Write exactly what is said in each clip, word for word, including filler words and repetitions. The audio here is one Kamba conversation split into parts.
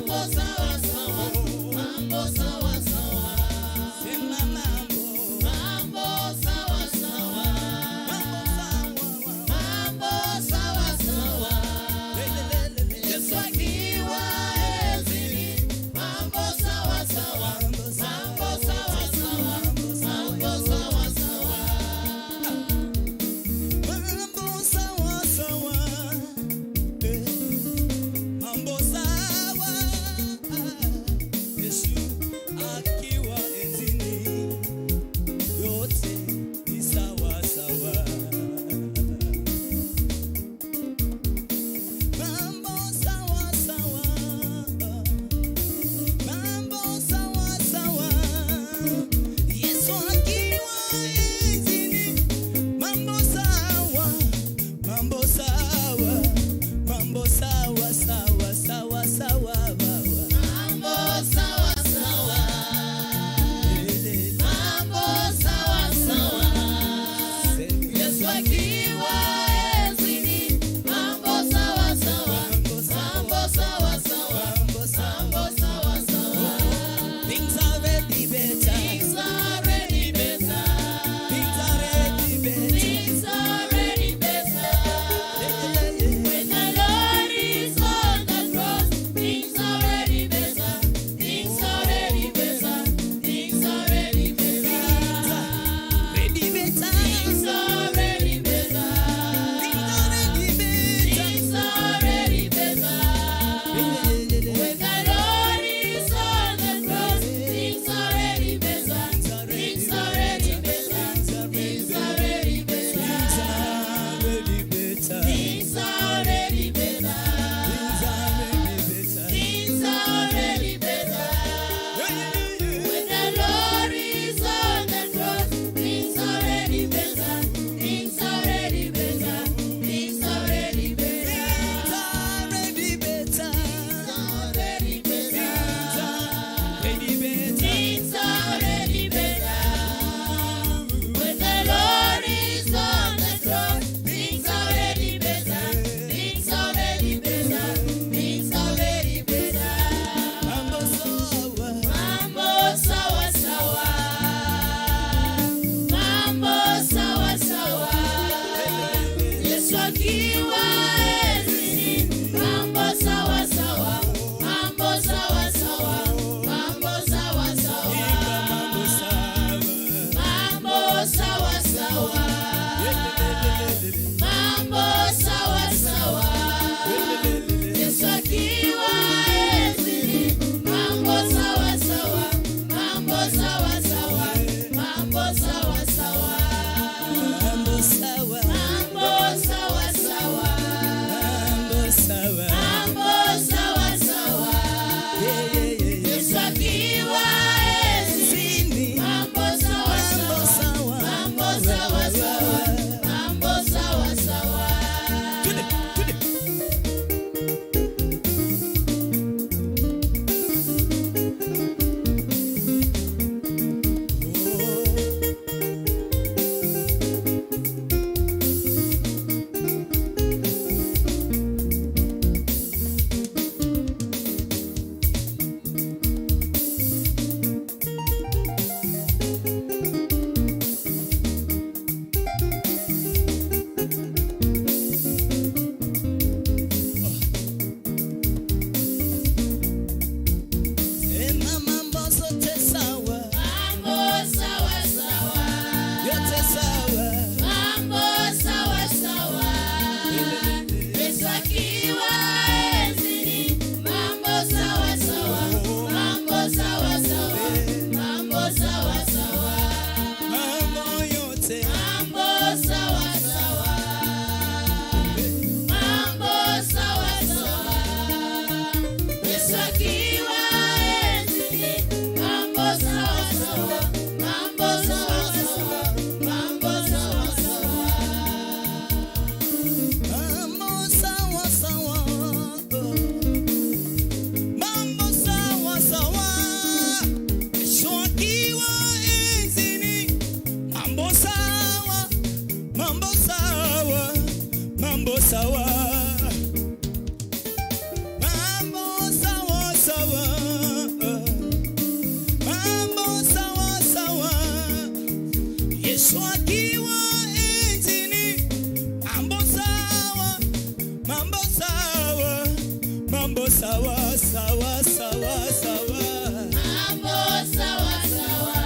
Mambo sawa sawa, mambo sawa sawa. Sema mambo. Mambo sawa sawa. Mambo sawa. Mambo sawa sawa. Yesu akiwa enzini. Mambo sawa sawa. Mambo sawa sawa. Mambo sawa sawa. Mambo sawa sawa. Eh, mambo sawa. Yesu akiwa enzini, yote ni sawa sawa. Mambo sawa sawa. Mambo sawa sawa. Yesu akiwa enzini, mambo sawa. Mambo sawa, mambo sawa, sawa, sawa, sawa, baba. Mambo sawa, sawa. Mambo sawa, sawa. Yesu akiwa enzini. Mambo sawa, sawa. Mambo sawa, sawa. Mambo sawa, sawa. Things are already better. Things are already better. Things are already better. Things are already better. When the Lord is on the cross, things are already better. Things are already better. Things are already better. Things are already better. Things are already better. Things are already better. When the Lord is on the cross, things are already better. Things are already better. Things are already better. Things are already better. Things are already better. Things are already better. Things are already better. When the Lord is on the cross, things are already better. Things are already better. Things are already better. Things are already better. Things are already better. Things are already better. When the Lord is on the cross, things are already better. Things are already better. Things are already better. Mambo sawa. Mambo sawa sawa. Mambo sawa sawa. Yesu akiwa enzini. Mambo sawa sawa. Mambo sawa sawa. Mambo sawa sawa. Mambo sawa sawa. Mambo sawa sawa. Yesu akiwa enzini. Mambo sawa sawa. Mambo sawa sawa. Mambo sawa sawa. Mambo sawa. Mambo sawa sawa. Mambo sawa. Mambo sawa sawa. Yeah, yeah, yeah, yeah. Yesu akiwa enzini. Mambo sawa sawa. Mambo sawa sawa. Mambo sawa sawa. Twende, twende. Sema mambo zote sawa. Mambo sawa sawa. Yote sawa. Mambo sawa sawa. Yesu akiwa enzini. Mambo sawa sawa. Mambo sawa sawa. Mambo sawa sawa. Mambo yote. Mambo sawa sawa. Mambo sawa sawa. Yesu akiwa enzini. Mambo sawa sawa. Mambo sawa sawa. Mambo sawa sawa. Mambo sawa sawa. Mambo sawa sawa. Yesu akiwa enzini. Mambo sawa. Mambo sawa. Mambo sawa. Mambo sawa sawa. Sawa, sawa, sawa, sawa. Mambo sawa, sawa.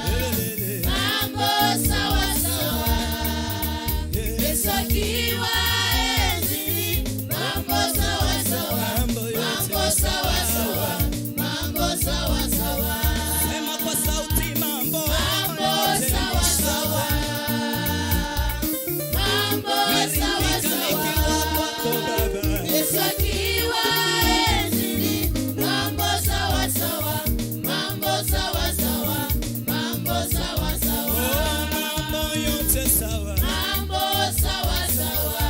Lelelele. Mambo sawa, sawa. Yeah. Yesu akiwa enzi, mambo sawa, sawa. Mambo yote. Mambo sawa, sawa. Mambo sawa, sawa. Sema kwa sauti, mambo yote sawa, sawa. Mambo sawa, sawa. Yesu akiwa enzini. Mambo sawa, sawa. Mambo sawa, sawa. Mambo sawa, sawa. Oh, mambo yote sawa. Mambo sawa, sawa.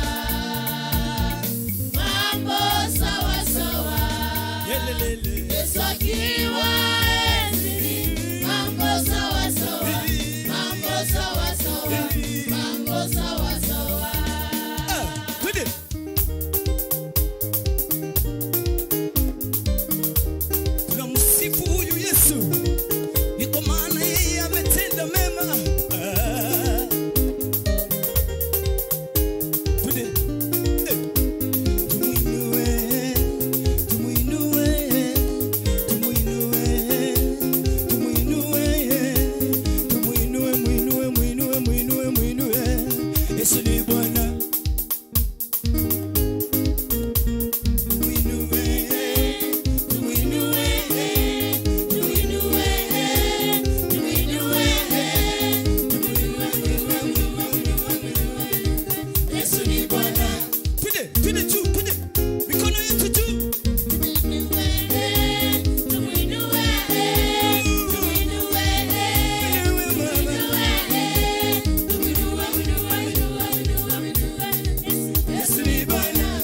Mambo sawa, sawa. Yelelele. Yesu akiwa enzini. Mambo sawa, sawa. Mambo sawa, sawa. Mambo sawa, sawa. Ah, twende. Tunamsifu huyu Yesu, ni kwa maana yeye ametenda mema. Ah. Twende. Eh. Tumuinue, tumuinue, tumuinue, tumuinue, tumuinue, muinue, muinue, muinue, muinue. Yesu ni Bwana. Yesu ni Bwana. Twende, twende juu, twende. Mikono yetu juu. Yesu ni Bwana.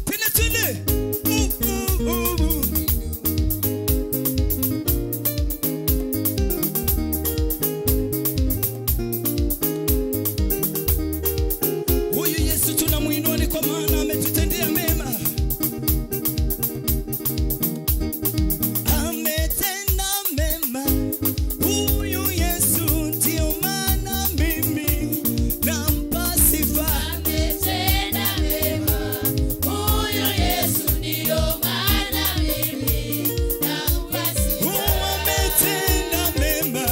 Twende, twende. Uh, uh, uh, uh. Huyu Yesu tunamuinua ni kwa maana ametutendea mema. Ametenda mema. Huyu Yesu ndio maana mimi nampa sifa. Ametenda mema. Huyu Yesu ndio maana mimi nampa sifa. Ametenda mema.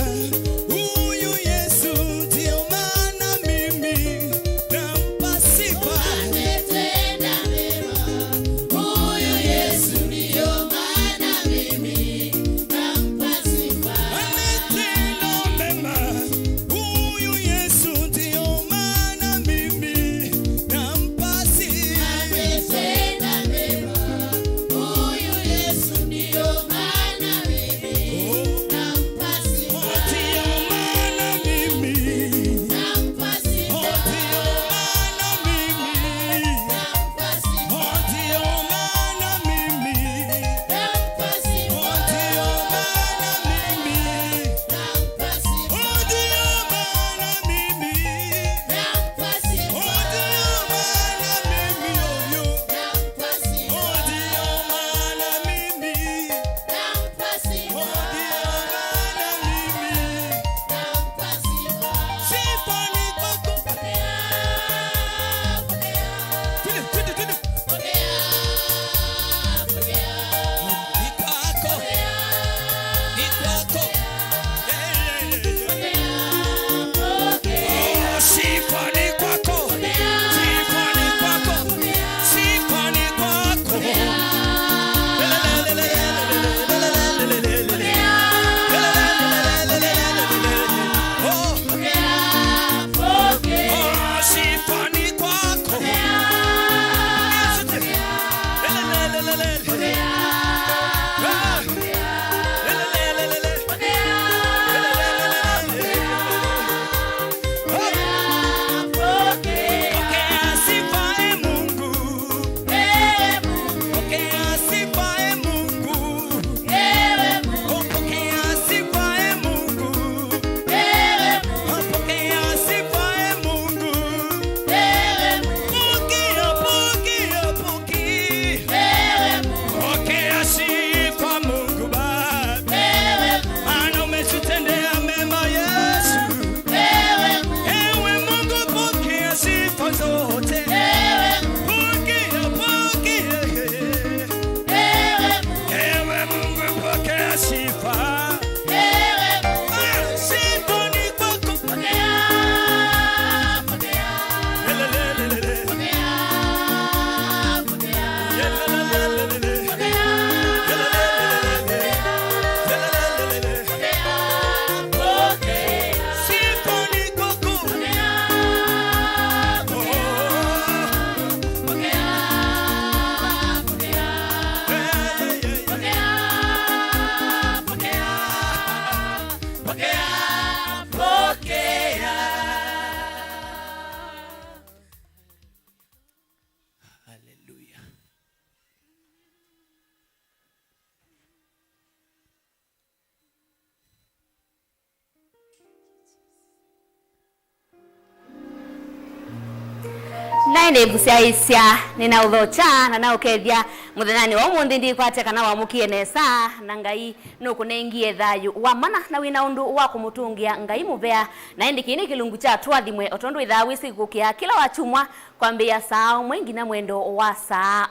Huyu Yesu ndio maana mimi nampa sifa. Ametenda mema. Huyu Yesu ndio maana mimi nampa sifa. Ametenda mema. Huyu Yesu ndio maana mimi nampa sifa. Ametenda mema. Huyu Yesu ndio maana mimi nampa sifa. Ndio maana mimi nampa sifa. Ndio maana mimi nampa sifa. Ndio maana mimi nampa sifa. Ndio maana mimi nampa sifa. Ndio maana mimi nampa sifa. Ndio maana mimi, yo, yo. Nampa sifa. Ndio maana mimi nampa sifa. Ndio maana mimi nampa sifa. Sifa ni kwako. Pokea, pokea. Twende, twende, twende. Pokea, pokea. Ni kwako. Pokea. Ni kwako. Pokea, pokea. Oh, sifa ni kwako. Pokea. Sifa ni kwako. Pokea. Sifa ni kwako. Pokea. Pokea. Oh. Pokea, pokea. Oh, sifa ni kwako. Pokea, pokea. Pokea, pokea. Pokea, pokea. Pokea sifa, e Mungu. Ewe Mungu. Pokea sifa, e Mungu. Ewe Mungu. Oh, pokea sifa, e Mungu. Ewe Mungu. Oh, pokea sifa, e Mungu. Ewe Mungu. Pokea, pokea, pokea. Ewe Mungu. Pokea Ĩndĩ mbusyaĩĩsya, nĩnaũthokya na naũkethya mũthenyanĩ wa ũmũnthĩ. Ndikwatya kana wamũkie nesa, na Ngai nũkũnengie thayũ wa mana, na wĩna ũndũ wa kũmũtũngĩa Ngai mũvea. Na ĩndĩ kĩĩ nĩ kĩlungu kya Tũathimwe, o tondũ wĩthaa wĩsĩ kũkĩa kĩla wa kyumwa, kwambĩĩa saa ũmwe nginya mwendo wa saa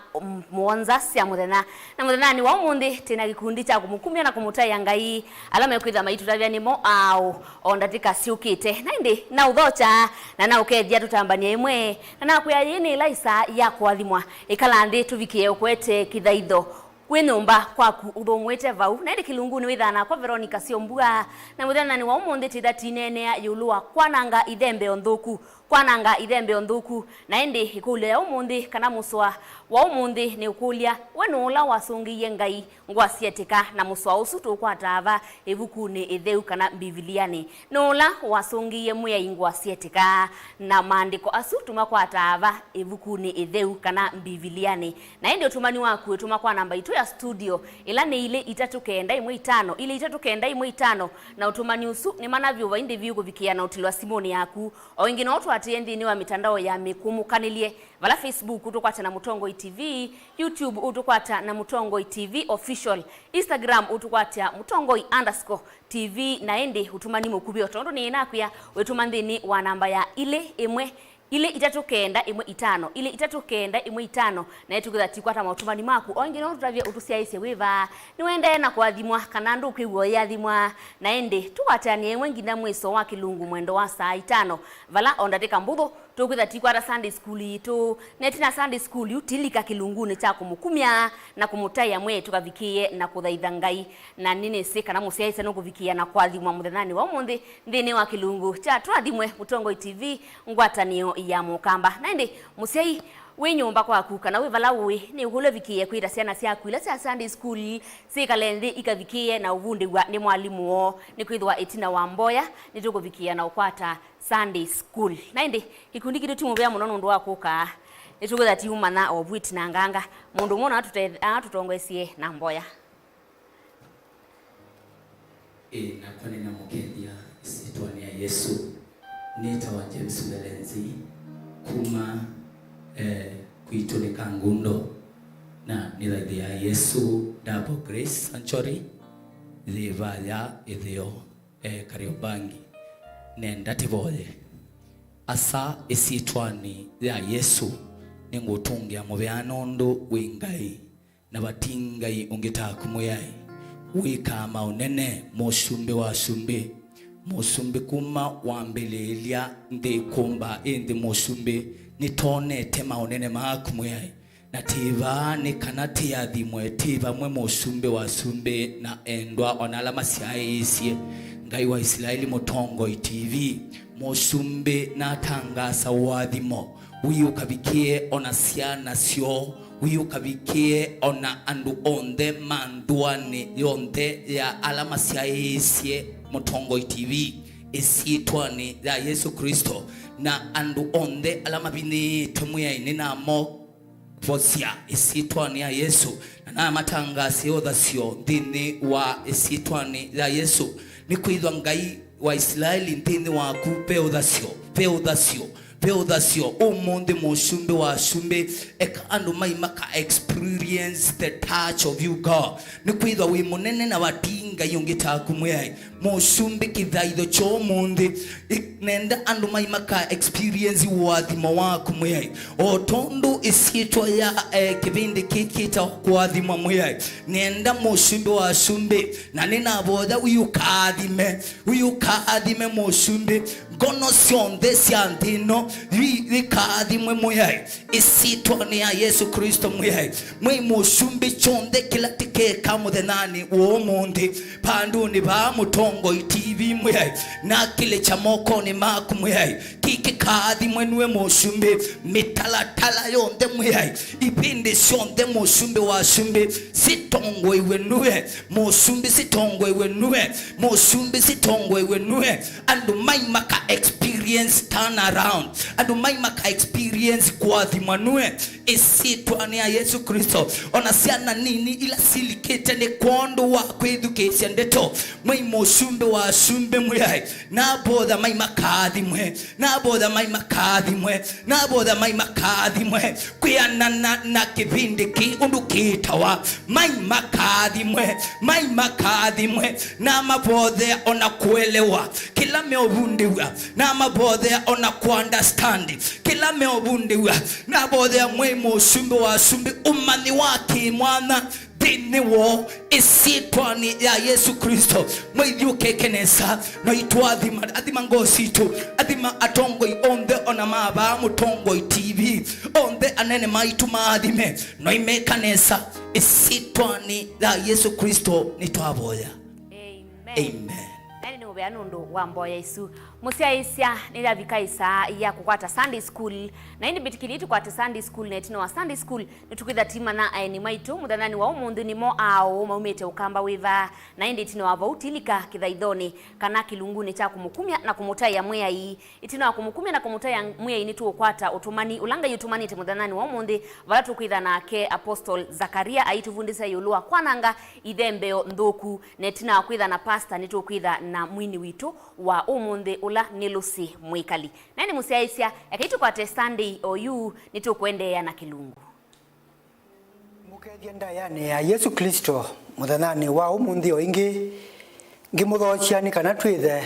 mũonza sya mũthenya. Na mũthenyanĩ wa ũmũnthĩ, twĩ na kĩkundi kya kũmũkumya na kũmũtaĩa Ngai, ala mekwĩtha maitũtavya nĩmo aũ o ndatĩka syũkĩte. Na ĩndĩ naũthokya na naũkethya tũtambany'e ĩmwe, na nakwĩa yĩĩ nĩ ĩla ĩsaa ya kũathimwa. Ĩkala nthĩ tũvikĩe ũkwete kĩthaitho wĩ nyũmba kwaku ũthũmũĩte vau. Na ĩndĩ kĩlungunĩ wĩthaa nakwa Veronica Syombua, na mũthenyanĩ wa ũmũnthĩ twĩtha tineenea ĩũlũ wa kwananga ithembeo nthũku. Kwananga ithembeo nthũku. Na ĩndĩ ĩkũlyo ya ũmũnthĩ, kana mũsoa wa ũmũnthĩ, nĩ ũkũlya, we nũũ ũla wasũngĩie Ngai ngũa syetĩka? Na mũsoa ũsu tũũkwataa va ĩvukunĩ ĩtheu kana Mbivilianĩ? Nũũ ũla wasũngĩie Mwĩai ngũa syetĩka? Na maandĩko asu tũmakwataa va ĩvukunĩ ĩtheu kana Mbivilianĩ? Na ĩndĩ ũtũmani waku wĩtũma kwa namba itũ ya studio, ĩla nĩ ilĩ itatũ kenda ĩmwe itano, ilĩ itatũ kenda ĩmwe itano, na ũtũmani ũsu nĩ mana vyũ vai ndĩvi ũkũvikĩa na ũtilwa simũnĩ yaku. O ĩngĩ no ũtũatĩĩe nthĩnĩ wa mĩtandao ya mĩkũmũkanĩlye, vala Facebook ũtũkwata na Mũtongoi T V, YouTube ũtũkwata na Mũtongoi T V Official, Instagram ũtũkwatya Mũtongoi underscore T V, na ĩndĩ ũtũmani mũkuvĩ o tondũ nĩnakwĩa wĩtũma nthĩnĩ wa namba ya ilĩ ĩmwe ilĩ itatũ kenda ĩmwe itano, ilĩ itatũ kenda ĩmwe itano, na ĩtũkwĩtha tikwata maũtũmani maku. O ĩngĩ no ũtũtavye ũtũsyaĩĩsye wĩ va, nĩwendee na kũathimwa kana ndũkwĩw'a ũyĩathimwa, na ĩndĩ tũkwatanĩe ĩmwe nginya mwĩso wa kĩlungu mwendo wa saa itano, vala o ndatĩka mbũthũ tũkwĩtha tikwata Sunday school yitũ, na ĩtina Sunday school yu tilika kĩlungunĩ kya kũmũkumya na kũmũtaĩa Mwĩai tũkavikĩĩe na kũthaitha Ngai. Na nĩnĩsĩ kana mũsyaĩĩsya nũkũvikĩĩa na kũathimwa mũthenyanĩ wa ũmũnthĩ nthĩnĩ wa kĩlungu kya Tũathimwe, Mũtongoi T V, ngwatanĩo ya Mũkamba. Na ĩndĩ mũsyai wĩ nyũmba kwaku kana wĩ vala ũĩ, nĩ ũkũlya ũvikĩĩe kwĩta syana syaku ila sya Sunday school syĩkale nthĩ ikavikĩĩe na ũvundĩw'a nĩ mwalimũ woo, nĩkwĩthĩwa ĩtina wa mboya nĩtũkũvikĩĩa na ũkwata Sunday school. Na ĩndĩ kĩkundi kitũ ti mũvea mũno nũndũ wa kũka, nĩtũkwĩtha tiumanya o vu ĩtinanganga. Mũndũ ũmwe no atũte-, atũtongoesye na mboya. Ĩĩ, nakwa nĩnamũkethya ĩsyĩtwanĩ ya Yesũ. Nĩtawa James Mbelenzi kuma, eh, kwitũ nĩ Kangundo, na nĩthaithĩaa Yesũ Double Grace Sanctuary, yĩ vaya ĩtheo, eh, Kariobangi. Nenda tĩvoye. Asa, ĩsyĩtwanĩ ya Yesũ, nĩngũtũngĩa mũvea nũndũ wĩ Ngai. Na vati Ngai ũngĩ taku Mwĩai, wĩkaa maũnene, Mũsumbĩ wa asumbĩ, Mũsumbĩ kuma wambĩlĩĩlya nthĩ kũmba ĩ nthĩ, Mũsumbĩ, nĩtonete maũnene maku Mwĩai. Na twĩ vaa nĩ kana tũathimwe twĩ vamwe, Mũsumbĩ wa asumbĩ, na endwa o na ala masyaĩĩsye. Ngai wa Isilaeli, Mũtongoi T V, Mũsumbĩ, natangaasa ũathimo, wĩ ũkavikĩe o na syana syoo, wĩ ũkavikĩe o na andũ onthe ma ndũanĩ yonthe ya ala masyaĩĩsye Mũtongoi T V, ĩsyĩtwanĩ ya Yesũ Klĩsto, na andũ onthe ala mavinyĩĩtwe Mwĩai nĩnamosya ĩsyĩtwanĩ ya Yesũ, na namatangaasĩe ũthasyo nthĩnĩ wa ĩsyĩtwanĩ ya Yesũ, nĩkwĩthwa Ngai wa Isilaeli, nthĩnĩ waku ve ũthasyo, ve ũthasyo, ve ũthasyo. Ũmũnthĩ, Mũsumbĩ wa asumbĩ, eka andũ mai maka experience the touch of you, God. Nĩkwĩthwa wĩ mũnene na vati Ngai ũngĩ taku Mwĩai. Mũsumbĩ, kĩthaitho kya ũmũnthĩ, i-, nenda andũ mai maka experience ũathimo waku Mwĩai. O tondũ ĩsyĩtwa ya, eh, kĩvĩndĩ kĩkĩ kĩtawa kũathimwa Mwĩai. Nenda Mũsumbĩ wa asumbĩ, na nĩnavoya wĩ ũkaathime, wĩ ũkaathime Mũsumbĩ, ngono syonthe sya nthĩ ĩno, i-, ikaathimwe Mwĩai, ĩsyĩtwanĩ ya Yesũ Klĩsto Mwĩai. Mwĩai Mũsumbĩ, kyonthe kĩla tĩkeka mũthenyanĩ wa ũmũnthĩ, vandũnĩ vaa Mũtongoi T V Mwĩai, nakĩlĩkya mokonĩ maku Mwĩai, kĩkĩkaathimwe nue Mũsumbĩ, mĩtalatala yonthe Mwĩai, ivĩndĩ syonthe Mũsumbĩ wa asumbĩ, sitongoiwe nue, Mũsumbĩ, sitongoiwe nue, Mũsumbĩ, sitongoiwe nue. Andũ mai maka experience experience turn around. Andũ mai maka experience kũathimwa nue ĩsyĩtwanĩ ya Yesũ Klĩsto. Ona syana nini ila silikĩte nĩ kwondũ wa kwĩthukĩĩsya ndeto, mai Mũsumbĩ wa asumbĩ Mwĩai, navotha mai makaathimwe, navotha mai makaathimwe, navotha mai makaathimwe. Kwĩanana na kĩvindĩ kĩĩ ũndũ kĩĩtawa, mai makaathimwe, mai makaathimwe. Namavothea ona kũelewa kĩla meũvundĩw'a, namavothea ona kũunderstand kĩla meũvundĩw'a. Navothea mwei Mũsumbĩ wa asumbĩ ũmanyi wa kĩmwanya nthĩnĩ woo, ĩsyĩtwanĩ ya Yesũ Klĩsto. Mwĩthi ũkeke nesa, na itũathima, athima ngoo sitũ, athima atongoi onthe, ona ma vaa Mũtongoi T V, onthe anene maitũ maathime, na imeka nesa, ĩsyĩtwanĩ ya Yesũ Klĩsto nĩtwavoya. Amen. Amen. Nani nĩ ũvea nũndũ wa mboya isu. Mũsyaĩĩsya, nĩyavika ĩsaa ya kũkwata Sunday school, na ĩndĩ mbĩtĩkĩlye tũkwate Sunday school, na ĩtina wa Sunday school, nĩtũkwĩtha timanya aeni maitũ mũthenyanĩ wa ũmũnthĩ nĩmo aũ maumĩte ũkamba wĩva, na ĩndĩ ĩtina wa vau tilika kĩthaithonĩ kana kĩlungunĩ kya kũmũkumya na kũmũtaĩa Mwĩai. Ĩtina wa kũmũkumya na kũmũtaĩa Mwĩai, nĩtũũkwata ũtũmani ũla Ngai ũtũmanĩte mũthenyanĩ wa ũmũnthĩ, vala tũkwĩtha nake Apostle Zakaria aitũvundĩsya ĩũlũ wa kwananga ithembeo nthũku, na ĩtina wa kwĩtha na pastor, nĩtũkwĩtha na mwini witũ wa ũmũnthĩ, ũla nĩ Lucy Mwĩkali. Na nĩ mũsyaĩĩsya, ekai tũkwate Sunday oyu, nĩtũkũendeea na kĩlungu. Ngũkethya ndaĩanĩ ya Yesũ Klĩsto mũthenyanĩ wa ũmũnthĩ o ĩngĩ, ngĩmũthoosya nĩ kana twĩthe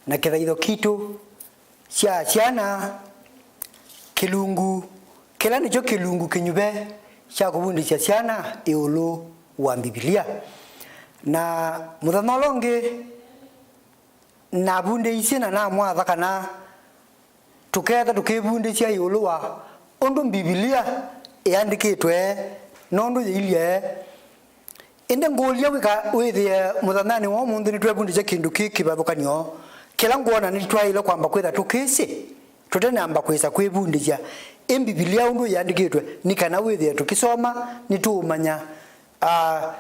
na kĩthaitho kitũ kya syana, kĩlungu kĩla nĩkyo kĩlungu kĩnyuve kya kũvundĩsya syana ĩũlũ wa Mbivilia. Na mũthenya ũla ũngĩ, navundĩisye na namwatha kana tũketha tũkĩvundĩsya ĩũlũ wa ũndũ Mbivilia ĩandĩkĩtwe, nũndũ yĩilye. Ĩndĩ ngũlya wĩka-, wĩthĩe mũthenyanĩ wa ũmũnthĩ nĩtwevundĩsya kĩndũ kĩ kĩvathũkany'o kĩla ngwona nĩtwaĩle kwamba kwĩtha tũkĩsĩ tũtenamba kwĩsa kwĩvundĩsya ĩ Mbivilia ũndũ yĩandĩkĩtwe, nĩ kana wĩthĩe tũkĩsoma nĩtũũmanya, ah,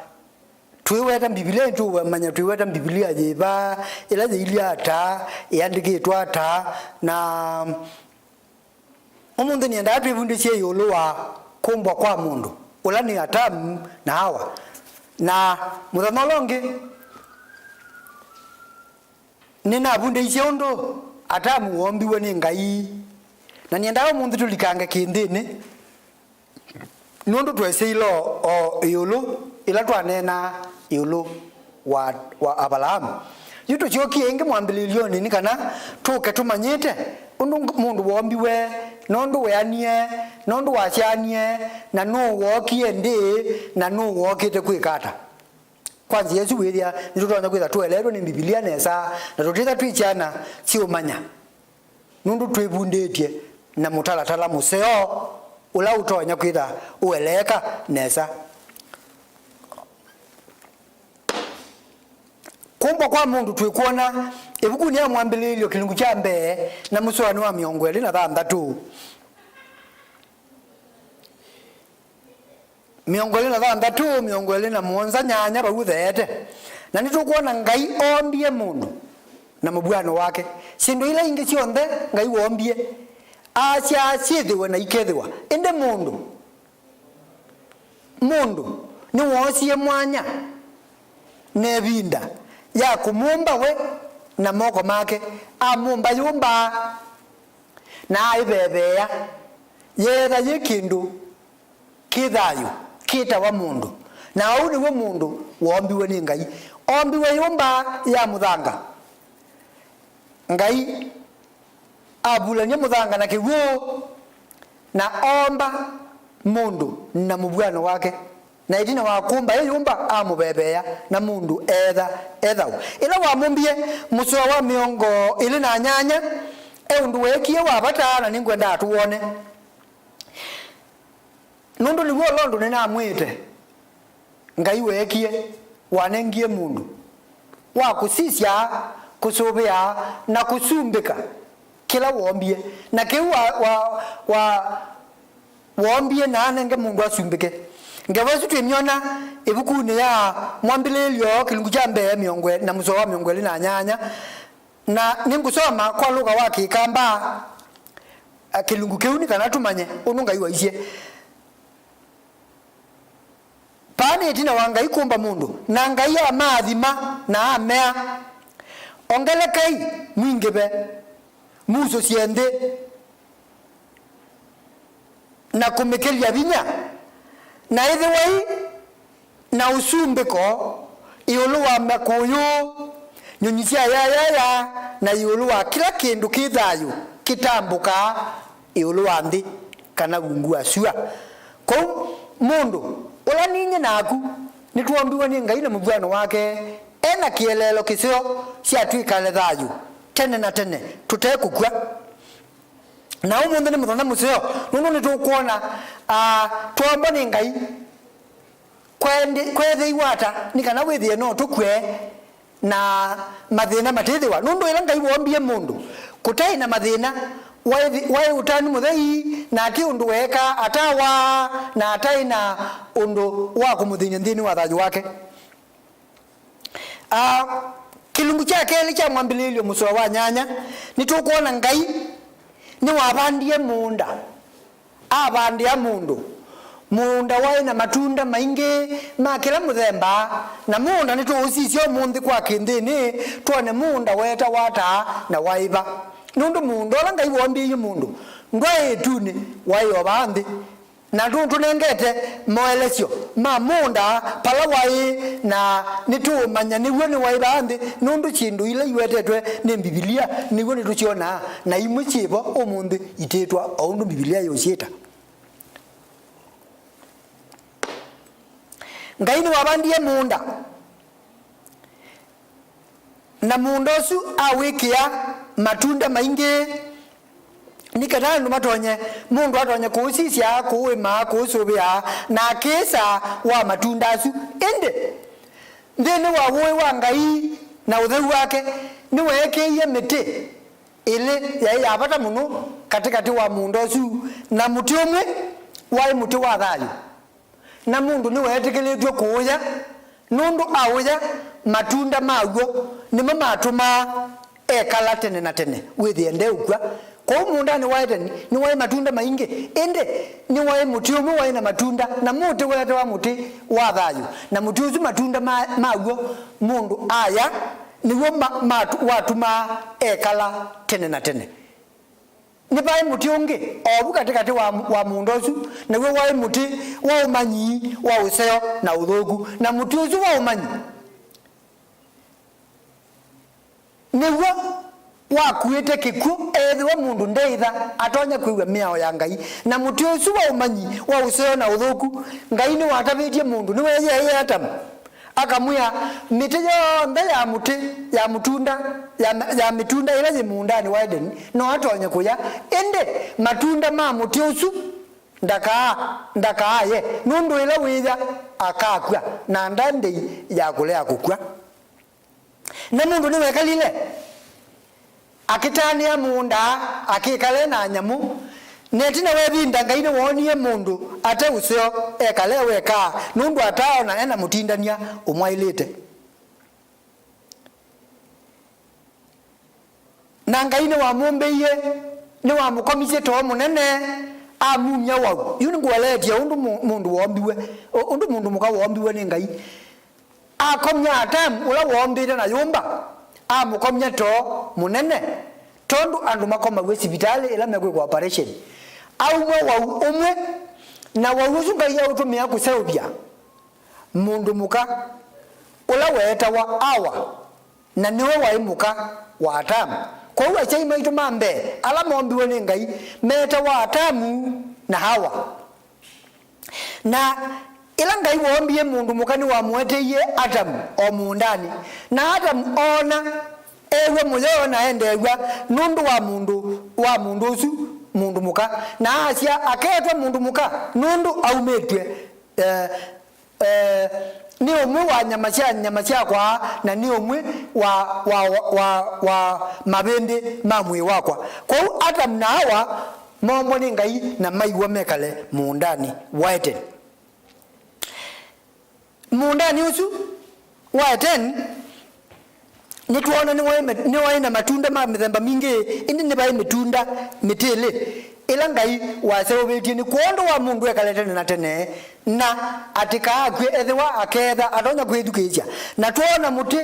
twĩweta Mbivilia, nĩtũũmanya twĩweta Mbivilia yĩva, ĩla yĩilye ata, ĩandĩkĩtwe ata. Na ũmũnthĩ nĩendaa twĩvundĩsye ĩũlũ wa kũmbwa kwa mũndũ, ũla nĩ Atamu na Awa. Na mũthenya ũla ũngĩ, nĩnavundĩisye ũndũ Atamu woombiwe nĩ Ngai. Na nĩendaa ũmũnthĩ tũlikange kĩndĩnĩ, nũndũ tweesĩ ĩla o ĩũlũ, ĩla twaneenaa ĩũlũ wa, wa Avalaamu. Yu tũsyokie ĩngĩ mwambĩlĩlyonĩ nĩ kana tũke tũmanyĩte ũndũ mũndũ woombiwe, nũndũ weanie, nũndũ wasyaanie, na nũũ wookie ndĩ, na nũũ wookĩte kwĩka ata. Kwa nzĩa ĩsu wĩthĩa nĩtũtonya kwĩtha tũeleetwe nĩ Mbivilia nesa, na tũtĩtha twĩ syana syĩũmanya, nũndũ twĩvundĩtye na mũtalatala mũseo ũla ũtonya kwĩtha ũeleeka nesa. Kũmbwa kwa mũndũ twĩkwona ĩvukunĩ ya Mwambĩlĩĩlyo kĩlungu kya mbee na mũsoanĩ wa mĩongo ĩlĩ na thanthatũ. Mĩongo ĩlĩ na thanthatũ, mĩongo ĩlĩ na mũonza, nyanya vau ũtheete. Na nĩtũkwona Ngai oombie mũndũ na mũvw'ano wake. Syĩndũ ila ingĩ syonthe Ngai woombie, aasyaa syĩthĩwe na ikethĩwa. Ĩndĩ mũndũ, mũndũ nĩwoosie mwanya na ĩvinda ya kũmũmba we na moko make. Amũmba yũmba na aĩveveea, yeetha yĩ kĩndũ kĩ thayũ kĩtawa mũndũ, na ũu nĩw'o mũndũ woombiwe nĩ Ngai. Oombiwe yũmba ya mũthanga. Ngai avulany'a mũthanga na kĩw'ũ, na oomba mũndũ na mũvw'ano wake. Na ĩtina wa kũmba ĩ yũmba, amũveveea, na mũndũ eetha ethaũ. Ĩla wamũmbie mũsoa wa mĩongo ĩlĩ na nyanya, e ũndũ weekie wa vata, na nĩngwendaa tũwone. Nũndũ nĩw'o ũla ũndũ nĩnamwĩĩte, Ngai weekie, wanengie mũndũ wa kũsisya, kũsũvĩa, na kũsumbĩka kĩla woombie. Na kĩu wa, wa, wa, woombie na anenge mũndũ asumbĩke. Ngewa ĩsu twĩmyona ĩvukunĩ ya Mwambĩlĩĩlyo, kĩlungu kya mbee, mĩongo ĩ-, na mũsoa wa mĩongo ĩlĩ na nyanya. Na nĩngũsoma kwa lũka wa Kĩkamba, a, kĩlungu kĩu nĩ kana tũmanye ũndũ Ngai waisye. Vaa nĩ ĩtina wa Ngai kũmba mũndũ, na Ngai amaathima na amea, "Ongelekai, mwingĩve, musũsye nthĩ, na kũmĩkĩlya vinya, na ĩthĩwai na ũsumbĩko ĩũlũ wa makũyũ, nyũnyi sya yayaya, na ĩũlũ wa kĩla kĩndũ kĩ thayũ kĩtambũkaa ĩũlũ wa nthĩ, kana ungu wa sua." Kwoou mũndũ ũla ninyie naku nĩtwoombiwe nĩ Ngai na mũvw'ano wake, e na kĩeleelo kĩseo sya twĩkale thayũ tene na tene tũte kũkw'a. Na ũmũnthĩ nĩ mũthenya mũseo, nũndũ nĩtũkwona, ah, twoombwa nĩ Ngai. Kwendi-, kweethĩiwe ata nĩ kana wĩthĩe no tũkw'e na mathĩna matĩthĩwa? Nũndũ ĩla Ngai woombie mũndũ, kũtaĩ na mathĩna, waĩ thi-, waĩ ũtanu mũthei, na atĩ ũndũ weekaa atawaa, na ataĩ na ũndũ wa kũmũthĩny'a nthĩnĩ wa thayũ wake. Ah, kĩlungu kya kelĩ kya Mwambĩlĩĩlyo mũsoa wa nyanya, nĩtũkwona Ngai nĩwavandie mũũnda. Avandĩa mũndũ. Mũũnda waĩ na matunda maingĩ ma kĩla mũthemba, na mũũnda nĩtũũsisya ũmũnthĩ kwa kĩnthĩnĩ, twone mũũnda weetawa ata na waĩ va. Nũndũ mũũnda ũla Ngai woombĩie mũndũ ndwaĩ ĩtunĩ, waĩ o vaa nthĩ. Na nũtũnengete moelesyo ma mũũnda vala waĩ, na nĩtũũmanya nĩw'o nĩwaĩ vaa nthĩ, nũndũ syĩndũ ila iwetetwe nĩ Mbivilia nĩw'o nĩtũsyonaa, na imwe syĩ vo ũmũnthĩ itĩtwa o ũndũ Mbivilia yũsyĩta. Ngai nĩwavandie mũũnda, na mũũnda ũsu awĩkĩa matunda maingĩ, nĩ kana andũ matonye, mũndũ atonye kũũsisya, kũũĩma, kũũsũvĩa, na akĩĩsa wa matunda asu. Ĩndĩ nthĩnĩ wa ũĩ wa Ngai na ũtheu wake, nĩweekĩie mĩtĩ ĩlĩ yaĩ ya vata mũno katĩkatĩ wa mũũnda ũsu, na mũtĩ ũmwe waĩ mũtĩ wa thayũ. Na mũndũ nĩweetĩkĩlĩtw'e kũũya, nũndũ aũya, matunda maw'o nĩmo matũmaa ekala tene na tene, wĩthĩe ndeũkw'a. Kwoou mũũndanĩ wa Eteni nĩwaĩ matunda maingĩ, ĩndĩ nĩwaĩ mũtĩ ũmwe waĩ na matunda, na mũtĩ weetawa mũtĩ wa thayũ. Na mũtĩ ũsu matunda ma, maw'o mũndũ aya nĩw'o ma, ma, watumaa ekala tene na tene. Nĩvaĩ mũtĩ ũngĩ o vu katĩkatĩ wa, wa mũũnda ũsu, naw'o waĩ mũtĩ wa ũmanyi wa ũseo na ũthũku. Na mũtĩ ũsu wa ũmanyi nĩw'o wakuĩte kĩkw'ũ, ethĩwa mũndũ ndeĩtha atonya kwĩw'a mĩao ya Ngai. Na mũtĩ ũsu wa ũmanyi wa ũseo na ũthũku, Ngai nĩwatavĩtye mũndũ, nĩweeyeeie Atamu. Akamwĩa, "Mĩtĩ yonthe ya mũtĩ, ya mũtunda, ya, ya mĩtunda ĩla yĩ mũũndanĩ wa Edeni no atonye kũya, ĩndĩ matunda ma mũtĩ ũsu ndakaa, ndakaaye, nũndũ ĩla wĩya akakw'a, na nda ndĩi ya kũlea kũkw'a." Na mũndũ nĩwekalile akĩtanĩa mũũnda akĩkale na nyamũ. Na ĩtina wa ĩvinda, Ngai nĩwoonie mũndũ ate ũseo ekale weka, nũndũ ataaona e na mũtindany'a ũmwaĩlĩte. Na Ngai nĩwamũmbĩie, nĩwamũkomisye too mũnene, amumya wau. Yu nĩngũeleetye ũndũ mũ-, mũndũ woombiwe, ũ-, ũndũ mũndũ mũka woombiwe nĩ Ngai. Akomya Atamu, ũla woombĩte na yũmba, amũkomya too mũnene, tondũ andũ makomaw'e sivitalĩ ĩla mekwĩkwa operation. Aumw'a wau ũmwe, na wau ũsu Ngai aũtũmĩa kũseũvya mũndũ mũka, ũla weetawa Awa, na nĩwe waĩ mũka wa Atamu. Kwoou asyai maitũ ma mbee ala moombiwe nĩ Ngai meetawa Atamu na Awa. Na ĩla Ngai woombie mũndũ mũka, nĩwamũeteie Atamu o mũũndanĩ. Na Atamu oona, eew'a mũyo na endeew'a nũndũ wa mũndũ, wa mũndũ ũsu mũndũ mũka. Na asya, "Akeetwa mũndũ mũka nũndũ aumĩtw'e, eh, eh, nĩ ũmwe wa nyama sya nyama syakwa, na nĩ ũmwe wa, wa, wa, wa, wa mavĩndĩ ma mwĩĩ wakwa." Kwoou Atamu na Awa moombwa nĩ Ngai na maiw'a mekale mũũndanĩ wa Eteni. Mũũndanĩ ũsu wa Eteni, Nĩtwoona nĩwaĩ me-, nĩwaĩ na matunda ma mĩthemba mingĩ, ĩndĩ nĩvaĩ mĩtunda mĩtĩlĩ ĩla Ngai waseũvĩtye nĩ kwondũ wa mũndũ ekale tene na tene, na atĩ kaakw'e ethĩwa akeetha atonya kwĩthukĩĩsya. Na twoona mũtĩ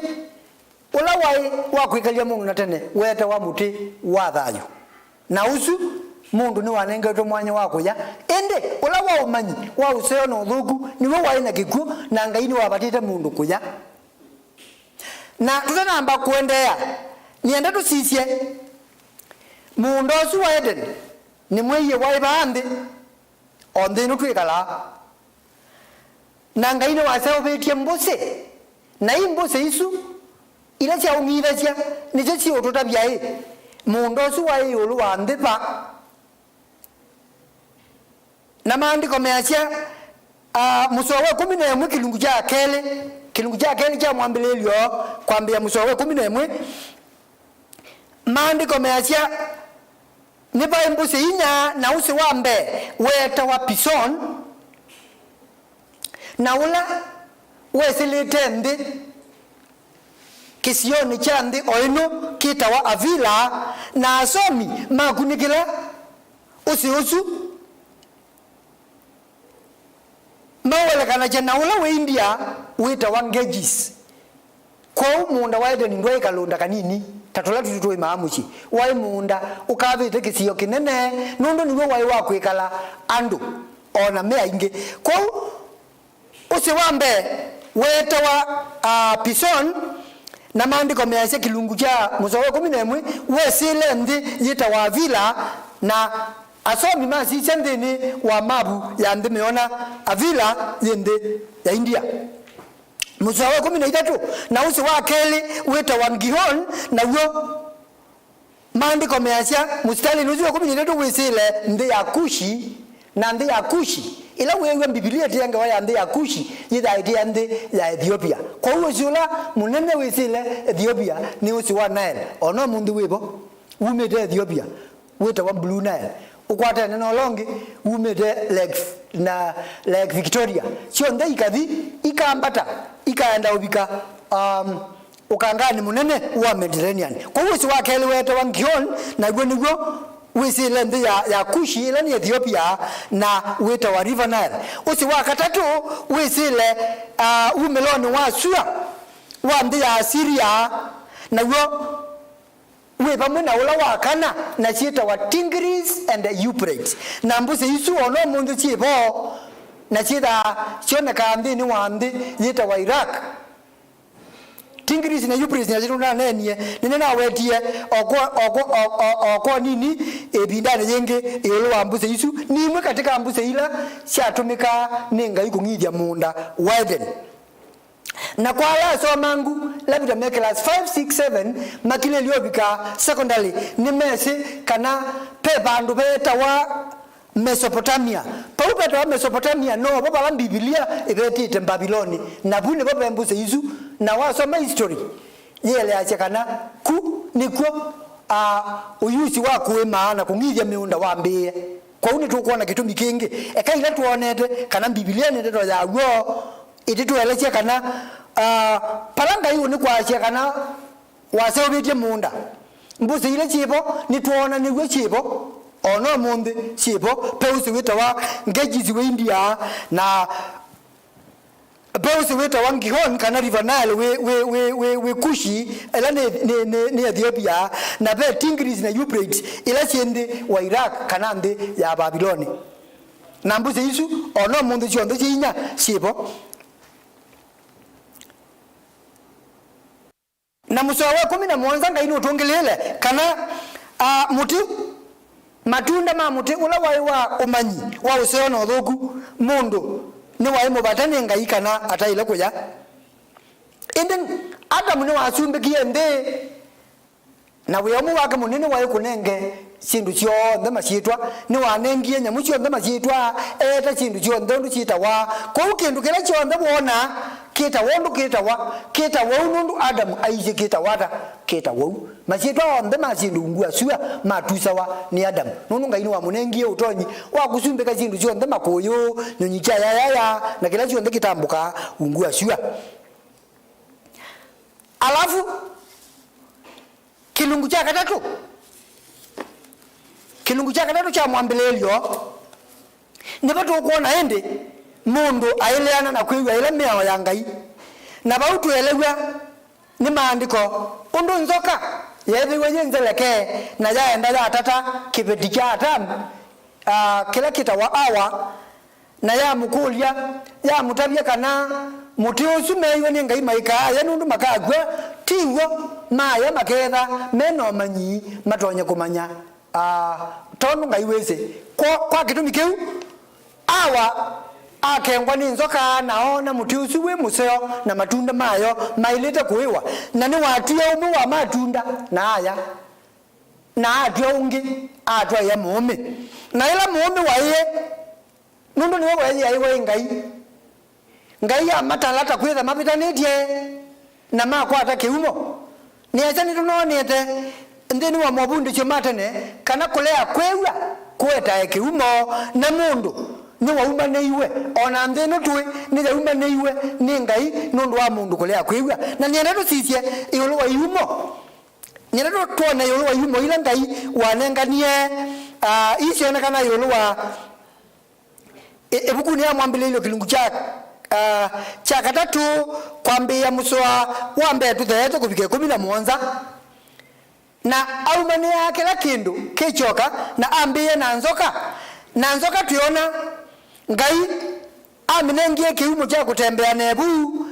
ũla waĩ wa kwĩkalya mũndũ na tene weetawa mũtĩ wa thayũ. Na ũsu mũndũ nĩwanengetwe mwanya wa kũya, ĩndĩ ũla wa ũmanyi wa ũseo na ũthũku nĩw'o waĩ na kĩkw'ũ, na Ngai nĩwavatĩte mũndũ kũya. Na tũtanamba kũendeea, nĩenda tũsisye mũũnda ũsu wa Edeni nĩ mwĩie waĩ vaa nthĩ, o nthĩ ĩno twĩkalaa. Na Ngai nĩwaseũvĩtye mbũsĩ, na i mbũsĩ isu ila syaũng'ithasya nĩsyo siũtũtavya ĩ, mũũnda ũsu waĩ ĩũlũ wa nthĩ va. Na maandĩko measya, a, mũsoa wa ĩkũmi na ĩmwe kĩlungu kya kelĩ, kĩlungu kya kelĩ kya Mwambĩlĩĩlyo, kwambĩĩa mũsoa wa ĩkũmi na ĩmwe, maandĩko measya, nĩvaĩ mbũsĩ inya, na ũsĩ wa mbee weetawa Pison, na ũla wesĩlĩte nthĩ kĩsionĩ kya nthĩ o ĩno kĩtawa Avila, na asomi makunĩkĩla ũsĩ ũsu mawelekanasya na ũla wĩ India wĩtawa Ganges. Kwoou mũũnda wa Edeni ndwaĩ kalũnda kanini ta tũla twitũ tũĩmaa mũsyĩ. Waĩ mũũnda ũkavĩte kĩsio kĩnene, nũndũ nĩw'o waĩ wa kwĩkala andũ, o na me aingĩ. Kwoou ũsĩ wa mbee weetawa, ah, Pison, na maandĩko measya kĩlungu kya mũsoa wa ĩkũmi na ĩmwe wesĩle nthĩ yĩtawa Avila, na asomi masisya nthĩnĩ wa mavu ya nthĩ meona Avila yĩ nthĩ ya India. Mũsoa wa ĩkũmi na itatũ, na ũsĩ wa kelĩ wĩtawa Gihon, naw'o maandĩko measya mũsitalĩnĩ ũsu wa ĩkũmi na itatũ wĩsĩle nthĩ ya Kushi, na nthĩ ya Kushi, ĩla wĩĩw'a Mbivilia ĩtĩe ngewa ya nthĩ ya Kushi, yĩthaa ĩtĩĩa nthĩ ya Ethiopia. Kwoou ũsĩ ũla mũnene wĩsĩle Ethiopia nĩ ũsĩ wa Nile, o na ũmũnthĩ wĩ vo, wumĩte Ethiopia, wĩtawa Blue Nile, ũkwatene na ũla ũngĩ wumĩte Lake, na Lake Victoria, syonthe ikathi, ikambata, ikaenda ũvika, um, ũkanganĩ mũnene wa Mediterranean. Kwoou ũsĩ wa kelĩ weetawa Gihon, naw'o nĩw'o wĩsĩle nthĩ ya, ya Kushi, ĩla nĩ Ethiopia, na wĩtawa River Nile. Ũsĩ wa katatũ wĩsĩle, ah, wumĩlonĩ wa sua wa nthĩ ya Asiria, naw'o wĩ vamwe na ũla wa kana, na syĩtawa Tigris and Euphrates. Na mbũsĩ isu o na ũmũnthĩ syĩ vo, na syĩthaa syonekaa nthĩnĩ wa nthĩ yĩtawa Iraq. Tigris na Euphrates nasyo nĩnaneenie, nĩnĩnawetie o kwa, o kwa, o, o, o kwa nini ĩvindanĩ yĩngĩ ĩũlũ wa mbũsĩ isu. Nĩ imwe katĩ ka mbũsĩ ila syatũmĩkaa nĩ Ngai kũng'ithya mũũnda wa Edeni. Na kwa ala asomangu, labda me class five, six, seven, makilĩlye ũvika secondary, nĩmesĩ kana ve vandũ veetawa Mesopotamia. Vau vetawa Mesopotamia, no vo vala Mbivilia ĩvetĩte Mbaviloni, na vu nĩvo ve mbũsĩ isu. Na wasoma history, yĩeleasya kana ku nĩkw'o, a, ũyusi wa kũĩma na kũng'ithya mĩũnda wambĩĩe. Kwoou nĩtũkwona kĩtumi kĩngĩ. Eka ila twonete kana Mbivilia nĩ ndeto ya w'o, ĩtĩtũelesya kana, a, vala Ngai ũnĩkwasya kana waseũvĩtye mũũnda. Mbũsĩ ila syĩ vo, nĩtwoona nĩw'o syĩ vo, o na ũmũnthĩ syĩ vo. Ve ũsĩ wĩtawa Ganges wĩ India, na ve ũsĩ wĩtawa Gihon kana River Nile wĩ, wĩ, wĩ, wĩ, wĩ Kushi, ĩla nĩ, nĩ, nĩ, nĩ Ethiopia, na ve Tigris na Euphrates, ila syĩ nthĩ wa Iraq kana nthĩ ya Babiloni. Na mbũsĩ isu, o na ũmũnthĩ syonthe syĩ inya syĩ vo. Na mũsoa wa ĩkũmi na mũonza, Ngai nũtũngĩlĩĩle kana, a, mũtĩ, matunda ma mũtĩ ũla waĩ wa ũmanyi wa ũseo na ũthũku, mũndũ nĩwaĩ mũvata nĩ Ngai kana ataĩle kũya. Ĩndĩ Atamu nĩwasumbĩkie nthĩ, na wĩa ũmwe wake mũnene waĩ kũnenge syĩndũ syonthe masyĩtwa. Nĩwanengie nyamũ syonthe masyĩtwa, eeta syĩndũ syonthe ũndũ syĩtawa. Kwoou kĩndũ kĩla kyonthe woona kĩtawa ũndũ kĩtawa, kĩtawa ũu nũndũ Atamu aisye kĩtawa ata? Kĩtawa ũu. Masyĩtwa onthe ma syĩndũ ungu wa sua matusawa nĩ Atamu, nũndũ Ngai nĩwamũnengie ũtonyi wa kũsumbĩka syĩndũ syonthe, makũyũ, nyũnyi sya yayaya, na kĩla kyonthe kĩtambũkaa ungu wa sua. Alafu, Kĩlungu kya katatũ, kĩlungu kya katatũ kya Mwambĩlĩĩlyo, nĩvo tũkwona ĩndĩ mũndũ aĩleana na kwĩw'a ĩla mĩao ya Ngai. Na vau twĩelew'a nĩ Maandĩko ũndũ nzoka yeethĩiwe yĩ nzelekee na yaenda yatata kĩveti kya Atamu, a, kĩla kĩtawa Awa, na yamũkũlya, yamũtavya kana mũtĩ ũsu meeiwe nĩ Ngai maikaaye nũndũ makakw'a, ti w'o, maaya makeetha me na ũmanyi matonye kũmanya, a, tondũ Ngai wĩsĩ. Kwa, kwa kĩtumi kĩu, Awa akengwa nĩ nzoka na oona mũtĩ ũsu wĩ mũseo na matunda mayo maĩlĩte kũĩwa, na nĩwatw'ie ũmwe wa matunda na aya, na atw'a ũngĩ atwaĩa mũũme. Na ĩla mũũme waĩe, nũndũ nĩwe weeyĩaĩwe ĩ Ngai, Ngai amatala ta kwĩtha mavĩtanĩtye na makwata kĩumo. Nĩasya nĩtũnoonete nthĩnĩ wa movundĩsyo ma tene kana kũlea kwĩw'a kũetae kĩumo, na mũndũ nĩwaumanĩiwe, o na nthĩ ĩno tũĩ nĩyaumanĩiwe nĩ Ngai nũndũ wa mũndũ kũlea kwĩw'a. Na nĩenda tũsisye ĩũlũ wa iumo. Nĩenda tũ-, twone ĩũlũ wa iumo ila Ngai wanenganie, ah, ii syonekana ĩũlũ wa ĩ-, ĩvukunĩ ya Mwambĩlĩĩlyo kĩlungu kya, ah, kya katatũ, kwambĩĩa mũsoa wa mbee tũtheete kũvika ĩkũmi na mũonza. Na aumanĩaa kĩla kĩndũ kĩ kyoka, na ambĩĩe na nzoka. Na nzoka twĩona Ngai amĩnengie kĩumo kya kũtembea nevu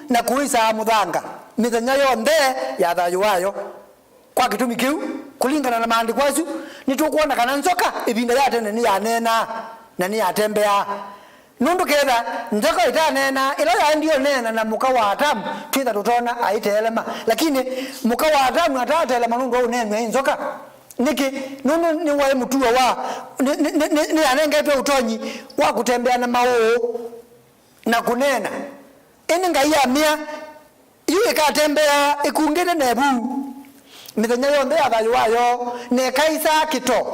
na kũĩsaa mũthanga mĩthenya yonthe ya thayũ wayo. Kwa kĩtumi kĩu, kũlingana na maandĩko asu, nĩtũkwona kana nzoka ĩvinda ya tene nĩyaneenaa na nĩyatembeaa. Nũndũ ketha nzoka ĩtaneenaa, ĩla yaendie ũneena na mũka wa Atamu, twĩtha tũtonya aiteelema. Lakini mũka wa Atamu ataatelema nũndũ wa ũneenw'a nĩ nzoka. Nĩkĩ? Nũndũ nĩwaĩ mũtuo wa, nĩ, nĩ, nĩ, nĩ, nĩyanengetwe ũtonyi wa kũtembea na maũũ na kũneena. Ĩndĩ Ngai amea, yu ĩkatembeaa ĩkungĩte nevu mĩthenya yonthe ya thayũ wayo, na ĩkaĩsaa kĩto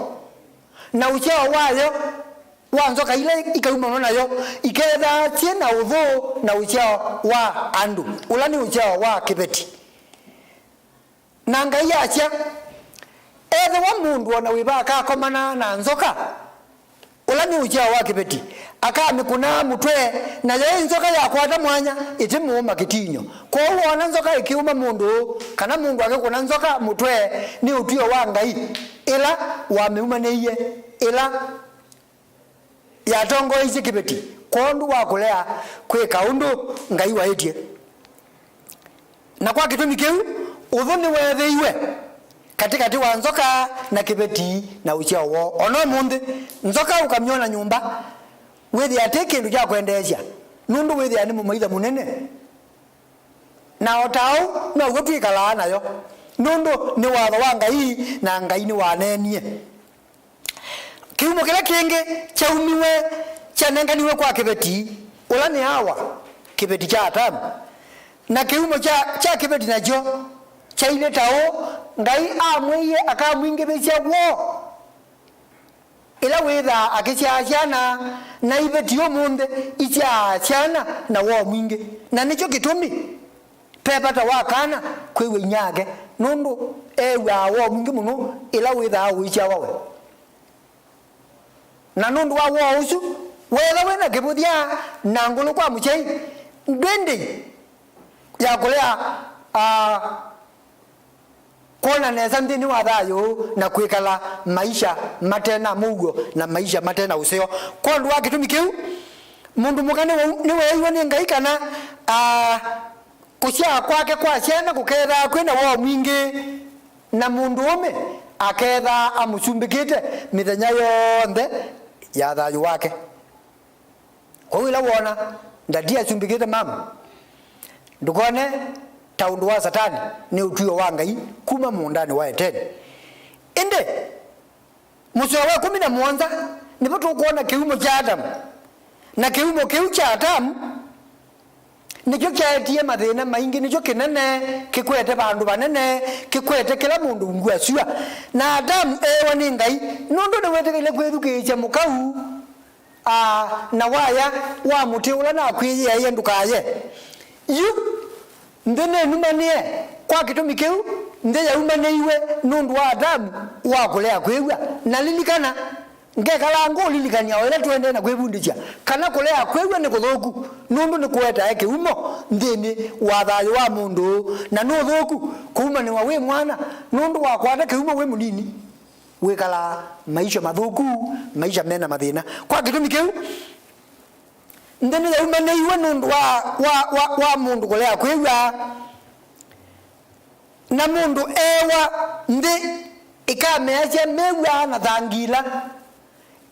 na ũsyao wayo wa nzoka ila ikaumanwa nayo, ikethaa syĩ na ũthũ na ũsyao wa andũ, ũla nĩ ũsyao wa kĩveti. Na Ngai asya, ethĩwa mũndũ o na wĩva akakomana na nzoka, ũla nĩ ũsyao wa kĩveti, akamĩkũnaa mũtwe, nayo ĩ nzoka yakwata mwanya, ĩtĩmũũma kĩtinyo. Kwoou woona nzoka ĩkĩũma mũndũ, kana mũndũ akĩkũna nzoka mũtwe, nĩ ũtw'ĩo wa Ngai, ĩla wamĩumanĩie, ĩla yatongoeisye kĩveti kwondũ wa kũlea kwĩka ũndũ Ngai waĩtye. Na kwa kĩtumi kĩu, ũthũ nĩweethĩiwe katĩkatĩ wa nzoka na kĩveti na ũsyao woo. O na ũmũnthĩ, nzoka ũkamyona nyũmba, wĩthĩa ti kĩndũ kya kwendeesya, nũndũ wĩthĩa nĩ mũmaitha mũnene. Na o ta ũu now'o twĩkalaa nayo, nũndũ nĩ watho wa Ngai, na Ngai nĩwaneenie. Kĩumo kĩla kĩngĩ kyaumiwe kyanenganiwe kwa kĩveti, ũla nĩ Awa, kĩveti kya Atamu. Na kĩumo kya, kya kĩveti nakyo kyailye ta ũũ, Ngai amwĩie akamwingĩvĩsya woo, ĩla wĩthaa akĩsyaa syana, na iveti ũmũnthĩ isyaa syana na woo mwingĩ. Na nĩkyo kĩtumi ve vata wa kana kwĩw'a inyake, nũndũ ew'aa woo mwingĩ mũno ĩla wĩthaa ũisyawa we. Na nũndũ wa woo ũsu, weethwa wĩ na kĩvũthya na ngũlũ kwa mũsyai, ndwĩndĩ ya kũlea, a, kwona nesa nthĩnĩ wa thayũ na kwĩkala maisha mate na mũuo na maisha mate na ũseo. Kwondũ wa kĩtumi kĩu, mũndũ mũka nĩwe-, nĩweeiwe nĩ Ngai kana, a, kũsyaa kwake kwa syana kũkeethaa kwĩ na woo mwingĩ, na mũndũũme akeethaa amũsumbĩkĩte mĩthenya yonthe ya thayũ wake. Kwoou ĩla woona ndati asumbĩkĩte mama, ndũkone ta ũndũ wa Satani, nĩ ũtw'ĩo wa Ngai kuma mũũndanĩ wa Eteni. Ĩndĩ mũsoa wa ĩkũmi na mũonza nĩvo tũkwona kĩumo kya Atamu. Na kĩumo kĩu kya Atamu nĩkyo kyaetie mathĩna maingĩ, nĩkyo kĩnene, kĩkwete vandũ vanene, kĩkwete kĩla mũndũ ungu wa syũa. Na Atamu eewa nĩ Ngai nũndũ nĩwĩtĩkĩile kwĩthukĩĩsya mũkau, a, na waya wa mũtĩ ũla nakwĩyĩaĩe ndũkaye. Yu nthĩ nĩnumanĩe Kwa kĩtumi kĩu, nthĩ yaumanĩiwe nũndũ wa Atamu wa kũlea kwĩw'a. Na lilikana, ngekalaa ngũũlilikany'a o ĩla tũendee na kwĩvundĩsya kana kũlea kwĩw'a nĩ kũthũku, nũndũ nĩkũetae kĩumo nthĩnĩ wa thayũ wa mũndũ, na nĩ ũthũku kũumanĩwa wĩ mwana, nũndũ wakwata kĩumo wĩ mũnini, wĩkalaa maisha mathũku, maisha mena mathĩna. Kwa kĩtumi kĩu, nthĩ nĩyaumanĩiwe nũndũ wa, wa, wa, wa mũndũ kũlea kwĩw'a. Na mũndũ eewa, nthĩ ĩkameasya mew'aa na thangila,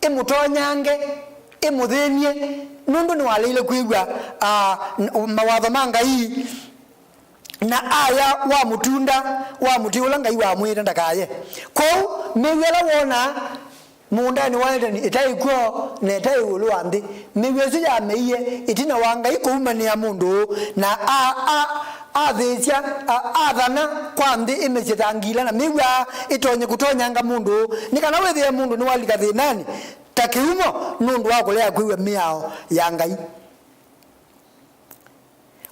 ĩmũtonyange, ĩmũthĩny'e, nũndũ nĩwaleile kwĩw'a, aa, n-, mawatho ma Ngai, na aya wa mũtunda wa mũtĩ ũla Ngai wamwĩte ndakaye. Kwoou, mĩw'ũ ĩla wonaa mũũndanĩ wa Eteni ĩtaĩ kw'o na ĩtaĩ ĩũlũ wa nthĩ. Mĩw'ũ ĩsu yameie ĩtina wa Ngai kũumanĩa mũndũ, na a, a, athĩĩsya, a, athana kwa nthĩ ĩmesye thangila na mĩw'aa ĩtonye kũtonyanga mũndũ, nĩ kana wĩthĩe mũndũ nĩwalika thĩnanĩ ta kĩumo nũndũ wa kũlea kwĩw'a mĩao ya Ngai.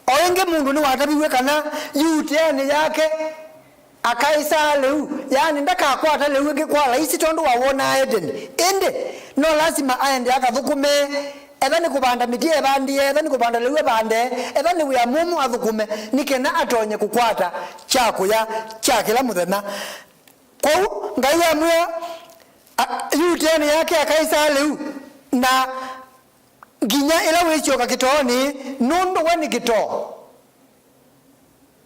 O ĩngĩ, mũndũ nĩwataviw'e kana yu ĩteanĩ yake akaĩsaa lĩu, yaani ndakakwata lĩu ĩngĩ kwa laisi tondũ wawonaa Eteni. Ĩndĩ no lasima aende akathũkũme, etha nĩ kũvanda mĩtĩ evandĩe, etha nĩ kũvanda lĩu evande, etha nĩ wĩa mũmũ athũkũme, nĩ kenda atonye kũkwata kya kũya kya kĩla mũthenya. Kwoou Ngai amwĩa, a, yu ĩteanĩ yake akaĩsaa lĩu, na nginya ĩla wĩsyoka kĩtoonĩ, nũndũ we nĩ kĩtoo,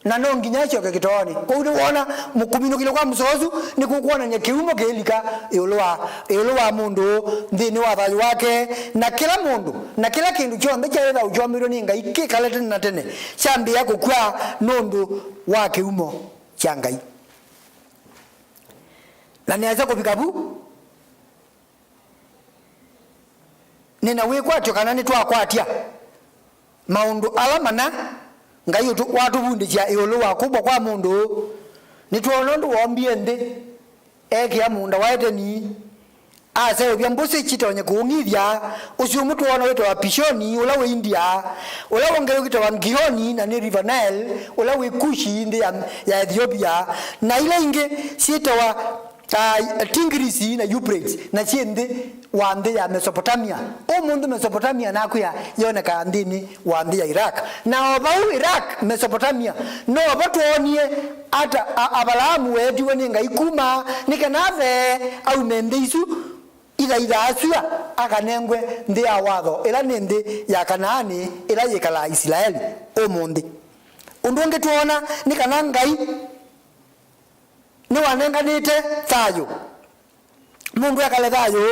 na no nginya asyoke kĩtoonĩ. Kwoou nĩwona mũkuminũkĩlyo kwa mũsoa ũsu nĩkũkwonany'a kĩumo kĩilika ĩũlũ wa, ĩũlũ wa mũndũ nthĩnĩ wa thayũ wake, na kĩla mũndũ na kĩla kĩndũ kyonthe kyaĩ thayũ kyombĩtwe nĩ Ngai kĩkale tene na tene kyambĩĩa kũkw'a nũndũ wa kĩumo kya Ngai. Na nĩasa kũvika vu, nĩna wĩkwatyo kana nĩtwakwatya maũndũ ala mana Ngai ũtũ-, watũvundĩsya ĩũlũ wa kũmbwa kwa mũndũ. Nĩtwoona ũndũ woombie nthĩ, ekĩa mũũnda wa Eteni, aseũvya mbũsĩ kyitonye kũũng'ithya. Ũsu ũmwe twoona wĩtawa Pishoni, ũla wĩ India, ũla ũngĩ wĩtawa Ngihoni, na nĩ River Nile, ũla wĩ Kushi, nthĩ ya, ya Ethiopia, na ila ingĩ syĩtawa, ah, Tigris na Euphrates, na syĩ nthĩ wa nthĩ ya Mesopotamia. Ũmũnthĩ Mesopotamia nakwĩa yonekaa nthĩnĩ wa nthĩ ya Iraq. Na o vau Iraq, Mesopotamia, no vo twoonie ata a-, Avalaamu weetiwe nĩ Ngai kuma nĩ kana athee aume nthĩ isu ithaithaa sua akanengwe nthĩ ya watho, ĩla nĩ nthĩ ya Kanaani, ĩla yĩkalaa Isilaeli ũmũnthĩ. Ũndũ ũngĩ twoona nĩ kana Ngai nĩwanenganĩte thayũ, mũndũ ekale thayũ,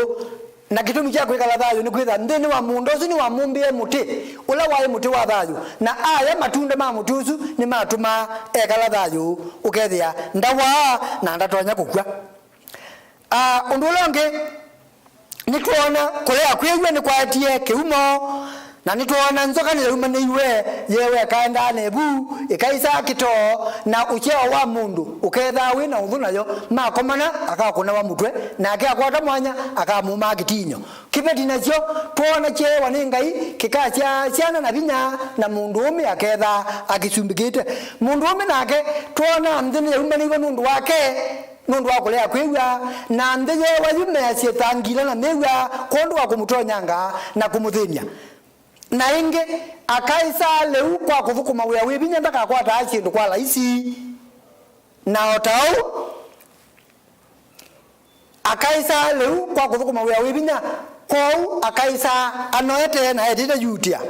na kĩtumi kya kwĩkala thayũ nĩ kwĩtha nthĩnĩ wa mũũnda ũsu nĩwamũmbĩe mũtĩ, ũla waĩ mũtĩ wa thayũ, na aya matunda ma mũtĩ ũsu nĩmatũmaa ekala thayũ, ũkethĩa ndawaa na ndatonya kũkw'a. Ah, ũndũ ũla ũngĩ, nĩtwoona kũlea kwĩw'a nĩkwaetie kĩumo, na nĩtwoona nzoka nĩyaumanĩiwe, yeewa ĩkaendaa na ĩvu, ĩkaisaa kĩtoo, na ũsyao wa mũndũ ũkethaa wĩ na ũthũ nayo, makomana, akakũnawa mũtwe, nake akwata mwanya, akamumaa kĩtinyo. Kĩveti nakyo twoona kyeewa nĩ Ngai, kĩkasyaa syana na vinya, na mũndũũme akethaa akĩsumbĩkĩte. Mũndũũme nake twoona nthĩ nĩyaumanĩiwe nũndũ wake, nũndũ wa kũlea kwĩw'a, na nthĩ yeewa yu measye thangila na mĩw'a kwondũ wa kũmũtonyanga na kũmũthĩny'a. Na ĩngĩ, akaĩsaa lĩu kwa kũthũkũma wĩa wĩ vinya ndakakwataa syĩndũ kwa laisi. Na o ta ũu, akaĩsaa lĩu kwa kũthũkũma wĩa wĩ vinya, kwoou akaĩsaa anoete na etĩte yutia.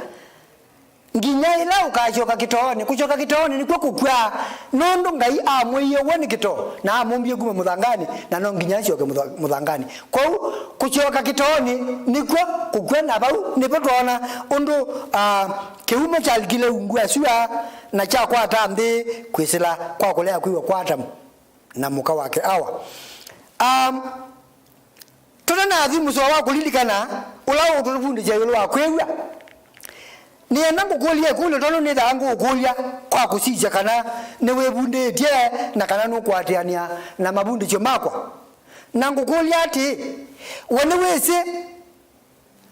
Nginya ĩla ũkasyoka kĩtoonĩ. Kũsyoka kĩtoonĩ nĩkw'o kũkw'a, nũndũ Ngai amwĩie we nĩ kĩtoo, na amũmbie kuma mũthanganĩ, na no nginya asyoke mũtha-, mũthanganĩ. Kwoou, kũsyoka kĩtoonĩ nĩkw'o kũkw'a, na vau nĩvo twoona ũndũ, ah, kĩumo kyalikile ungu wa sua, na kyakwata nthĩ kwĩsĩla kwa kũlea kwĩw'a kwa Atamu na mũka wake Awa. Um, tũtanathi mũsoa wa kũlilikana ũla ũtũvundĩsya ĩũlũ wa kwĩw'a, nĩenda ngũkũlye ĩkũlyo tondũ nĩthaa ngũũkũlya kwa kũsisya kana nĩwĩvundĩtye na kana nũkũatĩanĩa na mavundĩsyo makwa. Na ngũkũlya atĩĩ, we nĩwĩsĩ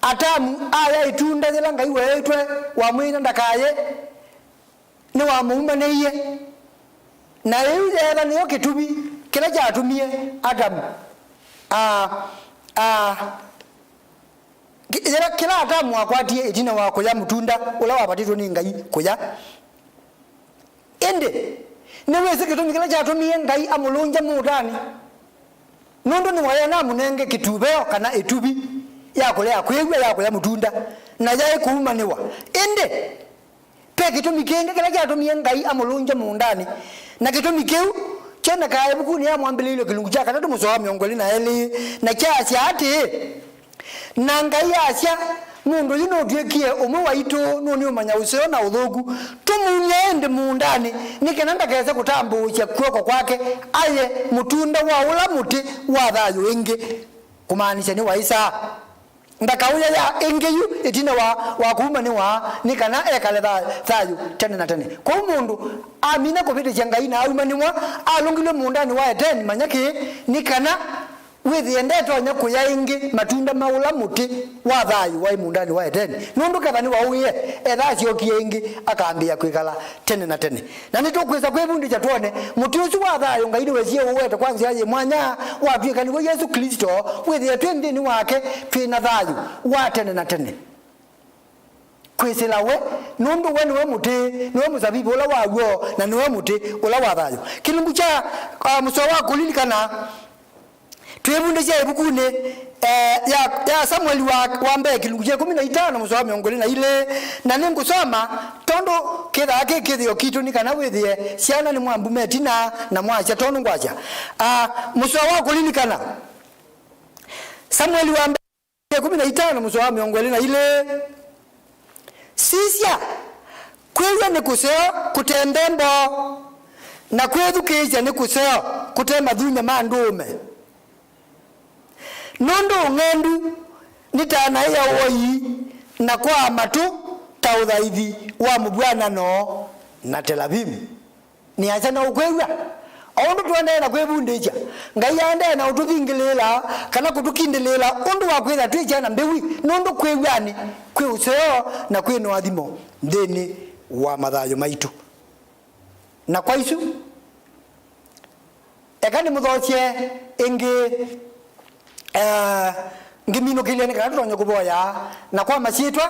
Atamu aya ĩtunda yĩla Ngai weetwe wamwĩie ndakaye, nĩwamũumanĩie. Na ĩu yeetha nĩyo kĩtumi kĩla kyatumie Atamu, a, a, kĩ-, yĩla, kĩla Atamu wakwatie ĩtina wa kũya mũtunda ũla wavatĩtwe nĩ Ngai kũya. Ĩndĩ nĩwĩsĩ kĩtumi kĩla kyatumie Ngai amũlũngya mũũndanĩ? Nũndũ nĩwaĩ anamũnenge kĩtuveo kana ĩtuvi ya kũlea kwĩw'a ya kũya mũtunda, na yaĩ kũumanĩwa. Ĩndĩ ve kĩtumi kĩngĩ kĩla kyatumie Ngai amũlũngya mũũndanĩ, na kĩtumi kĩu kyonekaa ĩvukunĩ ya Mwambĩlĩĩlyo kĩlungu kya katatũ mũsoa wa mĩongo ĩlĩ na elĩ, na kyasya atĩĩ, Na Ngai asya, mũndũ ũyũ nũtw'ĩkie ũmwe waitũ, nũnĩũmanya ũseo na ũthũku. Tũmumye ĩndĩ mũũndanĩ, nĩ kana ndakese kũtambũũsya kw'oko kwake aye mũtunda wa ũla mũtĩ wa thayũ ĩngĩ, kũmaanisya nĩwaĩsaa. Ndakaũya ya ĩngĩ yu ĩtina wa, wa kũumanĩwa, nĩ kana ekale tha-, thayũ tene na tene. Kwoou mũndũ amina kũvĩtĩsya Ngai na aumanĩwa, alũngilw'e mũũndanĩ wa Eteni, manya kĩĩ, nĩ kana wĩthĩe ndetonya kũya ĩngĩ matunda ma ũla mũtĩ wa thayũ waĩ mũũndanĩ wa Eteni, nũndũ ketha nĩwaũĩe, etha asyokie ĩngĩ, akambĩĩa kwĩkala tene na tene. Na nĩtũkwĩsa kwĩvundĩsya twone mũtĩ ũsu wa thayũ Ngai nĩwesie ũwete kwa nzĩa yĩ mwanya, watw'ĩka nĩw'o Yesũ Klĩsto, wĩthĩe twĩ nthĩnĩ wake twĩ na thayũ wa tene na tene. Kwĩsĩla we, nũndũ we nĩwe mũtĩ, nĩwe mũsavivũ ũla wa w'o, na nĩwe mũtĩ ũla wa thayũ. Kĩlungu kya, ah, mũsoa wa kũlilikana, twĩvundĩsya ĩvukunĩ, eh, ya, ya Samueli wa, wa mbee, kĩlungu kya ĩkũmi na itano, mũsoa wa mĩongo ĩlĩ na ilĩ, na nĩngũsoma, tondũ kĩthaa kĩ kĩthĩo kitũ nĩ kana wĩthĩe syana nĩmwambuma ĩtina na mwasya tondũ ngwasya. Ah, mũsoa wa kũlilikana, Samueli wa mbee, ĩkũmi na itano, mũsoa wa mĩongo ĩlĩ na ilĩ. Sisya, kwĩw'a nĩ kũseo kũte nthembo, na kwĩthukĩĩsya nĩ kũseo kũte mathunya ma ndũũme. Nũndũ ũng'endu nĩ ta naĩ ya ũoi, na kwaa matũ ta ũthaithi wa mũvw'anano na telavimu. Nĩasya na ũkwĩw'a. O ũndũ tũendee na kwĩvundĩsya, Ngai aendee na ũtũthingĩlĩĩla kana kũtũkindĩlĩĩla ũndũ wa kwĩthĩa twĩ syana mbĩwi, nũndũ kwĩw'anĩ kwĩ ũseo na kwĩ noathimo nthĩnĩ wa mathayũ maitũ. Na kwa isu, eka nĩmũthokye ĩngĩ, eh, ngĩminũkĩlya nĩ kana tũtonye kũvoya, na kwa masyĩtwa,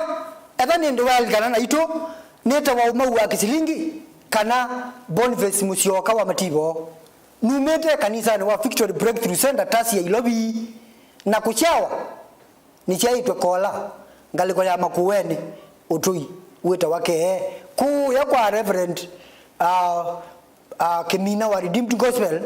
etha nĩ ndũa yalikana naitũ, nĩtawa Ũmau wa Kĩsilingi, kana Boniface Mũsyoka wa Mativo. Numĩte kanisanĩ wa Victory Breakthrough Center, Tasia, Ilovi, na kũsyawa nĩsyaĩtwe Kola, ngalĩko ya Makueni, ũtũi wĩtawa Kee, kũũya kwa Reverend, uh, uh, Kĩmina wa Redeemed Gospel,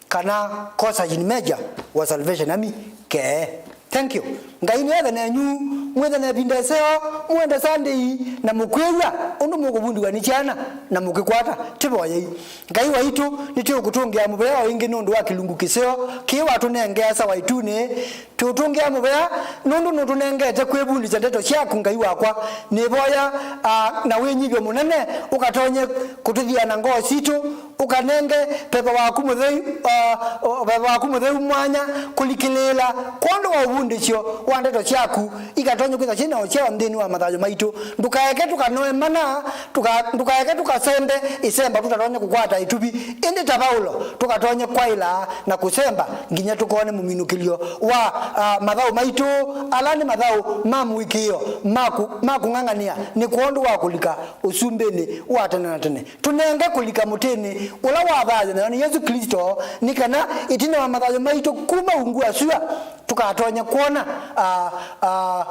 kana Kosa Jin Major wa Salvation Army, Kee. Thank you. Ngai nĩethe nenyu, mwĩthe na ĩvinda ĩseo, mũende Sunday, na mũkwĩw'a ũndũ mũkũvundiwa nĩ syana, na mũkĩkwata. Tĩvoyei. Ngai waitũ, nĩtũkũtũngĩa mũvea o ĩngĩ nũndũ wa kĩlungu kĩseo kĩĩ watũnengea asa wa ĩtunĩ. Tũũtũngĩa mũvea nũndũ nũtũnengete kwĩvundĩsya ndeto syaku, Ngai wakwa. Nĩvoya, ah, na wĩnyivyo mũnene ũkatonye kũtũthia na ngoo sitũ, ũkanenge veva waku mũtheu, ah, o, veva waku mũtheu mwanya kũlikĩlĩĩla kwondũ wa ũvundĩsyo wa ndeto syaku, ikatonye kwĩthwa syĩ na ũsyao nthĩnĩ wa mathayũ maitũ. Ndũkaeke tũkanoe mana, tũka-, ndũkaeke tũkasembe ĩsemba tũtatonya kũkwata ĩtuvi, ĩndĩ ta Vaulo, tũkatonye kwaĩla na kũsemba nginya tũkone mũminũkĩlyo wa, ah, mathaũ maitũ, ala nĩ mathaũ ma mũĩkĩĩo, ma kũ-, ma kũng'ang'anĩa nĩ kwondũ wa kũlika ũsumbĩnĩ wa tene na tene. Tũnenge kũlika mũtĩnĩ ũla wa thayũ, nayo nĩ Yesũ Klĩsto, nĩ kana ĩtina wa mathayũ maitũ kuma ungu wa sua, tũkatonye kwona, ah, ah,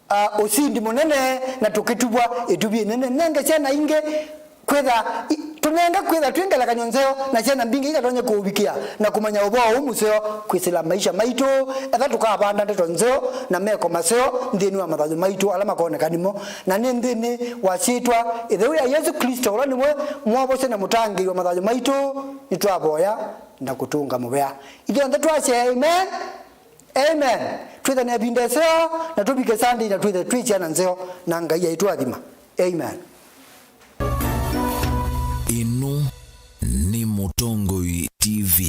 ah, ũsindi mũnene na tũkĩtuvwa ĩtuvi ĩnene. Nenge syana ingĩ kwĩtha, i-, tũnenge kwĩtha twĩ ngelekany'o nzeo, na syana mbingĩ ikatonye kũũvikĩa na kũmanya ũvoo ũũ mũseo kwĩsĩla maisha maitũ. Etha tũkavanda ndeto nzeo na meko maseo nthĩnĩ wa mathayũ maitũ ala makoneka nĩmo, na nĩ nthĩnĩ wa syĩtwa ĩtheu ya Yesũ Klĩsto, ũla nĩwe Mwovosya na Mũtangĩĩi wa mathayũ maitũ, nĩtwavoya na kũtũnga mũvea. Ithyonthe twasya, Amen. Amen. Twĩthane ĩvinda ĩseo, na tũvike Sunday, na twĩthe twĩ syana nzeo, na Ngai aitũathima. Amen. Ĩno nĩ Mũtongoi T V.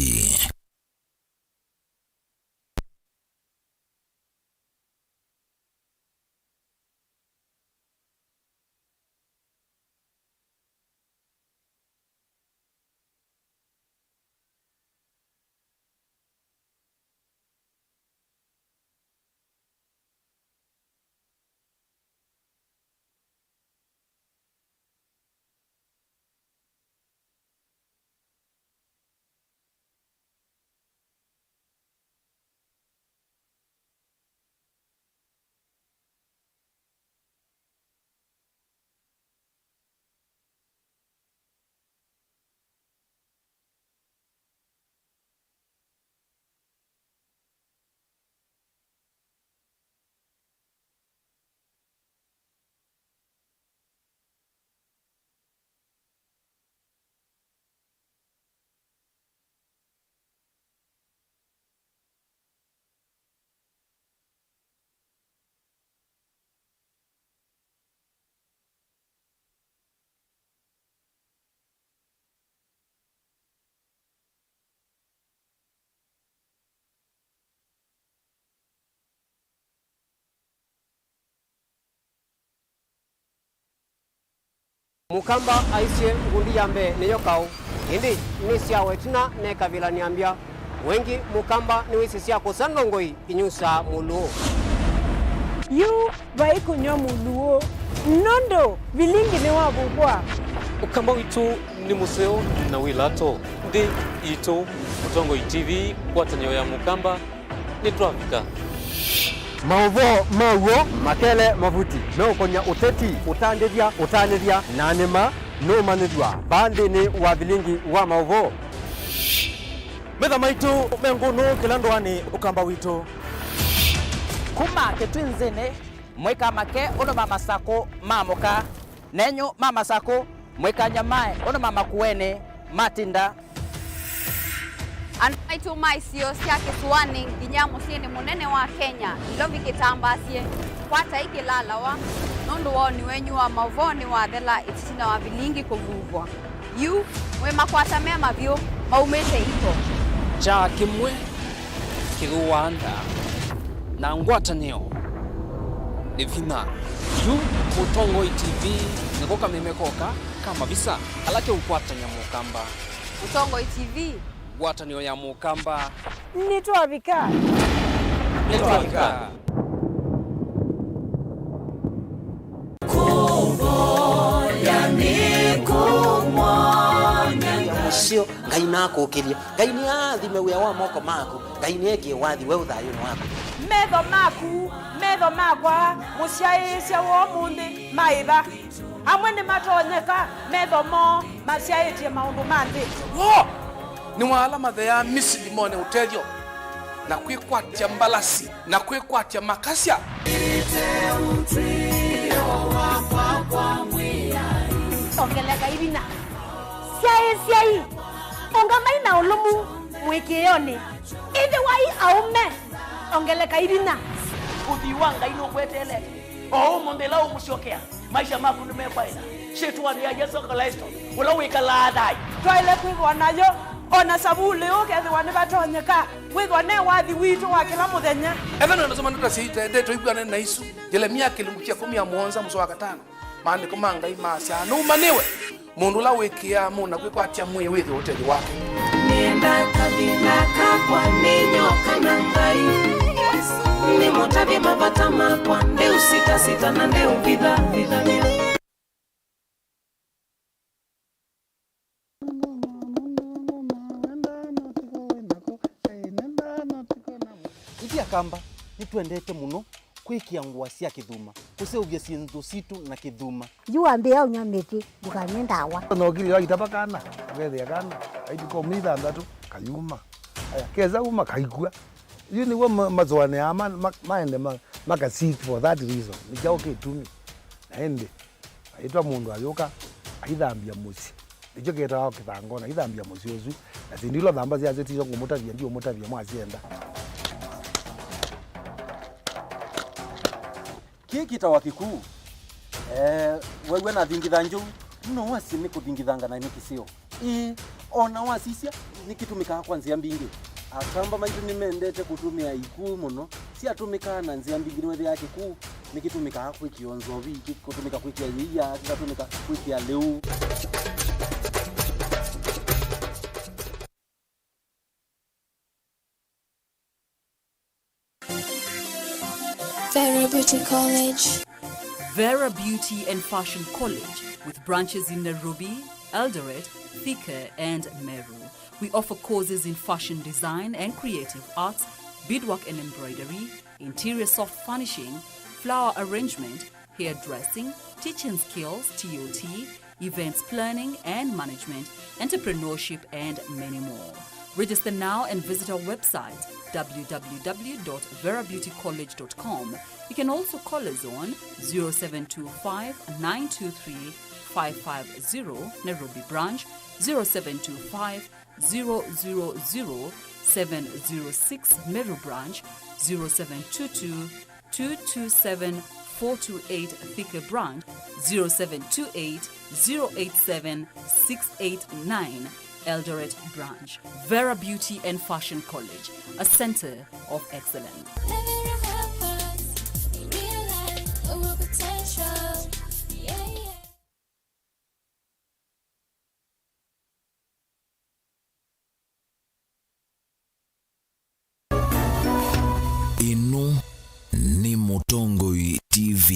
Mũkamba aisye ngundi ya mbee nĩyo kaũ, ĩndĩ nĩ syawa ĩtina mekavĩlanĩa mbya. Wengĩ Mũkamba nĩwĩsĩ sya kũsa ndongoi inyusaa Mũlũũ. Yu vai kũnyw'a Mũlũũ, nũndũ vilingi nĩwavukwa. Ũkamba witũ nĩ mũseo na wĩ lato. Nthĩ itũ, Mũtongoi T V, ngwatanĩo ya Mũkamba, nĩtwavika. Maũvoo ma w'o makele mavuti meũkony'a ũteti, ũtandĩthya, ũtanĩthya, na nĩma nũũmanyĩthw'a vaa nthĩnĩ wa vilingi wa maũvoo. Metha maitũ me ngũnũ kĩla ndũanĩ Ũkamba witũ. Kuma Kĩtwinzĩnĩ, mũikamake ũndũ ma Masakũ maamũka, nenyu ma Masakũ, mũikanyamae ũndũ ma Makueni matinda. Andũ maitũ ma isio sya kĩsũanĩ nginya mũsyĩnĩ mũnene wa Kenya, Nairobi kĩtambaasye, kwatai kĩlalawa, nũndũ woni wenyu wa maũvoo nĩwathela ĩtina wa vilingi kũvuvwa. Yu, mwĩ makwata me mavyũ, maumĩte iko. Kyaa kĩmwe kĩthũaa ndaa, na ngwatanĩo nĩ vinya. Yu, Mũtongoi T V nĩko kameme koka ka mavisa ala keũkwatany'a Mũkamba. Mũtongoi T V. Ngwatanĩo ya Mũkamba. Nĩtwavika. Nĩtwavika. Kũvoya nĩ kũmwanya Ngai. Mũseo, Ngai nakũkĩlye. Ngai nĩaathime wĩa wa moko maku. Ngai nĩekie wathi weũ thayũnĩ waku. Metho maku, metho makwa, mũsyaĩĩsya wa ũmũnthĩ, maĩva. Amwe nĩmatonyeka, metho moo masyaĩtye maũndũ ma nthĩ. Woo! Nĩ wa ala matheaa Misili mone ũtethyo, na kwĩkwatya mbalasi, na kwĩkwatya makasya. Ongeleka ivina. Syaĩĩsyai. Ũngamai na ũlũmu mũĩkĩĩonĩ. Ĩthĩwai aũme. Ongeleka ivina. Ũthwii wa Ngai nũkweteelete. O ũmũnthĩ ĩla ũmũsyokea, maisha maku nĩmekwaĩla. Syĩtwanĩ ya Yesũ Klĩsto, ũla wĩkalaa thayũ. Twaĩle kwĩthwa nayo, o na Savulĩ ũkethĩwa nĩvatonyeka kwĩthwa ne wathi witũ wa kĩla mũthenya. Ethĩwa nĩũnasoma ndeto sya ite, ndeto ikwĩanene na isu, Yelemia kĩlungu kya ĩkũmi na mũonza mũsoa wa katano, Maandĩko ma Ngai maasyaa, nũmanyĩwe mũndũ ũla wĩkĩaa mũna kwĩkwatya mwĩĩ wĩthĩwe ũtethyo wake. Nĩenda kavinda kakwa nĩ nyoka na Ngai. Nĩmũtavye mavata makwa, ndeũsitasita na ndeũvithavithany'a. Ithyĩ Akamba nĩtwendete mũno kwĩkĩa ngũa sya kĩthuma, kũseũvya syĩndũ sitũ na kĩthuma. Yu wambĩĩa ũnyw'a mĩtĩ, ndũkanywe ndawa. Nokilio aitava kana, ũkethĩa kana, aitũka ũmĩ ithanthatu, kayuma. Aya, kesa uma, kaikw'a. Yu nĩw'o ma-, masũanĩaa ma-, ma-, maende ma-, maka seek for that reason. Nĩ kyaũ kĩtumi? Na ĩndĩ, aitwa mũndũ ayũka, aithambya mũsyĩ. Nĩkyo kĩtawa kĩthangona, aithambya mũsyĩ ũsu. Na syĩndũ ila ũthamba syasyo tisyo ngũmũtavya, ndiũmũtavya mwasyenda. Kĩĩ kĩtawa kĩkuu. Eh, wew'a nathingitha njovu, no wasye nĩ kũthingithanga na nĩ kĩseo. Ĩĩ, o na wasisya, nĩkĩtũmĩkaa kwa nzĩa mbingĩ. Akamba maitũ nĩmendete kũtũmĩa ikuu mũno. Syatũmĩkaa na nzĩa mbingĩ, nĩwĩthĩaa kĩkuu nĩkĩtũmĩkaa kwĩkĩa nzovi, kĩkũtũmĩka kwĩkĩa yĩia, kĩkatũmĩka kwĩkĩa lĩu. Vera Beauty College. Vera Beauty and Fashion College, with branches in Nairobi, Eldoret, Thika, and Meru. We offer courses in fashion design and creative arts, beadwork and embroidery, interior soft furnishing, flower arrangement, hairdressing, teaching skills, T O T, events planning and management, entrepreneurship, and many more. Register now and visit our website, w w w dot vera beauty college dot com. You can also call us on zero seven two five, nine two three, five five zero, Nairobi branch, zero seven two five, zero zero zero, seven zero six, Meru branch, zero seven two two, two two seven, four two eight, Thika branch, zero seven two eight, zero eight seven, six eight nine, Eldoret branch. Vera Beauty and Fashion College, a center of excellence. V.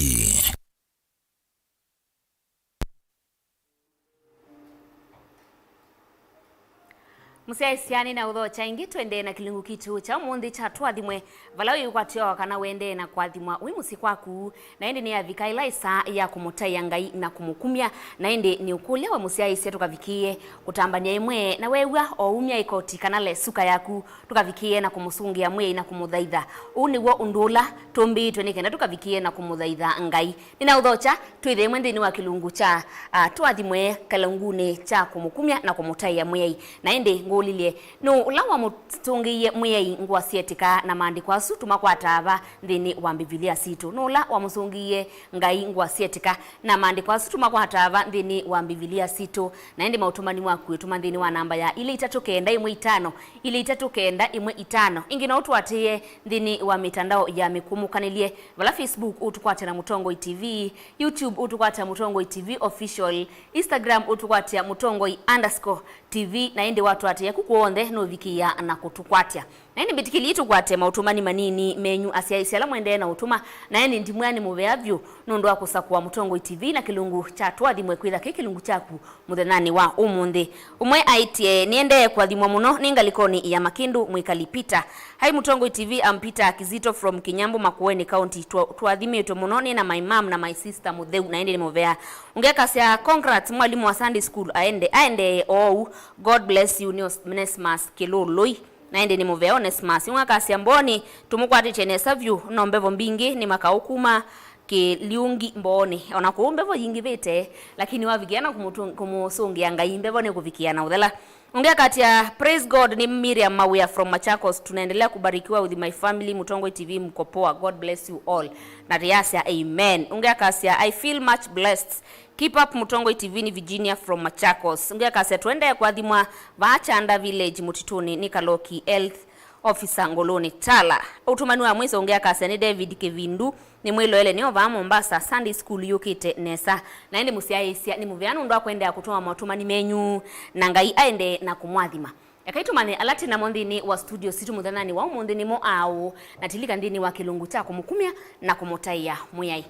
Mũsyaĩĩsya, nĩnaũthokya ĩngĩ, tũendee na kĩlungu kitũ kya ũmũnthĩ kya Tũathimwe, vala wĩũkwatyo kana wendee na kũathimwa wĩ mũsyĩ kwaku. Na ĩndĩ nĩyavika ĩla ĩsaa ya kũmũtaĩa Ngai na kũmũkumya. Na ĩndĩ nĩũkũlya we mũsyaĩĩsya tũkavikĩĩe kũtambany'a ĩmwe, na weew'a o umya ĩkoti kana lesuka yaku, tũkavikĩĩe na kũmũsũngĩa Mwĩai na kũmũthaitha. Ũu nĩw'o ũndũ ũla tũmbĩĩtwe nĩ kenda tũkavikĩĩe na kũmũthaitha Ngai. Nĩnaũthokya, twĩthĩe ĩmwe nthĩnĩ wa kĩlungu kya, ah, Tũathimwe, kĩlungunĩ kya kũmũkumya na kũmũtaĩa Mwĩai. Na ĩndĩ ngũũlilye, nũũ ũla wamũsũngĩie Mwĩai ngũa syetĩka, na maandĩko asu tũmakwataa va nthĩnĩ wa Mbivilia sitũ? Nũũ ũla wamũsũngĩie Ngai ngũa syetĩka, na maandĩko asu tũmakwataa va nthĩnĩ wa Mbivilia sitũ? Na ĩndĩ maũtũmani maku wĩtũma nthĩnĩ wa namba ya ilĩ itatũ kenda ĩmwe itano, ilĩ itatũ kenda ĩmwe itano. Ĩngĩ no ũtũatĩĩe nthĩnĩ wa mĩtandao ya mĩkũmũkanĩlye, vala Facebook ũtũkwatya na Mũtongoi T V, YouTube ũtũkwatya Mũtongoi T V Official, Instagram ũtũkwatya Mũtongoi underscore T V, na ĩndĩ watũatĩĩa ku kw'onthe nũvikĩĩa na kũtũkwatya. Na ĩndĩ mbĩtĩkĩlye tũkwate maũtũmani manini menyu asyaĩĩsya ala mwendee na ũtũma, na ĩndĩ ndimwĩa nĩ mũvea vyũ nũndũ wa kũsakũa Mũtongoi T V na kĩlungu kya Tũathimwe kwĩtha kĩ kĩlungu kyaku mũthenyanĩ wa ũmũnthĩ. Ũmwe aĩtye, nĩendee kũathimwa mũno nĩ ngalĩkonĩ ya Makĩndũ, Mwĩkali Peter. Hi Mũtongoi T V, I'm Peter Kizito from Kinyambu, Makueni County. Twa-, tũathimĩtwe mũno nĩ na my mom na my sister mũtheu, na ĩndĩ nĩ mũvea. Ũngĩ akasya, congrats mwalimũ wa Sunday school, aende, aendee oou. God bless you, nĩ Os-, Onesmus Kĩlũlũi. Na ĩndĩ nĩ mũvea Onesmus. Ũngĩ akasya, Mbooni tũmũkwatĩtye nesa vyũ, no mbevo mbingĩ nĩ makaũ kuma Kĩliungi Mbooni. O na kũu mbevo yingĩvĩte, lakini wavikĩa na kũmũtũ-, kũmũsũngĩa Ngai, mbevo nĩkũvikĩa na ũthela. Ũngĩ akatya, praise God, ni Miriam Mawia from Machakos. Tunaendelea kubarikiwa with my family, Mutongoi T V, mko poa. God bless you all. Na tũyasya amen. Ũngĩ akasya, I feel much blessed. Keep up, Mutongoi T V. Ni Virginia from Machakos. Ũngĩ akasya, tuendee kũathimwa vaa Chanda Village, Mutituni, ni Kaloki Health Officer Ngoloni Tala. Ũtũmani wa mwiso ũngĩ akasya nĩ David Kĩvindu, nĩmwĩloele nĩ o vaa Mombasa, Sunday school yũkĩte nesa. Na ĩndĩ mũsyaĩĩsya nĩ mũvea nũndũ wa kũendeea kũtũma motũmani menyu, na Ngai aendee na kũmwathima. Ekai tũmanye ala twĩ namo nthĩnĩ wa studio sitũ mũthenyanĩ wa ũmũnthĩ nĩmo aũ, na tilika nthĩnĩ wa kĩlungu kya kũmũkumya na kũmũtaĩa Mwĩai.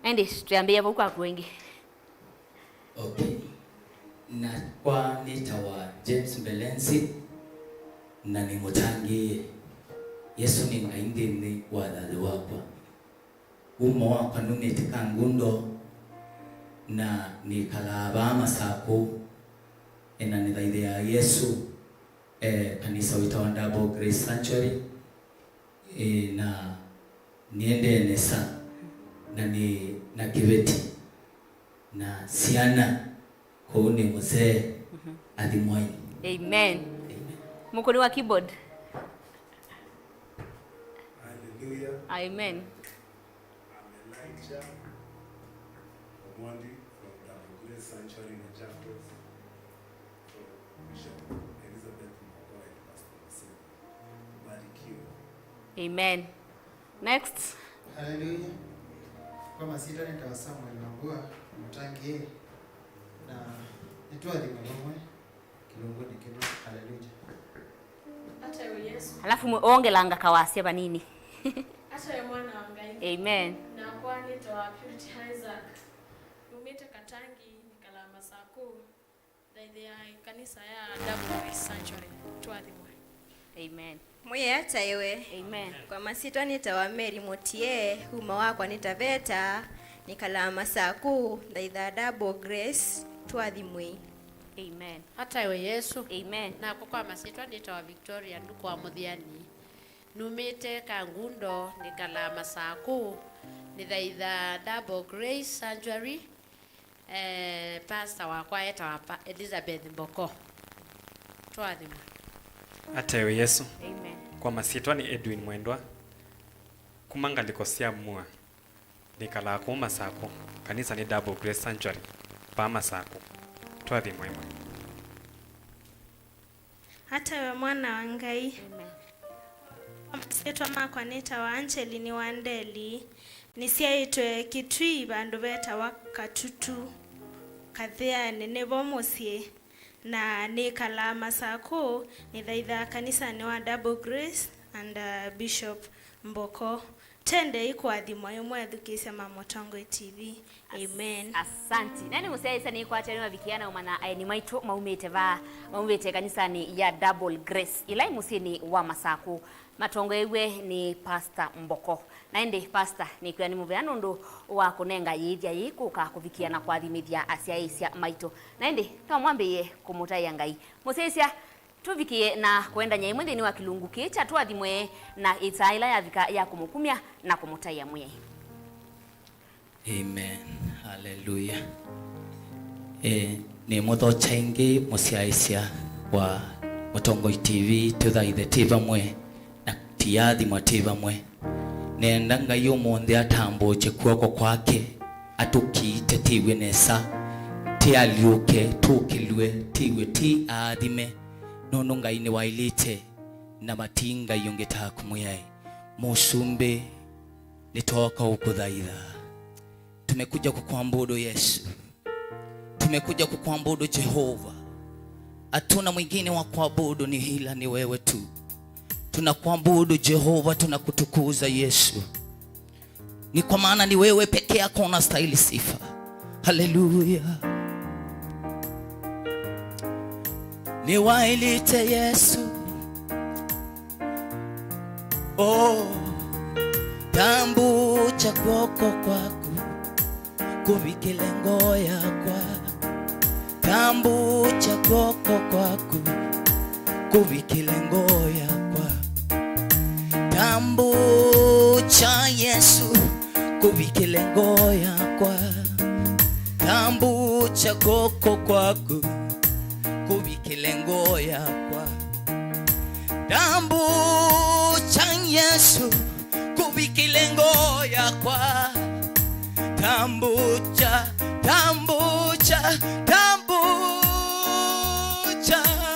Na ĩndĩ twĩambĩĩa vau kwaku ĩngĩ. Okay. Nakwa nĩtawa James Mbelensi, na nĩ mũtangĩĩe. Yesũ nĩ Ngai nthĩnĩ wa thayũ wakwa. Wumo wakwa numĩte Kangundo, na nĩkalaa vaa Masakũ, na nĩthaithĩaa Yesũ, eh, kanisa wĩtawa Double Grace Sanctuary. Ĩĩ, na nĩendee nesa, na nĩ na kĩveti, na syana, kũu nĩ mũsee. Mhm. Athimwai. Amen. Amen. Mũkũni wa keyboard. Hallelujah. Amen. I'm Elijah Omondi from Double Grace Sanctuary, Machakos. Bishop Elizabeth Mokoi, Pastor Museveni. Ubarikiwe. Amen. Next. Hallelujah. Kwa masyĩtwa nĩtawa Samuel Wambua, mũtangĩĩe, na nĩtũathimwe vamwe kĩlungunĩ kĩno. Hallelujah. Atawe Yesu. Alafu mwe-, ongelanga kawasya vanini. Atawe Mwana wa Ngai. Amen. Nakwa nĩtawa Purity Isaac. Numĩte Katangi, nĩkalaa Masakũ. Thaithĩai kanisa ya Double Grace Sanctuary. Twathimwe. Amen. Mwĩe ataĩwe. Amen. Kwa masyĩtwa nĩtawa Mary Mũtie, uma wakwa nĩ Taveta, nĩkalaa Masakũ, nthaithaa Double Grace, twathimwe. Amen. Ataĩwe Yesũ. Amen. Nakwa kwa masyĩtwa nĩtawa Victoria Nduku wa Mũthiani. Numĩte Kangundo, nĩkalaa Masakũ, nĩthaithaa Double Grace Sanctuary. Eh, pastor wakwa etawa pa-, Elizabeth Mboko. Twathimwa. Ataĩwe Yesũ. Amen. Kwa masyĩtwa nĩ Edwin Mwendwa. Kuma ngalĩko sya Mua. Nĩkalaa kũu Masakũ. Kanisa nĩ Double Grace Sanctuary. Paa Masakũ. Twathimwa ĩmwe. Atawe Mwana wa Ngai. Amen. Masyĩtwa makwa nĩtawa Angelini Wandeli. Nĩsyaĩtwe Kitui vandũ vetawa Katutu, Kathĩanĩ, nĩvo mũsyĩ, na nĩkalaa Masakũ, nĩthaithaa kanisanĩ wa Double Grace and, uh, Bishop Mboko. Twendei kũathimwa ĩmwe ethukĩĩsya ma Mũtongoi T V. Amen. Asanti. Na nĩ mũsyaĩĩsya nĩkwatya nĩwavikĩa na ũmanya aeni maitũ maumĩte va, maumĩte kanisanĩ ya Double Grace, ĩla ĩ mũsyĩnĩ wa Masakũ. Matongoew'e nĩ Pastor Mboko. Na ĩndĩ Pastor, nĩkwĩa nĩ mũvea nũndũ wa kũnenga yĩĩthya yĩĩ kũka kũvikĩa na kũathimĩthya asyaĩĩsya maitũ. Na ĩndĩ no mwambĩĩe kũmũtaĩa Ngai. Mũsyaĩĩsya, tũvikĩe na kũendany'a ĩmwe nthĩnĩ wa kĩlungu kĩĩ kya tũathimwe na ĩsaa ĩla yavika ya kũmũkumya na kũmũtaĩa Mwĩai. Amen. Hallelujah. Eh, nĩ mũthokya ĩngĩ mũsyaĩĩsya wa Mũtongoi T V, tũthaithe twĩ vamwe na tũathimwa twĩ vamwe. Nenda Ngai ũmũnthĩ atambũũkye kw'oko kwake, atũkiite twĩw'e nesa, tũalyũke, tũkĩlw'e, twĩw'e twĩ aathime, nũndũ Ngai nĩwaĩlĩte na vati Ngai ũngĩ taku Mwĩai. Mũsumbĩ, nĩtooka ũkũthaitha. Tumekuja kukuabudu Yesu. Tumekuja kukuabudu Jehova. Hatuna mwingine wa kuabudu ni ila ni wewe tu. Tunakuabudu Jehova, tunakutukuza Yesu. Ni kwa maana ni wewe peke yako unastahili sifa. Haleluya. Nĩwaĩlĩte Yesu. Oh, tambũũkya kw'oko kwaku kũvikĩle ngoo yakwa. Tambũũkya kw'oko kwaku kũvikĩle ngoo yakwa. Tambũũkya Yesu kũvikĩle ngoo yakwa. Tambũũkya kw'oko kwaku kũvikĩle ngoo yakwa. Tambũũkya Yesu kũvikĩle ngoo yakwa. Tambũũkya, tambũũkya, tambũũkya.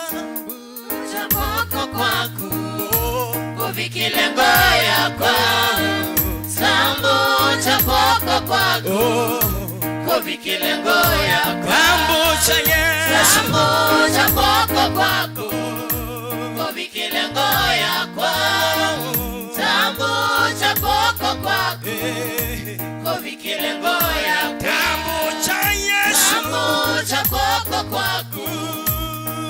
Tambũũkya kw'oko kwaku kũvikĩle ngoo yakwa. Tambũũkya kw'oko kwaku kũvikĩle ngoo yakwa. Tambũũkya Yesu. Tambũũkya kw'oko kwaku kũvikĩle ngoo yakwa. Tambũũkya kw'oko kwaku kũvikĩle ngoo yakwa. Tambũũkya Yesu. Tambũũkya kw'oko kwaku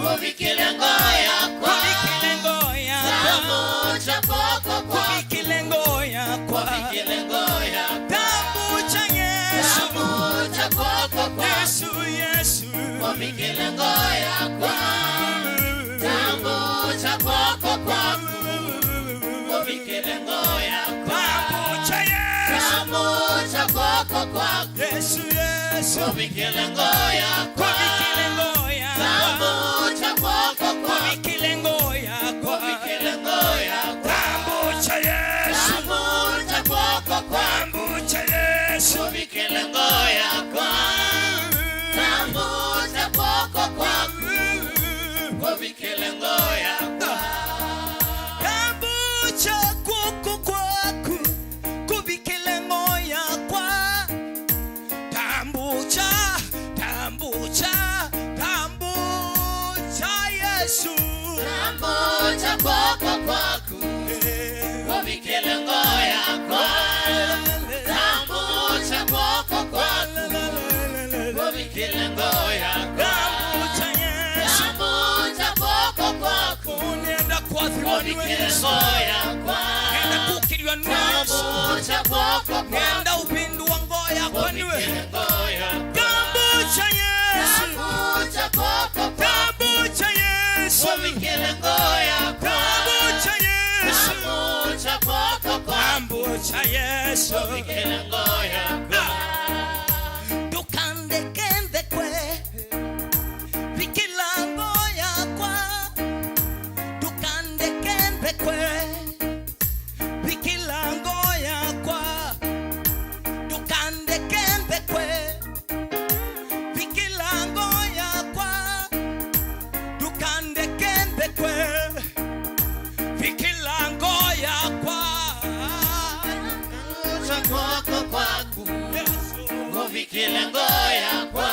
kũvikĩle ngoo yakwa. Kũvikĩle ngoo yakwa. Tambũũkya kw'oko kwaku kũvikĩle ngoo yakwa. Kũvikĩle ngoo yakwa. Tambũũkya Yesu. Tambũũkya kw'oko kwaku. Yesu, Yesu. Kũvikĩle ngoo yakwa. Tambũũkya kw'oko kwaku kũvikĩle ngoo yakwa. Tambũũkya Yesu. Tambũũkya kw'oko kwaku. Yesu, Yesu. Kũvikĩle ngoo yakwa. Kũvikĩle ngoo yakwa. Tambũũkya kw'oko kwaku. Kũvikĩle ngoo yakwa. Kũvikĩle ngoo yakwa. Tambũũkya Yesu. Tambũũkya kw'oko kwaku. Tambũũkya Yesu. Kũvikĩle ngoo yakwa. Tambũũkya kw'oko kwaku kũvikĩle ngoo yakwa. Tambũũkya kw'oko kwaku kũvikĩle ngoo yakwa. Tambũũkya, tambũũkya, tambũũkya Yesu. Tambũũkya kw'oko kwaku kũvikĩle ngoo yakwa. Tambũũkya kw'oko kwaku kũvikĩle ngoo yakwa. Tambũũkya Yesu. Tambũũkya kw'oko kwaku. Nenda kũathimwa nĩ Yesu. Kũvikĩle ngoo yakwa. Nenda kũkĩlw'a nĩ Yesu. Tambũũkya kw'oko kwaku. Nenda ũvĩndũa ngoo yakwa nĩwe. Kũvikĩle ngoo yakwa. Tambũũkya Yesu. Tambũũkya kw'oko kwaku. Tambũũkya Yesu. Kũvikĩle ngoo yakwa. Tambũũkya Yesu. Tambũũkya kw'oko kwaku. Tambũũkya Yesu. Kũvikĩle ngoo yakwa. Ndũkandeke nthekwe. Vikĩla ngoo yakwa. Ndũkandeke nthekwe. Vikĩla ngoo yakwa. Ndũkandeke nthekwe. Vikĩla ngoo yakwa, ndũkandeke nthekwe. Vikĩla ngoo yakwa. Tambũũkya kw'oko kwaku. Yesu. Kũvikĩle ngoo yakwa.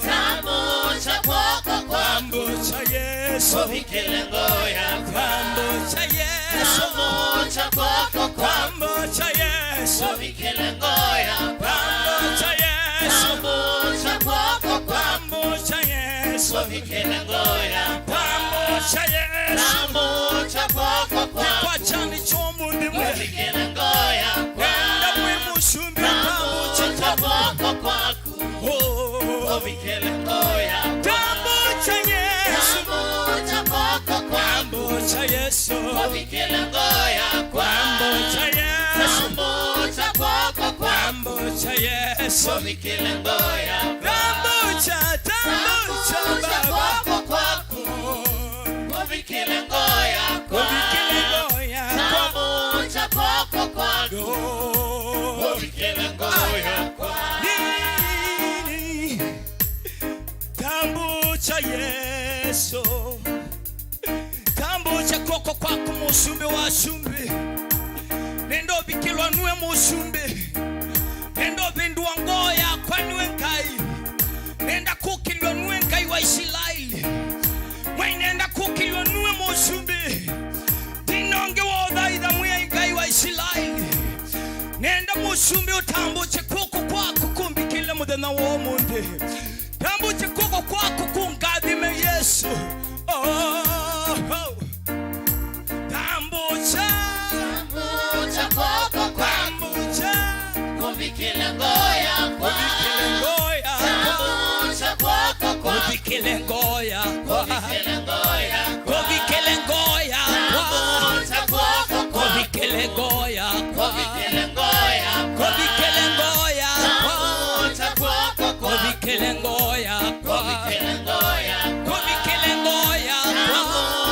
Tambũũkya kw'oko kwaku. Tambũũkya Yesu. Kũvikĩle ngoo yakwa. Tambũũkya Yesu. Tambũkya kw'oko kwaku. Tambũkya Yesũ. Kũvikĩle ngoo yakwa. Tambũkya Yesũ. Tambũkya kw'oko kwaku. Tambũkya Yesũ. Kũvikĩle ngoo yakwa. Tambũkya Yesũ. Tambũkya kw'oko kwaku. Nĩkwakya nĩ kyo ũmũnthĩ mwĩ. Kũvikĩle ngoo yakwa. Nenda mwĩ mũsumbĩ ũtambũkye kw'oko kwaku. Kũvikĩle ngoo yakwa. Tambũkya Yesũ. Tambũkya kw'oko kwaku. Tambũkya Yesũ. Kũvikĩle ngoo yakwa. Tambũkya Yesũ. Tambũkya kw'oko kwaku. Tambũkya Yesũ. Kũvikĩle ngoo yakwa. Tambũkya, tambũkya Baba. Kw'oko kwaku. Kũvikĩle ngoo yakwa. Kũvikĩle ngoo yakwa. Tambũkya kw'oko kwaku. Kũvikĩle ngoo yakwa. Nini? Tambũkya Yesũ. Tambũkya kw'oko kwaku mũsumbĩ wa asumbĩ. Nenda ũvikĩlwa nue mũsumbĩ. Nenda ũvĩndũa ngoo yakwa nue Ngai. Nenda kũkĩlw'a nue Ngai wa Isilaeli. Mwai nenda kũkĩlw'a nue mũsumbĩ. Ndina ũngĩ wa ũthaitha Mwĩai Ngai wa Isilaeli. Nenda mũsumbĩ ũtambũkye kw'oko kwaku kũmbikĩle mũthenya wa ũmũnthĩ. Tambũkye kw'oko kwaku kũngathime Yesũ. Oh, oh. Tambũkya. Tambũkya kw'oko kwaku. Tambũkya. Kũvikĩle ngoo yakwa. Kũvikĩle ngoo yakwa. Tambũkya kw'oko kwaku. Kũvikĩle ngoo yakwa. Kũvikĩle ngoo yakwa. Kũvikĩle ngoo yakwa. Tambũkya kw'oko kwaku. Kũvikĩle ngoo yakwa. Kũvikĩle ngoo yakwa. Kũvikĩle ngoo yakwa. Tambũkya kw'oko kwaku. Kũvikĩle ngoo yakwa. Kũvikĩle ngoo yakwa. Kũvikĩle ngoo yakwa.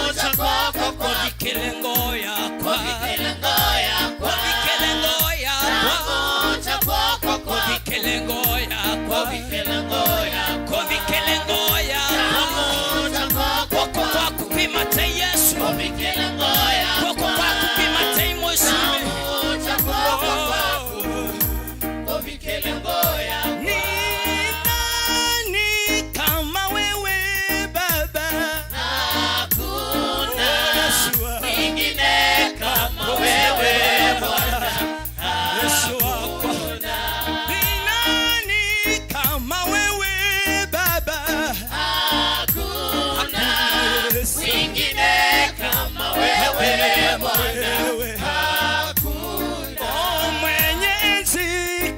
Tambũkya kw'oko kwaku. Kũvikĩle ngoo yakwa. Kũvikĩle ngoo yakwa. Kũvikĩle ngoo yakwa. Tambũkya kw'oko kwaku. Kũvikĩle ngoo yakwa. Kũvikĩle ngoo yakwa. Kũvikĩle ngoo yakwa. Tambũkya kw'oko kwaku. Kw'oko kwaku kwĩmatei Yesũ. Kũvikĩle ngoo yakwa. Kw'oko kwaku kwĩmatei mũsumbĩ. Tambũkya kw'oko kwaku. Kũvikĩle ngoo yakwa. Ni nani kama wewe, Baba? Hakuna mwingine kama wewe, Bwana. Yesu wakwa. Ni nani kama wewe, Baba? Hakuna mwingine kama wewe, Bwana. Hakuna. O mwenye enzi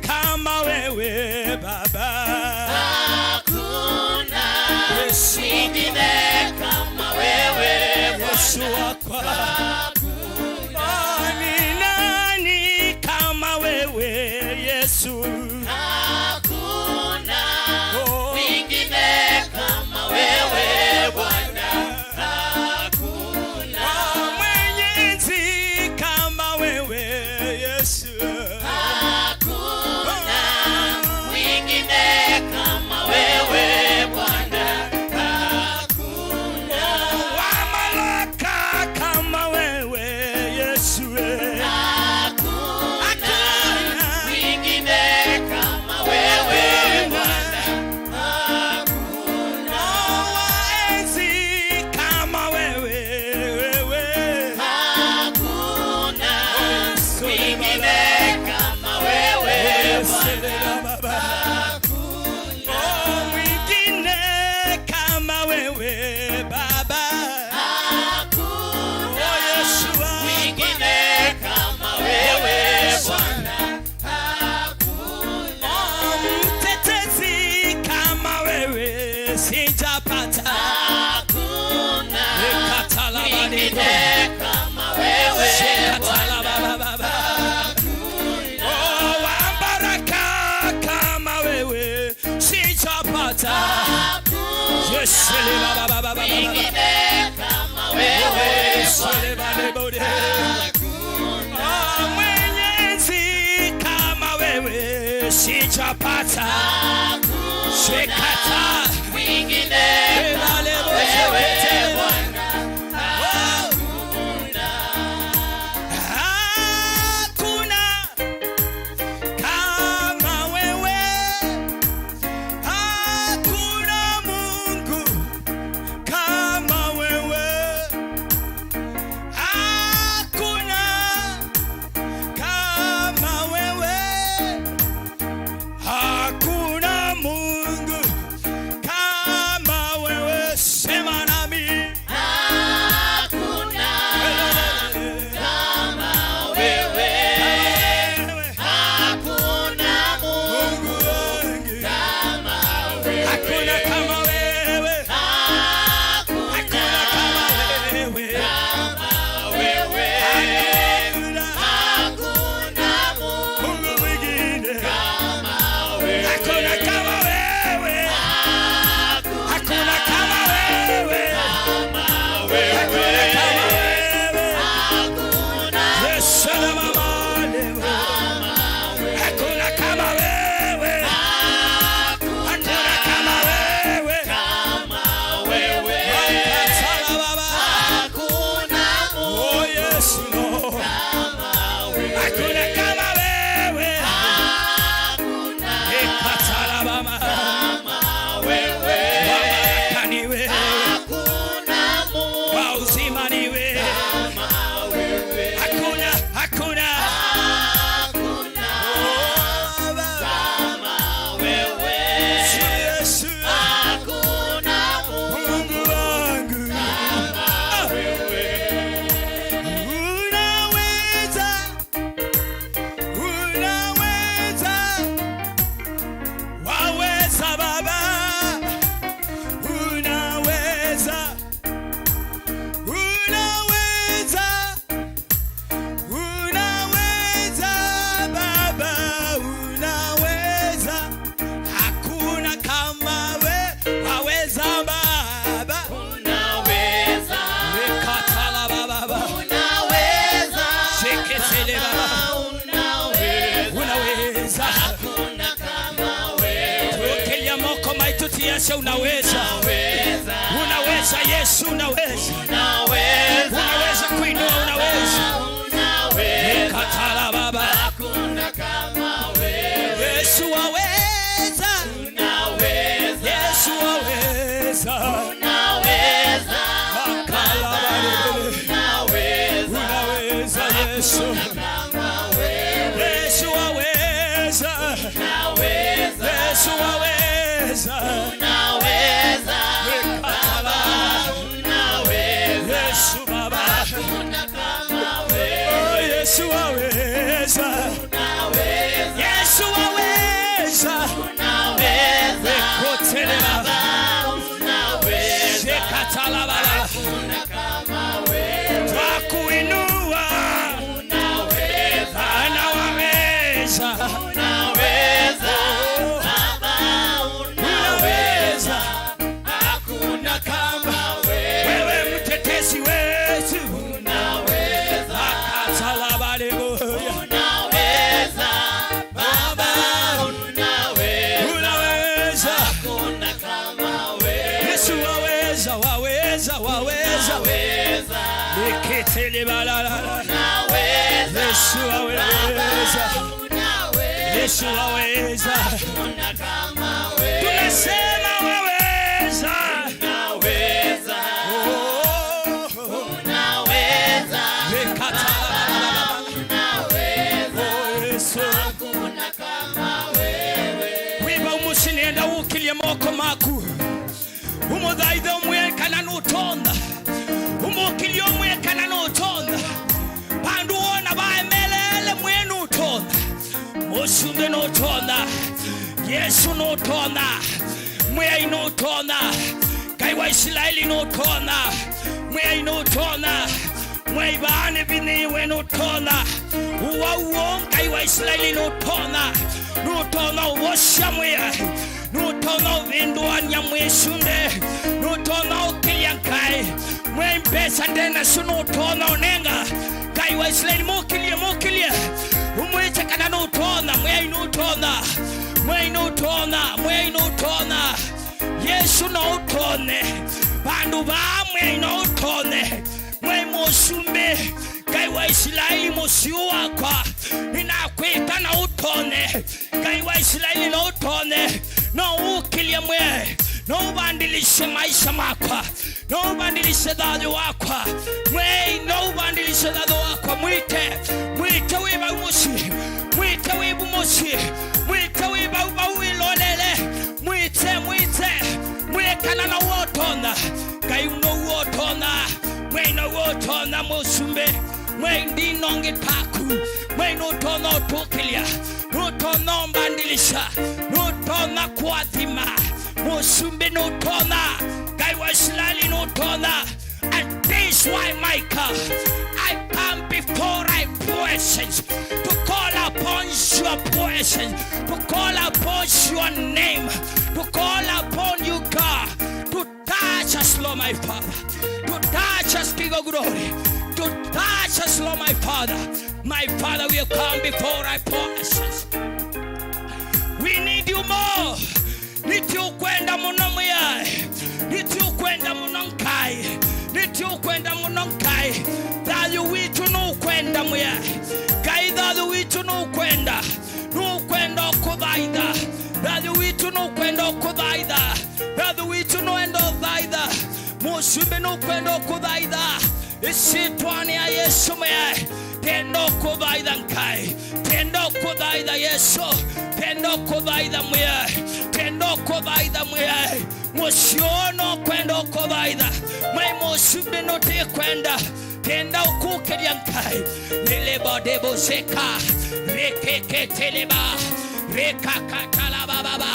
kama wewe, Baba. Hakuna mwingine kama wewe, Bwana. Yesu wakwa. Hakuna. O ni nani kama wewe, Yesu? Hakuna mwingine kama wewe, Bwana. Hakuna. O mwenye enzi kama wewe, Yesu. Hakuna mwingine kama wewe, Bwana. Hakuna. O wa mamlaka kama wewe, Yesu. Hakuna mwingine kama wewe, Bwana. Hakuna. O wa enzi kama wewe, wewe. Hakuna mwingine kama wewe, Bwana. Hakuna. O mwingine kama wewe, Baba. Hakuna. O Yesu wangu. Mwingine kama wewe, Bwana. Hakuna. O mtetezi kama wewe sijapata. Hakuna. Ekatala mwingine kama wewe, Bwana. Shekatala baba baba. Hakuna. O wa baraka kama wewe sijapata. Hakuna. Yesele baba baba baba. Mwingine kama wewe, Bwana. Yesele baba baba. Hakuna. O mwenye enzi kama wewe sijapata. Hakuna. Shekata. Mwingine kama wewe, Bwana. Hakuna. Hakuna kama wewe. Hakuna Mungu kama wewe. Hakuna Unaweza. Unaweza, Yesu, unaweza. Unaweza kuinua, unaweza. Unaweza. Katala Baba. Hakuna kama wewe. Yesu waweza. Unaweza. Yesu waweza. Unaweza. Makala Baba. Unaweza. Unaweza, Yesu. Hakuna kama wewe. Yesu waweza. Unaweza. Yesu waweza. Unaweza. Baba, unaweza. Yesu Baba. Hakuna kama wewe. Oh, Yesu waweza. Unaweza. Yesu waweza. Unaweza. Ekotelema. Baba, unaweza. Shekatala Baba. Hakuna kama wewe. Twakuinua. Unaweza. Bwana waweza. Unaweza. Oh. Baba, unaweza. Hakuna kama wewe. Wewe mtetezi wetu. Unaweza. Makatala Baba. Unaweza. Baba, unaweza. Unaweza. Hakuna kama wewe. Yesu waweza, waweza, waweza. Unaweza. Nikitele balala. Unaweza. Yesu waweza. Baba, unaweza. Yesu waweza. Hakuna kama wewe. Tunasema waweza. Unaweza. Oh. Unaweza. Nikata. Baba, unaweza. Oh, Yesu. Hakuna kama wewe. Wĩ vau mũsyĩ, nĩenda ũkĩlye moko maku. Ũmũthaithe, ũmwĩe kana nũtonya. Ũmũkĩlye, ũmwĩe kana nũtonya. Vandũ wona vaemelele, mwĩe nũtonya. Mũsumbĩ nũtonya. Yesu nũtonya. Mwĩai nũtonya. Ngai wa Isilaeli nũtonya. Mwĩai nũtonya. Mwĩai vaa nĩvinĩĩwe nũtonya. Ũwau ũũ Ngai wa Isilaeli nũtonya. Nũtonya ũvosya mwĩai. Nũtonya ũvĩndũany'a mwĩsumbĩ. Nũtonya ũkĩlya Ngai. Mwĩai mbesa nde nasyo nũtonya ũnenga. Ngai wa Isilaeli, mũkĩlye, mũkĩlye. Ũmwĩte kana nũtonya. Mwĩai nũtonya. Mwĩai nũtonya. Mwĩai nũtonya. Yesu no ũtonye. Vandũ vaa mwĩai no ũtonye. Mwĩai mũsumbĩ, Ngai wa Isilaeli, mũsyĩ ũũ wakwa, nĩnakwĩta na ũtonye. Ngai wa Isilaeli, no ũtonye, no ũkĩlye mwĩai, no ũvandilisye maisha makwa, no ũvandilisye thayũ wakwa. Mwĩai, no ũvandilisye thayũ wakwa. Mwĩte, mwĩte wĩ vau mũsyĩ, mwĩte wĩ vu mũsyĩ, mwĩte wĩ vau vau wĩlolele, mwĩte, mwĩte, mwĩe kana no ũtonya. Ngai no ũtonya. Mwĩai no ũtonya mũsumbĩ. Mwĩai ndina ũngĩ taku. Mwĩai nũtonya ũtũkĩlya. Nũtonya ũmbandilisha. Nũtonya kũathima. Mũsumbĩ nũtonya. Ngai wa Isilaeli nũtonya. And this is why, Micah, I come before thy presence to call upon your presence, to call upon your name, to call upon you, God, to touch us, Lord my Father. To touch us, King of glory. To touch us, Lord my Father. My Father, we have come before thy presence. We need you more. Nĩtũkwenda mũno Mwĩai. Nĩtũkwenda mũno Ngai. Nĩtũkwenda mũno Ngai. Thayũ witũ nũkwenda Mwĩai. Ngai, thayũ witũ nũkwenda. Nũkwenda ũkũthaitha. Thayũ witũ nũkwenda ũkũthaitha. Thayũ witũ nũenda ũthaitha. Mũsumbĩ nũkwenda ũkũthaitha. Ĩsyĩtwanĩ ya Yesũ Mwĩai. Tenda ũkũthaitha Ngai. Tenda ũkũthaitha Yesũ. Tenda ũkũthaitha Mwĩai. Tenda ũkũthaitha Mwĩai. Mũsyĩ ũũ nũkwenda ũkũthaitha. Mwĩai mũsumbĩ nũtĩkwenda. Tenda ũkũkĩlya Ngai. Lelebodeboseka. Rekeketeleba. Rekakatalabababa.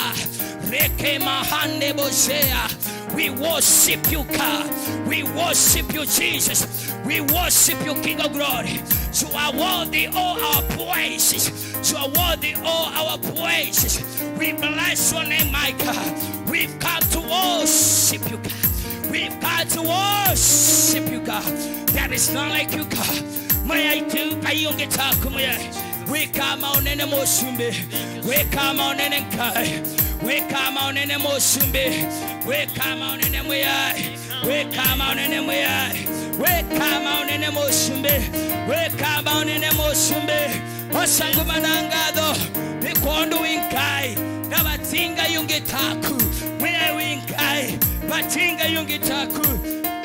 Rekemahandebosea. We worship you, God. We worship you, Jesus. We worship you, King of glory. You are worthy all our praises. You are worthy all our praises. We bless your name, my God. We've come to worship you, God. We've come to worship you, God. There is none like you, God. Mwĩai, tũi Ngai ũngĩ taku, Mwĩai. Wĩkaa maũnene mũsumbĩ. Wĩkaa maũnene Ngai. Wĩkaa maũnene Mũsumbĩ. Wĩkaa maũnene Mwĩai. Wĩkaa maũnene Mwĩai. Wĩkaa maũnene Mũsumbĩ. Wĩkaa maũnene Mũsumbĩ. Osa nguma na ngatho nĩ kwondũ wĩ Ngai, na vati Ngai ũngĩ taku. Mwĩai wĩ Ngai, vati Ngai ũngĩ taku.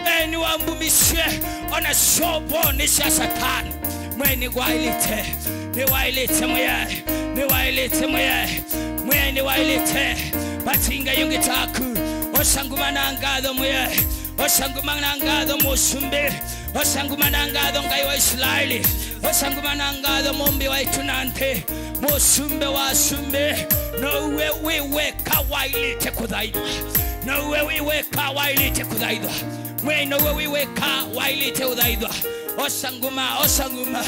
Eni wambumisye ona syovonĩ sya Satani. Mwĩai nĩwaĩlĩte, nĩwaĩlĩte Mwĩai, nĩwaĩlĩte Mwĩai, Mwĩai nĩwaĩlĩte. Vati Ngai ũngĩ taku. Osa nguma na ngatho Mwĩai. Osa nguma na ngatho Mũsumbĩ. Osa nguma na ngatho Ngai wa Isilaeli. Osa nguma na ngatho Mũmbi wa ĩtu na nthĩ. Mũsumbĩ wa asumbĩ. Nowe wĩ weka waĩlĩte kũthaithwa. Nowe wĩ weka waĩlĩte kũthaithwa. Mwĩai nowe wĩ weka waĩlĩte ũthaithwa. Osa nguma, osa nguma.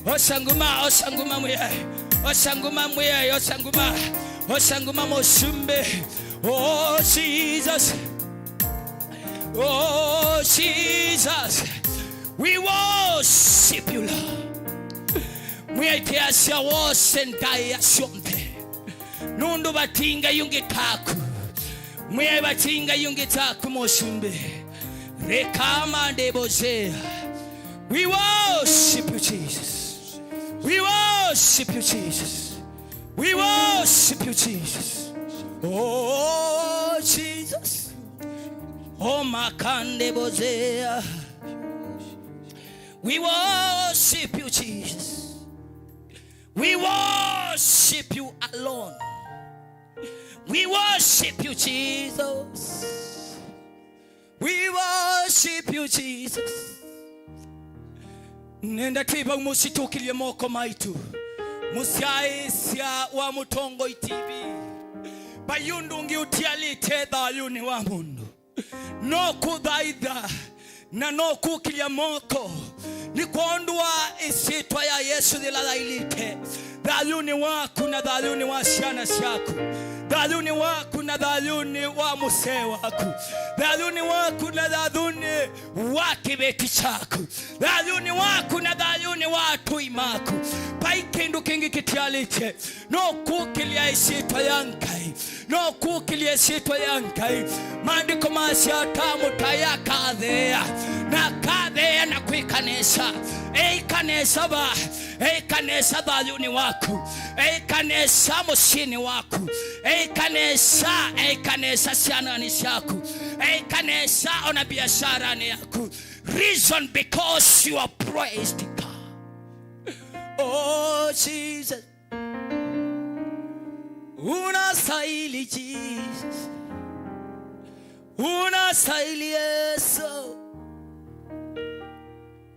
Osa nguma, osa nguma Mwĩai. Osa nguma Mwĩai, osa nguma. Osa nguma Mũsumbĩ. Oh, Jesus. Oh, Jesus. We worship you, Lord. Mwĩai tũasya wose ndaĩa syonthe. Nũndũ vati Ngai ũngĩ taku. Mwĩai vati Ngai ũngĩ taku Mũsumbĩ. Rekama ndebozea. We worship you, Jesus. We worship you, Jesus. We worship you, Jesus. Oh, Jesus. Oh, makande bozea. We worship you, Jesus. We worship you alone. We worship you, Jesus. We worship you, Jesus. Nenda twĩ vau mũsyĩ tũkĩlye moko maitũ. Mũsyaĩĩsya wa Mũtongoi T V. Vai ũndũ ũngĩ ũtialĩte thayũnĩ wa mũndũ. No kũthaitha na no kũkĩlya moko. Nĩ kwondũ wa ĩsyĩtwa ya Yesũ yĩla yaĩlĩte. Thayũnĩ waku na thayũnĩ wa syana syaku. Thayũnĩ waku na thayũnĩ wa mũsee waku. Thayũnĩ waku na thayũnĩ wa kĩveti kyaku. Thayũnĩ waku na thayũnĩ wa atũi maku. Vai kĩndũ kĩngĩ kĩtialĩte. No kũkĩlya ĩsyĩtwa ya Ngai. No kũkĩlya ĩsyĩtwa ya Ngai. Maandĩko masya ata mũtaĩ akatheea. Na akatheea na kwĩka nesa. Eĩka nesa va? Eĩka nesa thayũnĩ waku. Eĩka nesa mũsyĩnĩ waku. Eĩka nesa, eĩka nesa syananĩ syaku. Eĩka nesa ona biasharanĩ yaku. Reason because you are praised God. Oh, Jesus. Unastahili, Jesus. Unastahili, Yesu.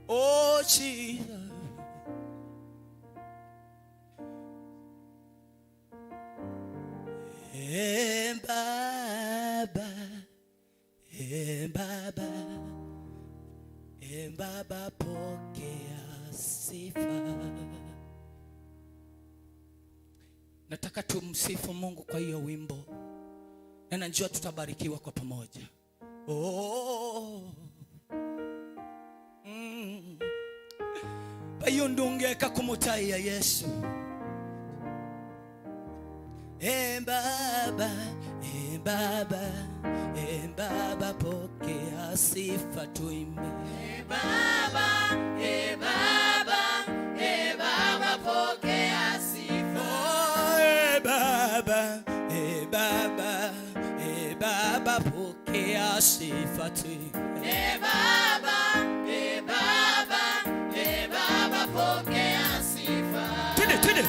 Oh, Jesus. E Baba, e Baba, e Baba, pokea sifa. Nataka tumsifu Mungu kwa hiyo wimbo. Na najua tutabarikiwa kwa pamoja. Oh. Mm. Vai ũndũ ũngĩ eka kũmũtaĩa Yesũ. E Baba, e Baba, e Baba, pokea sifa tuimbe. E Baba, e Baba, e Baba, pokea sifa. Oh, e Baba, e Baba, e Baba, pokea sifa tu. E Baba, e Baba, e Baba, pokea sifa. Twende, twende.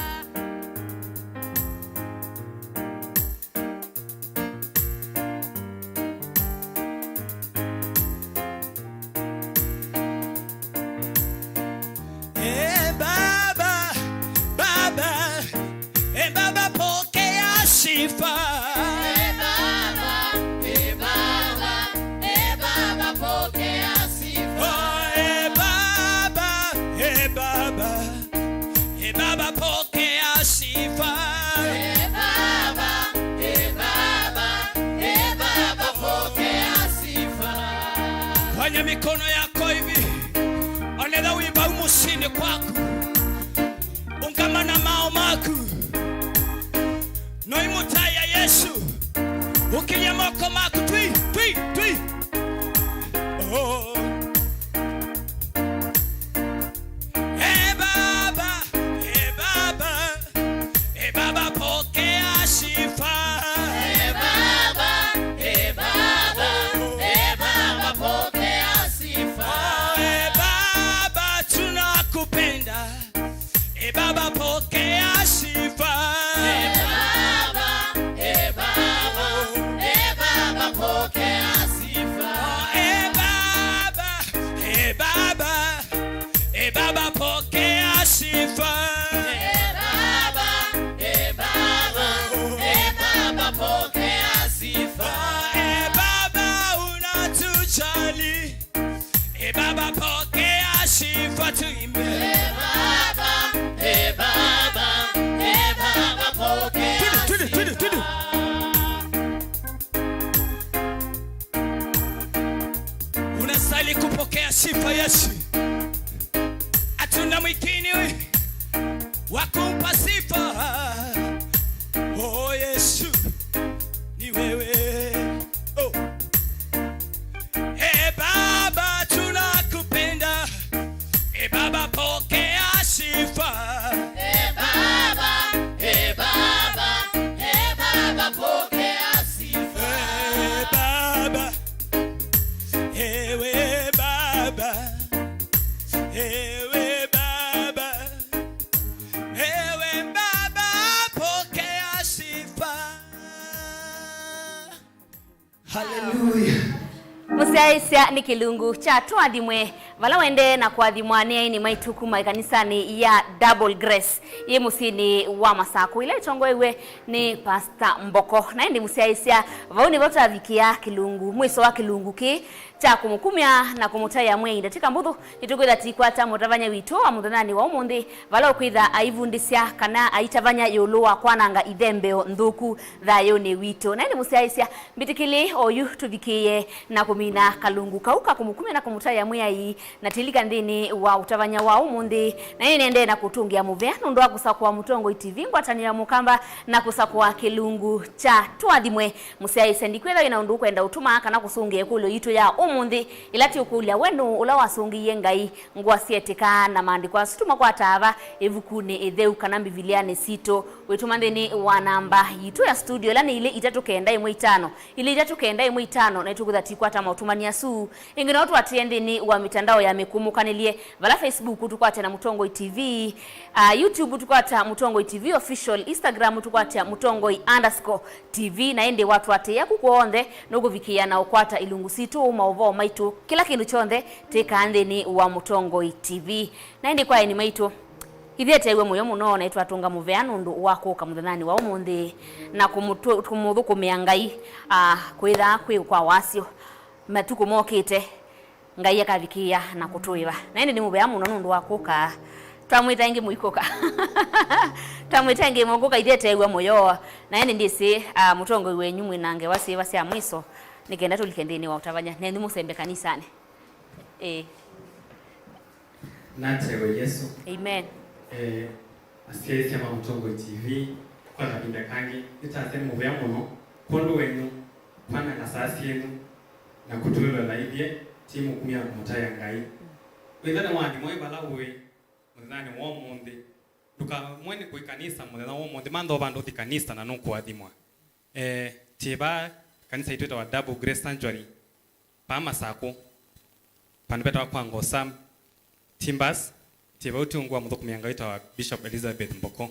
E Baba, Baba, e Baba, pokea sifa. E Baba, e Baba, e Baba, pokea sifa. Oh, e Baba, e Baba, e Baba, pokea sifa. E Baba, e Baba, e Baba, pokea sifa. Fanya mikono yako hivi. Onetha wĩ vau mũsyĩnĩ kwaku. Ũngama na maaũ maku. Noimũtaĩa Yesũ. Kilia moko maku, twi, twi, twi. Oh. E Baba, e Baba, e Baba, pokea sifa. E Baba, e Baba, e Baba, pokea sifa. Oh, e Baba, tunakupenda. E Baba, pokea sifa. E Baba, e Baba, e Baba, pokea sifa. E Baba, e Baba, e Baba, pokea sifa. E Baba, e Baba, e Baba, pokea sifa. E Baba, unatujali. E Baba, pokea sifa, tuimbe. E Baba, e Baba, e Baba, pokea sifa. Twende, twende, twende, twende. Unastahili kupokea sifa, Yesu. Hatuna mwingine wa kumpa sifa. Oh, Yesu, ni wewe. Oh. E Baba, tunakupenda. E Baba, pokea sifa. E Baba, e Baba, e Baba, pokea sifa. E Baba, ewe Baba, ewe Baba, ewe Baba, pokea sifa. Hallelujah. Mũsyaĩĩsya nĩ kĩlungu kya Tũathimwe, vala wendee na kũathimwa nĩ aini maitũ kuma ĩkanisanĩ ya Double Grace yĩ mũsyĩnĩ wa Masakũ, ĩla ĩtongoew'e nĩ Pastor Mboko. Na ĩndĩ mũsyaĩĩsya, vau nĩvo twavikĩa kĩlungu, mwĩso wa kĩlungu kĩĩ kya kũmũkumya na kũmũtaĩa Mwĩai ndatĩka mbũthũ. Nĩtũkwĩtha tũikwata mũtavany'a witũ wa mũthenyanĩ wa ũmũnthĩ, vala ũkwĩtha aivundĩsya kana aitavany'a ĩũlũ wa kwananga ithembeo nthũku thayũnĩ witũ. Na ĩndĩ mũsyaĩĩsya, mbĩtĩkĩlĩ oyu tũvikĩĩe na kũmina kalungu kau ka kũmũkumya na kũmũtaĩa Mwĩai, na tũilika nthĩnĩ wa ũtavany'a wa ũmũnthĩ. Na nĩnendee na kũtũngĩa mũvea nũndũ wa kũsakũa Mũtongoi T V, ngwatanĩo ya Mũkamba, na kũsakũa kĩlungu kya Tũathimwe. Mũsyaĩĩsya, ndikwĩtha wĩ na ũndũ ũkwenda ũtũmaa kana kũsũngĩa ĩkũlyo yitũ ya ũmũnthĩ, ĩla tũkũlya, we nũũ ũla wasũngĩie Ngai ngũa syetĩkaa na maandĩko asu tũmakwataa va ĩvukunĩ ĩtheu kana Mbivilianĩ sitũ? Wĩtũma nthĩnĩ wa namba yitũ ya studio, ĩla nĩ ilĩ itatũ kenda ĩmwe itano, ilĩ itatũ kenda ĩmwe itano, na nĩtũkwĩtha tũikwata maũtũmani asu. Ĩngĩ no tũatĩĩe nthĩnĩ wa mĩtandao ya mĩkũmũkanĩlye, vala Facebook tũkwate na Mũtongoi T V, ah, YouTube tũkwata Mũtongoi T V Official, Instagram tũkwate Mũtongoi underscore T V, na ĩndĩ watũatĩĩa ku kw'onthe nũkũvikĩĩa na ũkwata ilungu sitũ, maũvoo maitũ, kĩla kĩndũ kyonthe twĩkaa nthĩnĩ wa Mũtongoi T V. Na ĩndĩ kwa aeni maitũ, ithyĩ eteew'a mũyo mũno na nĩtwatũnga mũvea nũndũ wa kũka mũthenyanĩ wa ũmũnthĩ na kũmũtũ-, kũmũthũkũmĩa Ngai, ah, kwĩthaa kwĩ kwa wasyo matukũ mokĩte. Ngai akavikĩĩa na kũtũĩva. Na ĩndĩ nĩ mũvea mũno nũndũ wa kũka. Twamwĩta ĩngĩ mũikũka. Twamwĩta ĩngĩ mũkũka, ithyĩ eteew'a mũyo. Na ĩndĩ ndĩsĩ, ah, mũtongoi wenyu mwĩ na ngewa syĩva sya mwiso, nĩ kenda tũlike nthĩnĩ wa ũtavany'a nenyu mũsembe kanisanĩ. Ĩĩ. Natewe Yesũ. Amen. Eh, asyaĩĩsya ma Mũtongoi T V, kwa kavinda kangĩ, nĩtasya nĩ mũvea mũno kwondũ wenyu kwananga saa syenyu na kũtwĩloela ithyĩ, ti mũkumya na kũmũtaĩa Ngai. Wĩthane waathimwa ĩ vala ũĩ mũthenyanĩ wa ũmũnthĩ. Ndũkamwe nĩ kũĩ kanisa mũthenya wa ũmũnthĩ, mantha o vandũ ũthi kanisa na nũkũathimwa. Eh, twĩ vaa kanisa itũ ĩtawa Double Grace Sanctuary, vaa Masakũ, vandũ vetawa kwa Ngosam Timbers, twĩ vau twĩ ungu wa mũthũkũmi wa Ngai wĩtawa Bishop Elizabeth Mboko.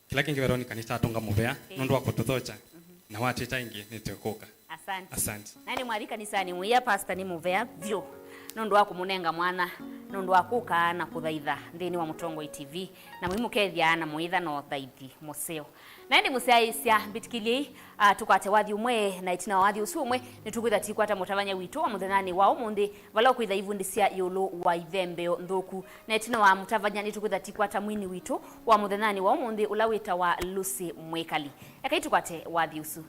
Kĩla kĩngĩ veroni kanisa atũnga mũvea, eh, nũndũ wa kũtũthokya, mhm, na watwĩta ĩngĩ nĩtũkũka. Asante. Asante. Na nĩ mwathi kanisanĩ mũia, pastor nĩ mũvea vyũ nũndũ wa kũmũnenga mwanya, nũndũ wa kũka na kũthaitha nthĩnĩ wa Mũtongoi T V, na mũimũkethya na mũitha na ũthaithi mũseo. Na ĩndĩ mũsyaĩĩsya, mbĩtĩkĩlyei, ah, tũkwate wathi ũmwe, na ĩtina wa wathi ũsu ũmwe, nĩtũkwĩtha tũikwata mũtavany'a witũ wa mũthenyanĩ wa ũmũnthĩ, vala ũkwĩtha aivundĩsya ĩũlũ wa ithembeo nthũku. Na ĩtina wa mũtavany'a, nĩtũkwĩtha tũikwata mwini witũ wa mũthenyanĩ wa ũmũnthĩ, ũla wĩtawa Lucy Mwĩkali. Ekai tũkwate wathi ũsu.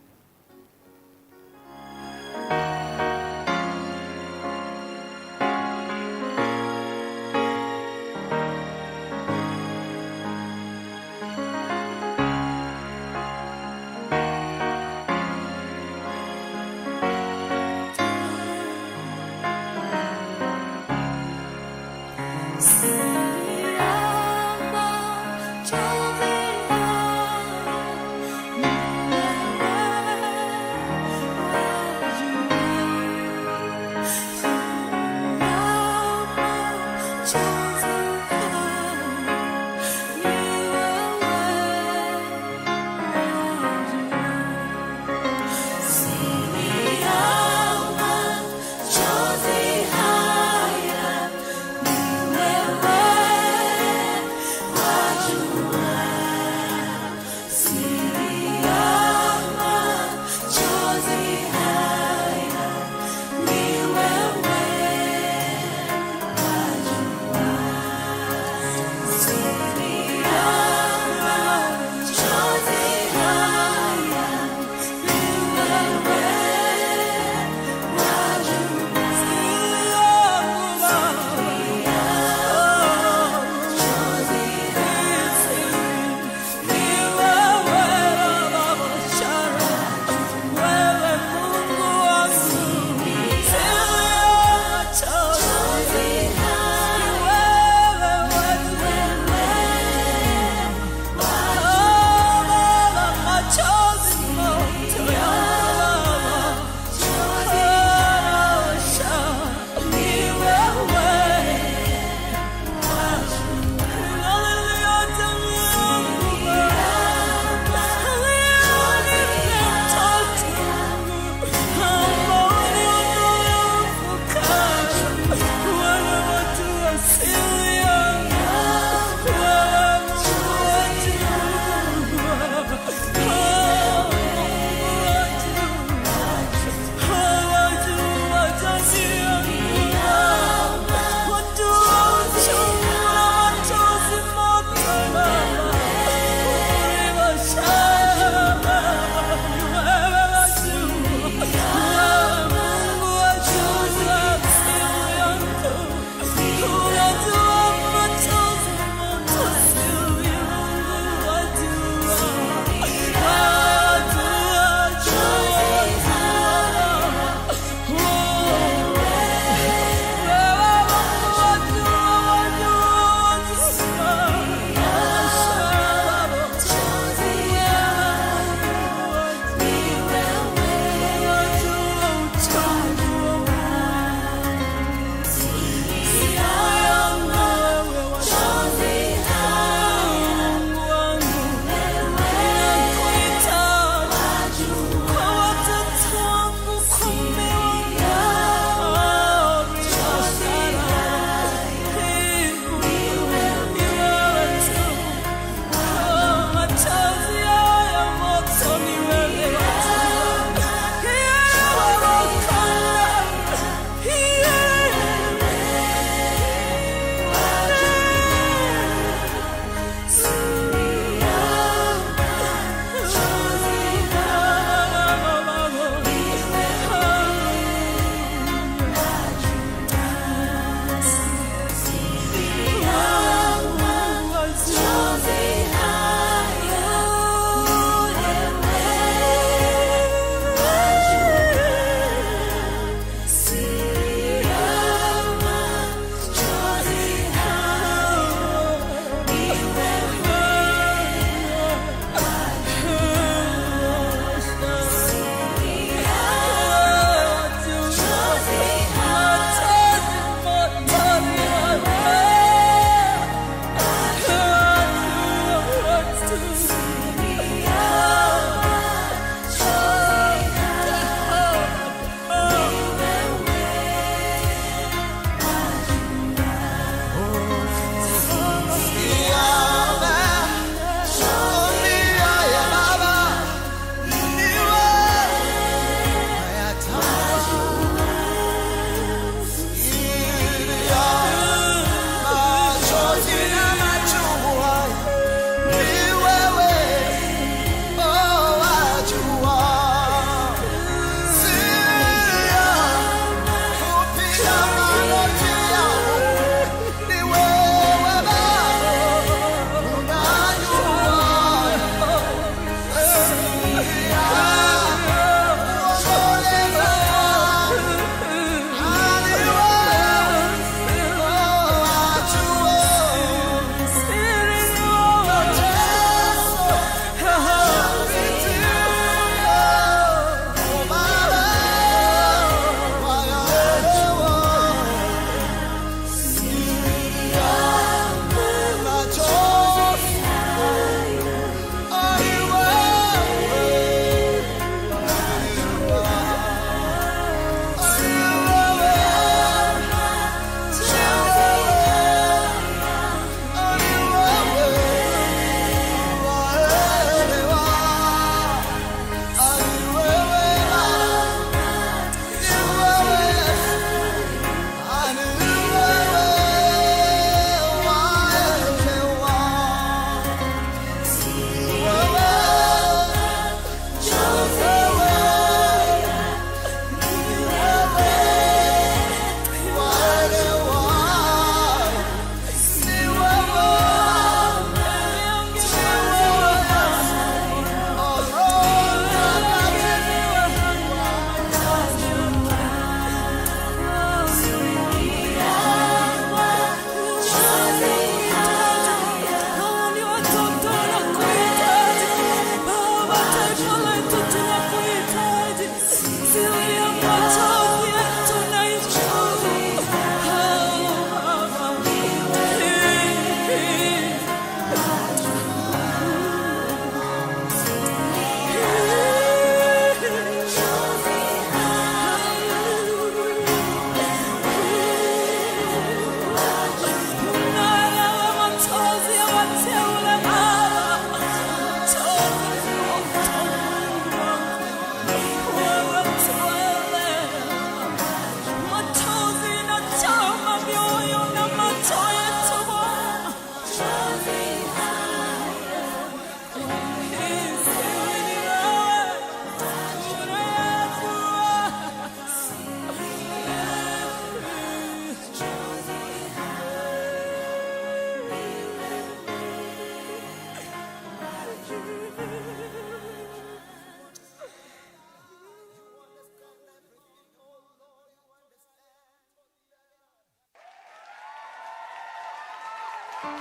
Tunaomba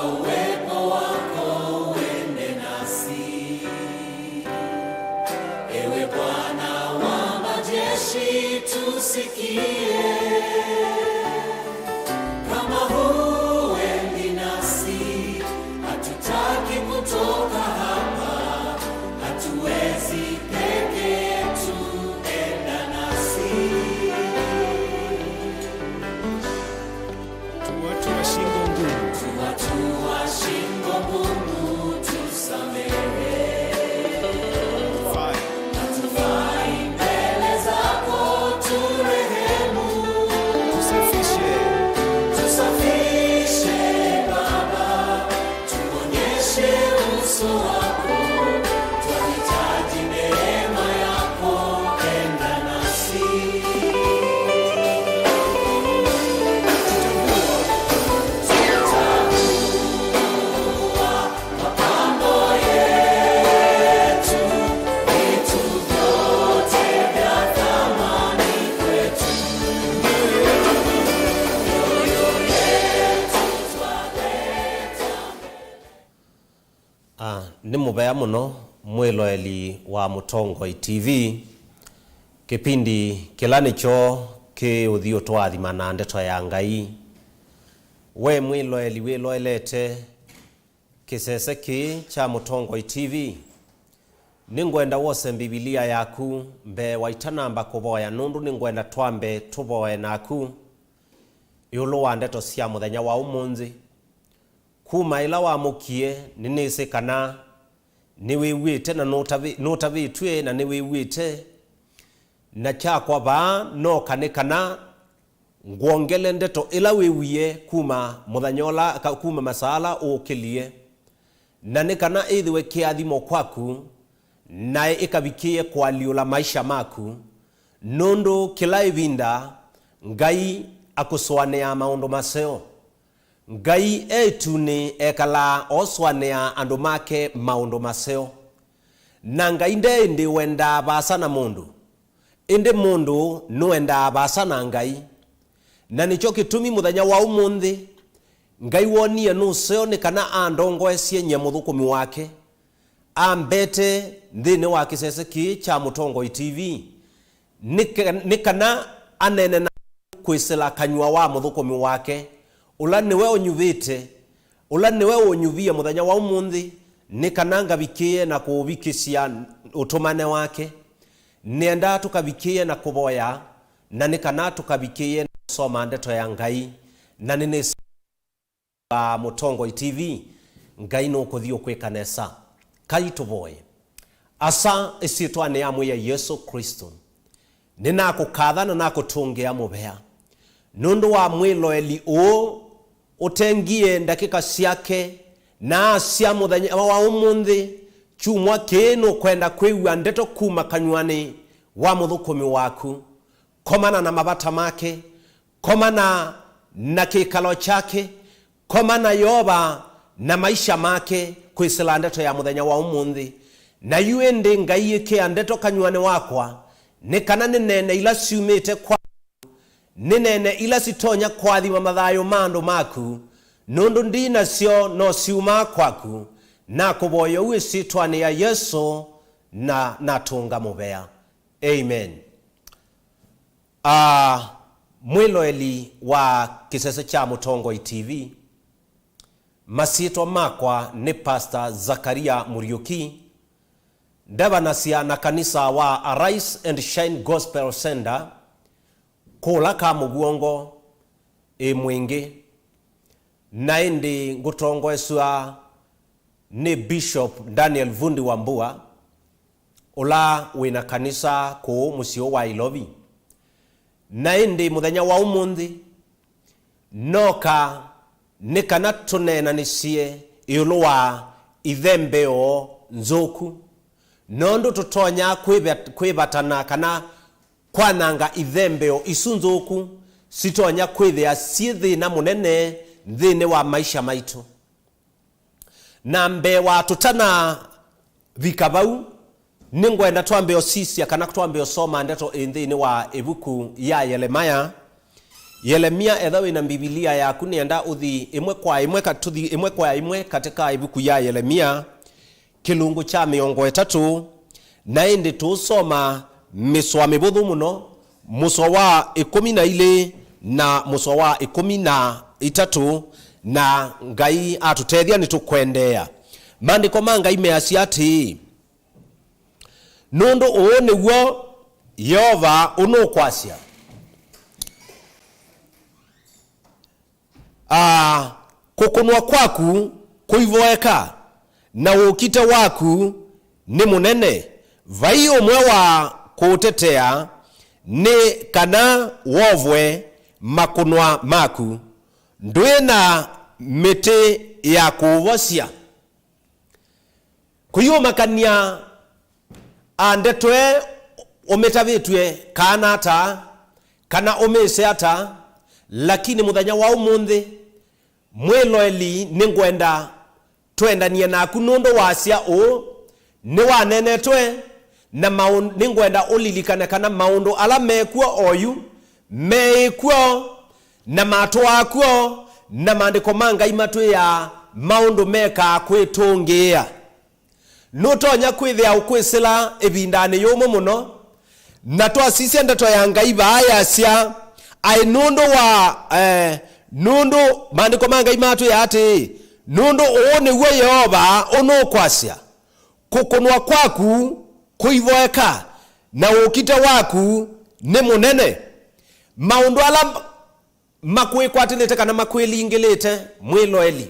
uwepo wako uende nasi. Ewe Bwana wa majeshi, tusikie. Kama huendi nasi, hatutaki kutoka hapa, hatuwezi peke yetu, enda nasi. Tuatua shingo ngumu. Tuatua shingo ngumu, tusamehe. Fine. Hatufai mbele zako, turehemu. Tusafishe. Tusafishe, Baba. Tuonyeshe uso wako. Twahitaji neema yako. Enda nasi. Ah, nĩ mũvea mũno mwĩloeli wa Mũtongoi T V. Kĩpindi kĩla nĩkyo kĩũthi ũtũathima na ndeto ya Ngai. We mwĩloeli wĩloelete kĩsese kĩĩ kya Mũtongoi T V, nĩngwenda wose Mbivilia yaku mbee wa itanamba kũvoya, nũndũ nĩngwenda twambe tũvoe naku ĩũlũ wa ndeto sya mũthenya wa ũmũnthĩ. Kuma ĩla wamũkie, nĩnĩsĩ kana nĩwĩw'ĩte na nũtavĩ-, nũtavĩtw'e na nĩwĩw'ĩte. Na kyakwa vaa noka nĩ kana ngwongele ndeto ĩla wĩwie kuma mũthenya ũla, ka-, kuma masaa ala ũũkĩlye, na nĩ kana ĩthĩwe kĩathimo kwaku, na ĩkavikĩĩe kũalyũla maisha maku, nũndũ kĩla ĩvinda Ngai akũsũanĩaa maũndũ maseo. Ngai e ĩtunĩ ekalaa osũanĩa andũ make maũndũ maseo. Na Ngai nde ĩndĩ wendaa vaasa na mũndũ, ĩndĩ mũndũ nũendaa vaasa na Ngai. Na nĩkyo kĩtumi mũthenya wa ũmũnthĩ, Ngai woonie nũseo nĩ kana andongoesye nyie mũthũkũmi wake, ambete nthĩnĩ wa kĩsese kĩĩ kya Mũtongoi T V, nĩ ka-, nĩ kana aneene na kwĩsĩla kanyw'a wa mũthũkũmi wake, ũla nĩwe ũnyuvĩte, ũla nĩwe ũũnyuvie mũthenya wa ũmũnthĩ, nĩ kana ngavikĩĩe na kũũvikĩsya ũtũmane wake. Nĩendaa tũkavikĩĩe na kũvoya, na nĩ kana tũkavikĩĩe na kũsoma ndeto ya Ngai, na nĩnĩsĩ wa Mũtongoi T V, Ngai nũkũthi ũkwĩka nesa. Kai tũvoye. Asa, ĩsyĩtwanĩ ya Mwĩai Yesũ Klĩsto, nĩnakũkatha na nakũtũngĩa mũvea nũndũ wa mwĩloeli ũũ ũtengie ndakĩka syake, na asya mũthenya wa ũmũnthĩ, kyumwa kĩĩ nũkwenda kwĩw'a ndeto kuma kanyw'anĩ wa mũthũkũmi waku. Komana na mavata make, komana na kĩkalo kyake, komana Yeova na maisha make kwĩsĩla ndeto ya mũthenya wa ũmũnthĩ. Na yu ĩndĩ Ngai ĩkĩa ndeto kanyw'anĩ wakwa, nĩ kana nĩneene ila syumĩte kwa, nĩneene ila sitonya kũathima mathayũ ma andũ maku, nũndũ ndi nasyo no syumaa kwaku. Nakũvoya ũu ĩsyĩtwanĩ ya Yesũ na natũnga mũvea. Amen. Ah, mwĩloeli wa kĩsese kya Mũtongoi T V, masyĩtwa makwa nĩ Pastor Zakaria Muriuki, ndavanasya na kanisa wa Arise and Shine Gospel Center kũla Kamũvw'ongo ĩ Mwingĩ, na ĩndĩ ngũtongoesw'a nĩ Bishop Daniel Vundi Wambua, ũla wĩ na kanisa kũũ mũsyĩ wa Ilovi. Na ĩndĩ mũthenya wa ũmũnthĩ, noka nĩ kana tũneenanĩsye ĩũlũ wa ithembeo nzũku, nũndũ tũtonya kwĩve-, kwĩvatana kana kwananga ithembeo isu nthũku sitonya kwĩthĩa syĩ thĩna mũnene nthĩnĩ wa maisha maitũ. Na mbee wa tũtanavika vau, nĩngwenda twambe ũsisya kana twambe ũsoma ndeto ĩ nthĩnĩ wa ĩvuku ya Yelemaya. Yelemia, etha wĩ na Mbivilia yaku, nĩenda ũthi ĩmwe kwa ĩmwe, ka-, tũthi ĩmwe kwa ĩmwe katĩ ka ĩvuku ya Yelemia, kĩlungu kya mĩongo ĩtatũ, na ĩndĩ tũũsoma mĩsoa mĩvũthũ mũno, mũsoa wa ĩkũmi na ilĩ na mũsoa wa ĩkũmi na itatũ, na Ngai atũtethya nĩtũkwendeea. Maandĩko ma Ngai measya atĩĩ, "Nũndũ ũũ nĩw'o Yeova ũnũkwasya, aa, kũkũnwa kwaku kũivoeka, na ũkite waku nĩ mũnene. Vai ũmwe wa kũũtetea nĩ kana wovwe makũnwa maku. Ndwĩ na mĩtĩ ya kũũvosya." Kũiũmakany'a, a, ndeto ĩ ũmĩtavĩtw'e kana ata, kana ũmĩĩse ata, lakini mũthenya wa ũmũnthĩ, mwĩloeli, nĩngwenda twendanie naku nũndũ wasya ũũ, nĩwanenetwe, na maũ-, nĩngwenda ũlilikane kana maũndũ ala mekw'o oyu meĩkw'o, na matũaa kw'o, na maandĩko ma Ngai matwĩaa maũndũ mekaa kwĩtũngĩĩa. Nũtonya kwĩthĩa ũkwĩsĩla ĩvindanĩ yũmũ mũno, na twasisya ndeto ya Ngai vaa yasya, aĩ nũndũ wa, eh, nũndũ maandĩko ma Ngai matwĩa atĩĩ, "Nũndũ ũũ nĩw'o Yeova ũnũkwasya, kũkũnwa kwaku kũivoeka, na ũkite waku nĩ mũnene." Maũndũ ala makwĩkwatĩlĩte kana makwĩlingĩlĩte, mwĩloeli,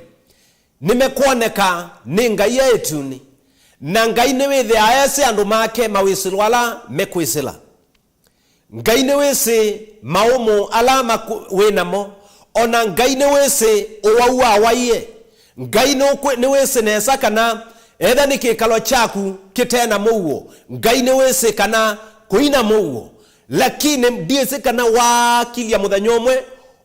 nĩmekwoneka nĩ Ngai e ĩtunĩ, na Ngai nĩwĩthĩaa esĩ andũ make mawĩsĩlo ala mekwĩsĩla. Ngai nĩwĩsĩ maũmũ ala maku-, wĩ namo, o na Ngai nĩwĩsĩ ũwau wa waie. Ngai nũkwĩ-, nĩwĩsĩ nesa kana etha nĩ kĩkalo kyaku kĩte na mũuo, Ngai nĩwĩsĩ kana kũi na mũuo. Lakini ndyĩsĩ kana waakilya mũthenya ũmwe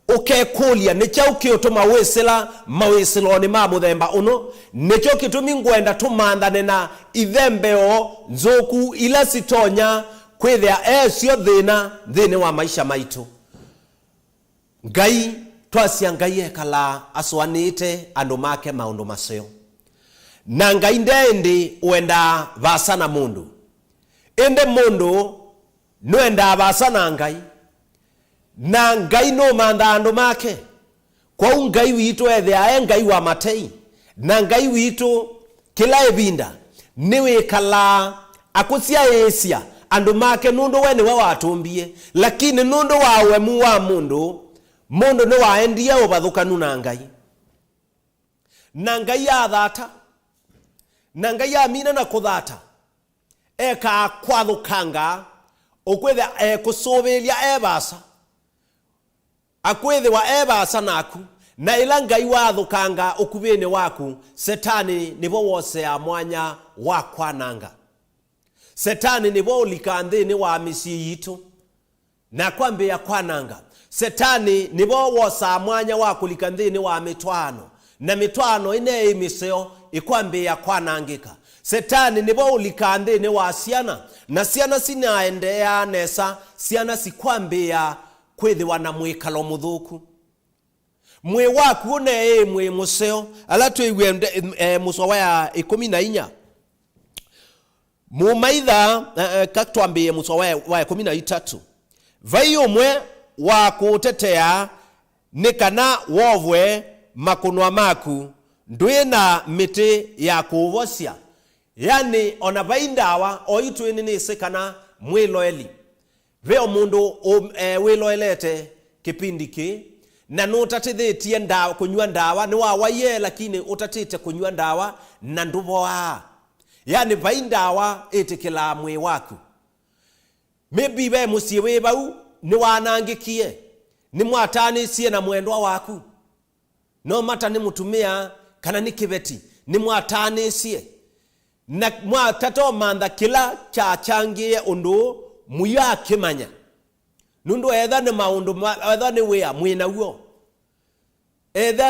ũkekũlya, "Nĩ kyaũ kĩũtũma wĩsĩla mawĩsĩlonĩ ma mũthemba ũno?" Nĩkyo kĩtumi ngwenda tũmanthane na ithembeo nzũku ila sitonya kwĩthĩa esyo thĩna nthĩnĩ wa maisha maitũ. Ngai, twasya Ngai ekalaa asũanĩĩte andũ make maũndũ maseo. Na Ngai nde ĩndĩ ũendaa vaasa na mũndũ. Ĩndĩ mũndũ nũendaa vaasa na Ngai. Na Ngai nũmanthaa andũ make. Kwoou Ngai witũ ethĩaa e Ngai wa matei. Na Ngai witũ kĩla ĩvinda nĩwĩkalaa akũsyaĩĩsya andũ make nũndũ we nĩwe watũmbie. Lakini nũndũ wa ũemu wa mũndũ, mũndũ nĩwaendie ũvathũkanu na Ngai. Na Ngai athata. Na Ngai amina na kũthata, ekaa kwathũkanga, ũkwĩthĩa ekũsũvĩĩlya e vaasa. Akwĩthĩwa e vaasa naku, na ĩla Ngai wathũkanga ũkuvĩnĩ waku, Setani nĩvo woseaa mwanya wa kwananga. Setani nĩvo ũlikaa nthĩnĩ wa mĩsyĩ yitũ na kwambĩĩa kwananga. Setani nĩvo wosaa mwanya wa kũlika nthĩnĩ wa mĩtwaano, na mĩtwaano ĩneĩ mĩseo ĩkwambĩĩa kwanangĩka. Setani nĩvo ũlikaa nthĩnĩ wa syana, na syana sinaendeeaa nesa, syana sikwambĩĩa kwĩthĩwa na mwĩkalo mũthũku. Mwĩĩ waku ũneĩ mwĩĩ mũseo, ala twĩw'e nde-, e, mũsoa wa ya ĩkũmi na inya. Mũmaitha, e, e, ka twambĩĩe mũsoa wa, wa ĩkũmi na itatũ. Vai ũmwe wa kũũtetea nĩ kana wovwe makũnwa maku, ndwĩ na mĩtĩ ya kũũvosya. Yani, o na vai ndawa, o itwĩ nĩnĩsĩ kana mwĩloeli, ve o mũndũ ũ-, e, wĩloelete kĩpindi kĩĩ, na nũtatĩthĩtie ndawa, kũnywa ndawa, nĩwawaie, lakini ũtatĩte kũnywa ndawa, na ndũvoaa. Yani, vai ndawa ĩtĩkĩlaa mwĩĩ waku. Maybe ve mũsyĩ wĩ vau nĩwanangĩkie, nĩmwatanĩsie na mwendwa waku. No matter nĩ mũtumĩa kana nĩ kĩveti, nĩmwatanĩsie. Na mwatata ũmantha kĩla kyachangĩe ũndũ mũyo akĩmanya. Nũndũ etha nĩ maũndũ ma-, etha nĩ wĩa mwĩ naw'o, etha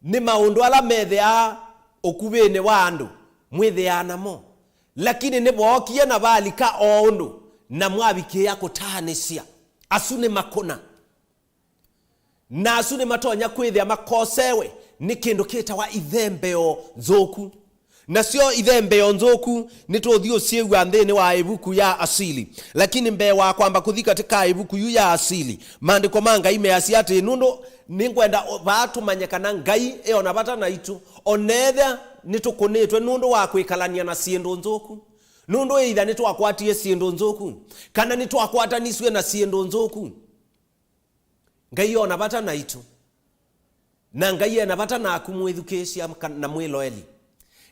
nĩ maũndũ ala methĩaa ũkuvĩnĩ wa andũ, mwĩthĩaa namo. Lakini nĩvookie na valika o ũndũ, na mwavikĩĩa kũtaanĩsya. Asu nĩ makũna. Na asu nĩmatonya kwĩthĩa makosewe nĩ kĩndũ kĩtawa ithembeo nzũku. Nasyo ithembeo nzũku nĩtũũthiĩ ũsyĩw'a nthĩnĩ wa ĩvuku ya Asili. Lakini mbee wa kwamba kũthi katĩ ka ĩvuku yu ya Asili, maandĩko ma Ngai measya atĩĩ, nũndũ nĩngwenda o-, vaa tũmanye kana Ngai e o na vata naitũ, o na ethĩa nĩtũkũnĩtwe nũndũ wa kwĩkalany'a na syĩndũ nzũku, nũndũ ĩitha nĩtwakwatie syĩndũ nzũku, kana nĩtwakwatanisw'e na syĩndũ nzũku. Ngai ona vata naitũ. Na Ngai ena vata naku mwĩthukĩĩsya ka-, na mwĩloeli.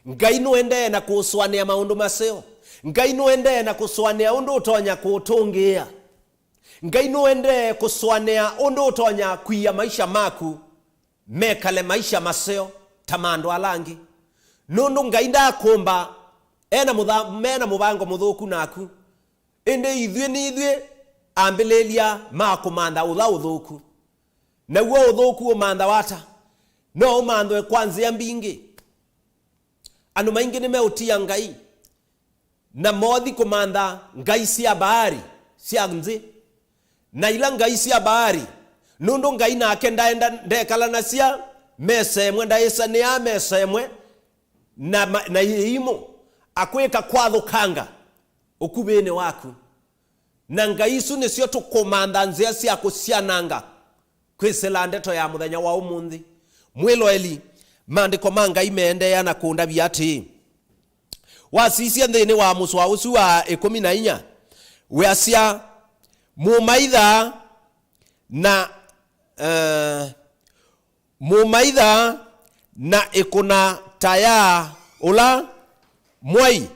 Ngai nũendee na kũsũanĩa maũndũ maseo. Ngai nũendee na kũsũanĩa ũndũ ũtonya kũũtũngĩĩa. Ngai nũendee kũsũanĩa ũndũ ũtonya kwia maisha maku mekale maisha maseo ta ma andũ ala angĩ. Nũndũ Ngai ndaakũmba ena mũtha-, mena mũvango mũthũku naku. Ĩndĩ ithyĩ nĩ ithyĩ ambĩlĩlya ma kũmantha ũla ũthũku. Naw'o ũthũku ũmanthawa ata? No ũmanthwe kwa nzĩa mbingĩ. Andũ maingĩ nĩmeũtia Ngai, na mothi kũmantha ngai sya Baali sya nthĩ, na ila ngai sya Baali, nũndũ Ngai nake ndaenda, ndekalanasya mesa ĩmwe, ndaĩsanĩaa mesa ĩmwe na ma-, na iimũ, akwĩka kwathũkanga ũkuvĩnĩ waku. Na ngai isu nĩsyo tũkũmantha nzĩa sya kũsyananga kwĩsĩla ndeto ya mũthenya wa ũmũnthĩ. Mwĩloeli, maandĩko ma Ngai meendeea na kũndavya atĩĩ, wasisya nthĩnĩ wa mũsoa ũsu wa ĩkũmi na inya, weasya, mũmaitha na, eh, mũmaitha na ĩkũna ta ya ũla mwai.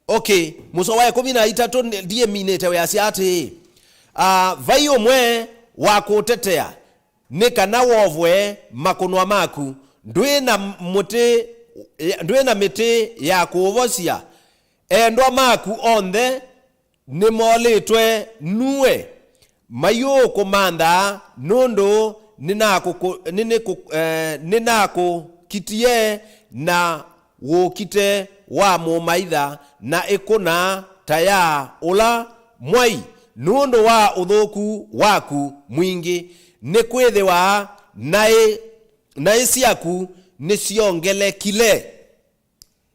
Okay, mũsoa wa ĩkũmi na itatũ ndiĩminĩte, weasya atĩĩ, ah, vai ũmwe wa kũũtetea, nĩ kana wovwe makũnwa maku, ndwĩ na mũtĩ, ndwĩ na mĩtĩ ya kũũvosya, endwa maku onthe nĩmolĩtwe nuwe, mayũũkũmantha nũndũ nĩnakũkũ-, nĩnĩkũ-, eh, nĩnakũkitie na wũkite wa mũmaitha na ĩkũna ta ya ũla mwai nũndũ wa ũthũku waku mwingĩ, nĩkwĩthĩwa naĩ, naĩ syaku nĩsyongelekile.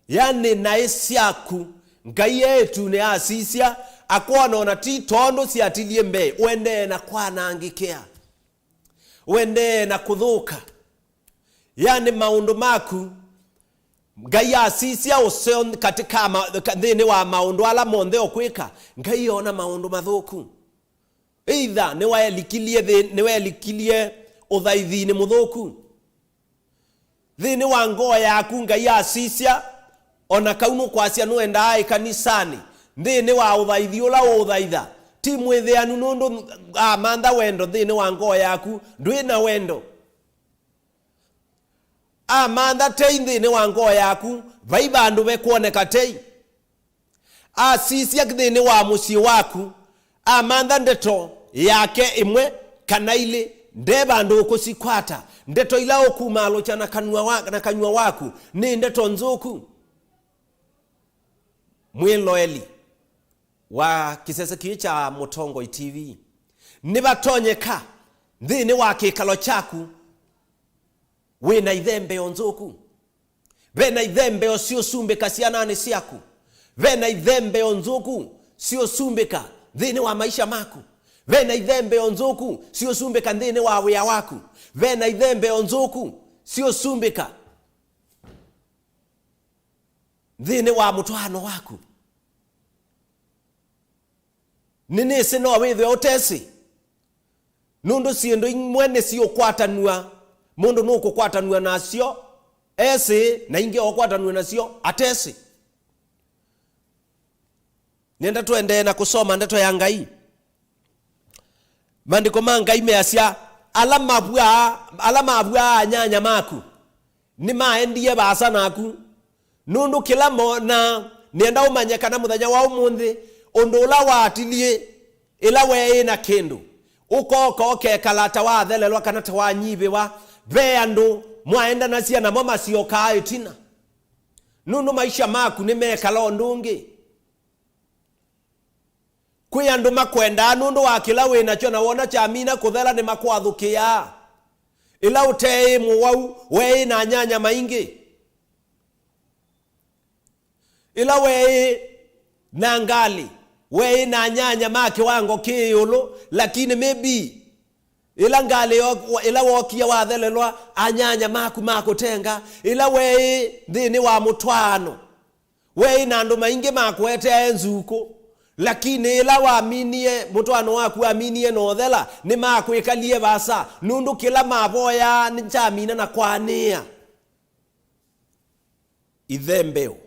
Yani naĩ syaku, Ngai e ĩtunĩ asisya, akwona ona ti tondũ syatilie mbee, ũendee na kwanangĩkĩa, ũendee na kũthũka. Yani maũndũ maku, Ngai asisya ũseo katĩ ka ma-, ka-, nthĩnĩ wa maũndũ ala monthe ũkwĩka, Ngai ona maũndũ mathũku. Either nĩwaelikilie thĩ-, nĩwaelikilie ũthaithinĩ mũthũku. Nthĩnĩ wa ngoo yaku Ngai asisya, o na kau nũkwasya nũendaa ĩkanisanĩ, nthĩnĩ wa ũthaithi ũla ũũthaitha, ti mwĩthĩanu nũndũ amantha wendo nthĩnĩ wa ngoo yaku, ndwĩ na wendo. Amantha tei nthĩnĩ wa ngoo yaku, vai vandũ vekwoneka tei. Asisya nthĩnĩ wa mũsyĩ waku, amantha ndeto yake ĩmwe kana ilĩ, nde vandũ ũkũsikwata. Ndeto ila ũkumaalũkya na kanua wa-, na kanyw'a waku nĩ ndeto nzũku. Mwĩloeli wa kĩsese kĩĩ kya Mũtongoi T V, nĩvatonyeka nthĩnĩ wa kĩkalo kyaku wĩ na ithembeo nzũku? Ve na ithembeo siũsumbĩka syananĩ syaku? Ve na ithembeo nzũku siũsumbĩka nthĩnĩ wa maisha maku? Ve na ithembeo nzũku siũsumbĩka nthĩnĩ wa wĩa waku? Ve na ithembeo nzũku siũsumbĩka nthĩnĩ wa mũtwaano waku? Nĩnĩsĩ no wĩthwe ũtesĩ, nũndũ syĩndũ imwe nĩsiũkwatanw'a, mũndũ nũkũkwatanw'a nasyo esĩ, na ingĩ ũkwatanw'a nasyo atesĩ. Nĩenda tũendee na kũsoma ndeto ya Ngai. Maandĩko ma Ngai measya, ala mavw'aa, ala mavw'aa anyanya maku nĩmaendie vaasa naku, nũndũ kĩla monaa. Nĩenda ũmanye kana mũthenya wa ũmũnthĩ, ũndũ ũla waatilie Ĩla weĩ na kĩndũ, ũkooka ũkekala ta wathelelwa kana ta wanyivĩwa. Ve andũ mwaendanasya namo masyokaa ĩtina, nũndũ maisha maku nĩmekala ũndũ ũngĩ. Kwĩ andũ makwendaa nũndũ wa kĩla wĩ nakyo, na wona kyamina kũthela nĩmakwathũkĩaa. Ĩla ũteĩ mũwau, weĩ na anyanya maingĩ. Ĩla weĩ na ngalĩ, weĩ na anyanya ma kĩwango kĩ ĩũlũ, lakini maybe ĩla ngalĩ yo-, ĩla wookie wathelelwa, anyanya maku makũtenga. Ĩla weĩ nthĩnĩ wa mũtwaano, weĩ na andũ maingĩ makũeteae nzukũ, lakini ĩla waminie, mũtwaano waku waminie na ũthela, nĩmakwĩkalie vaasa, nũndũ kĩla mavoyaa nĩkyamina na kwaanĩĩa. Ithembeo,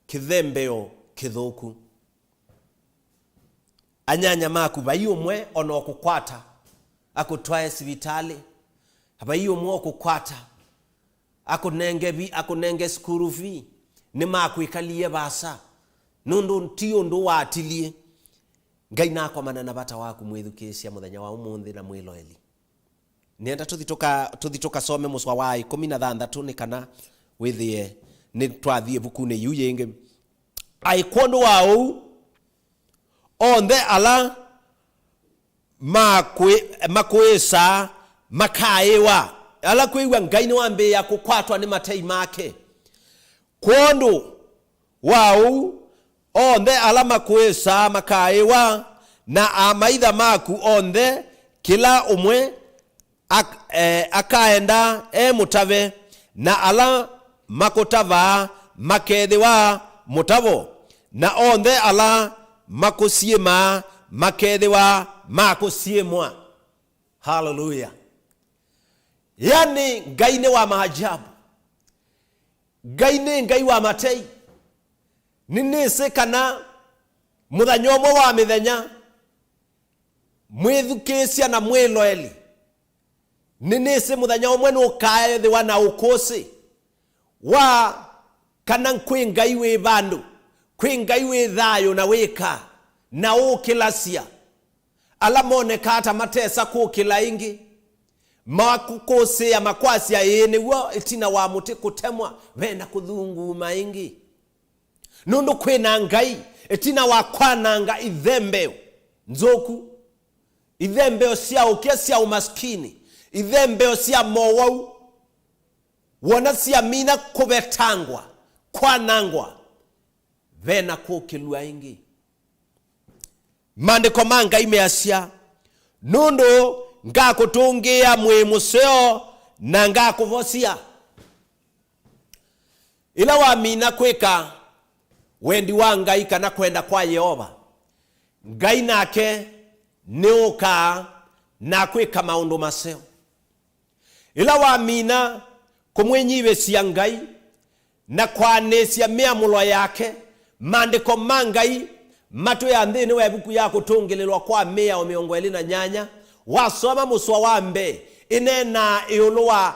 kĩthembeo kĩthũku. Anyanya maku vai ũmwe ona ũkũkwata, akũtwae sivitalĩ. Vai ũmwe ũkũkwata, akũnenge vi-, akũnenge sukulu fee. Nĩmakwĩkalie vaasa, nũndũ ti ũndũ watilie. Ngai nakomana na vata waku, mwĩthukĩĩsya mũthenya wa ũmũnthĩ na mwĩloeli. Nĩenda tũthi tũka-, tũthi tũkasome mũsoa wa ĩkũmi na thanthatũ nĩ kana wĩthĩe nĩtwathi ĩvukunĩ yu yĩngĩ. Ai, kwondũ wa ũu, onthe ala makwĩ-, makũĩsaa makaĩwa. Ala kwĩw'a Ngai nĩwambĩĩa kũkwatwa nĩ matei make. Kwondũ wa ũu, onthe ala makũĩsaa makaĩwa, na amaitha maku onthe, kĩla ũmwe ak-, e, akaenda e mũtave, na ala makũtavaa makethĩwa mũtavo, na onthe ala makũsiĩmaa makethĩwa ma kũsiĩmwa. Haleluya! Yani, Ngai nĩ wa maajabu. Ngai nĩ Ngai wa matei. Nĩnĩsĩ kana mũthenya ũmwe wa mĩthenya, mwĩthukĩĩsya na mwĩloeli, nĩnĩsĩ mũthenya ũmwe nũkaethĩwa na ũkũsĩ wa kana kwĩ Ngai wĩ vandũ, kwĩ Ngai wĩ thayũ na wĩka na ũkĩlasya. Ala monekaa ta matesa kũkĩla ĩngĩ, makũkũsĩa makwasya, "Ĩĩ nĩw'o, ĩtina wa mũtĩ kũtemwa, ve na kũthunguma ĩngĩ." Nũndũ kwĩ na Ngai, ĩtina wa kwananga ithembeo nzũku, ithembeo sya ũkĩa, sya ũmaskini, ithembeo sya mowau, wona syamina kũvetangwa, kwanangwa, ve na kũkĩlw'a ĩngĩ. Maandĩko ma Ngai measya, "Nũndũ ngakũtũngĩĩa mwĩĩ mũseo na ngakũvosya." Ĩla wamina kwĩka wendi wa Ngai kana kwenda kwa Yeova, Ngai nake nĩũkaa na kwĩka maũndũ maseo. Ĩla wamina kũmwĩnyivĩsya Ngai na kwaanĩsya mĩamũlo yake, maandĩko ma Ngai matwĩa nthĩnĩ wa ĩvuku ya Kũtũngĩlĩlwa kwa Mĩao mĩongo ĩlĩ na nyanya, wasoma mũsoa wa mbee, ĩneenaa ĩũlũ wa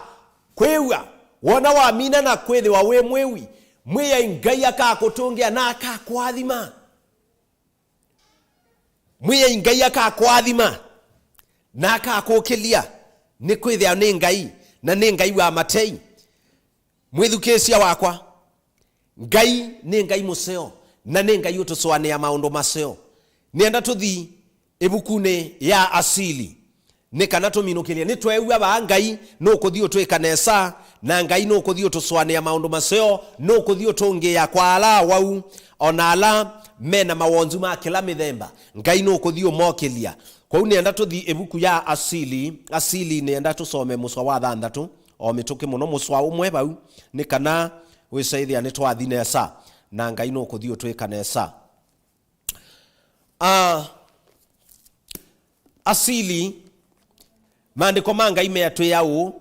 kwĩw'a. Wona wamina na kwĩthĩwa wĩ mwĩwi, Mwĩai Ngai akakũtũngĩa na akakũathima. Mwĩai Ngai akakũathima na akakũkĩlya, nĩkwĩthĩa nĩ Ngai, na nĩ Ngai wa matei. Mwĩthukĩĩsya wakwa, Ngai nĩ Ngai mũseo, na nĩ Ngai ũtũsũanĩa maũndũ maseo. Nĩenda tũthi ĩvukunĩ ya Asili, nĩ kana tũminũkĩlye. Nĩtweew'a vaa Ngai nũkũthi ũtwĩka nesa, na Ngai nũkũthi ũtũsũanĩa maũndũ maseo, nũkũthi ũtũngĩĩa kwa ala awau, o na ala me na mawonzu ma kĩla mĩthemba. Ngai nũkũthi ũmokĩlya. Kwoou nĩenda tũthi ĩvuku ya Asili, Asili nĩenda tũsome mũsoa wa thanthatũ, o mĩtũkĩ mũno mũsoa ũmwe vau, nĩ kana wĩsaĩthĩa nĩtwathi nesa, na Ngai nũkũthi ũtwĩka nesa. Ah, Asili, maandĩko ma Ngai meatwĩa ũũ,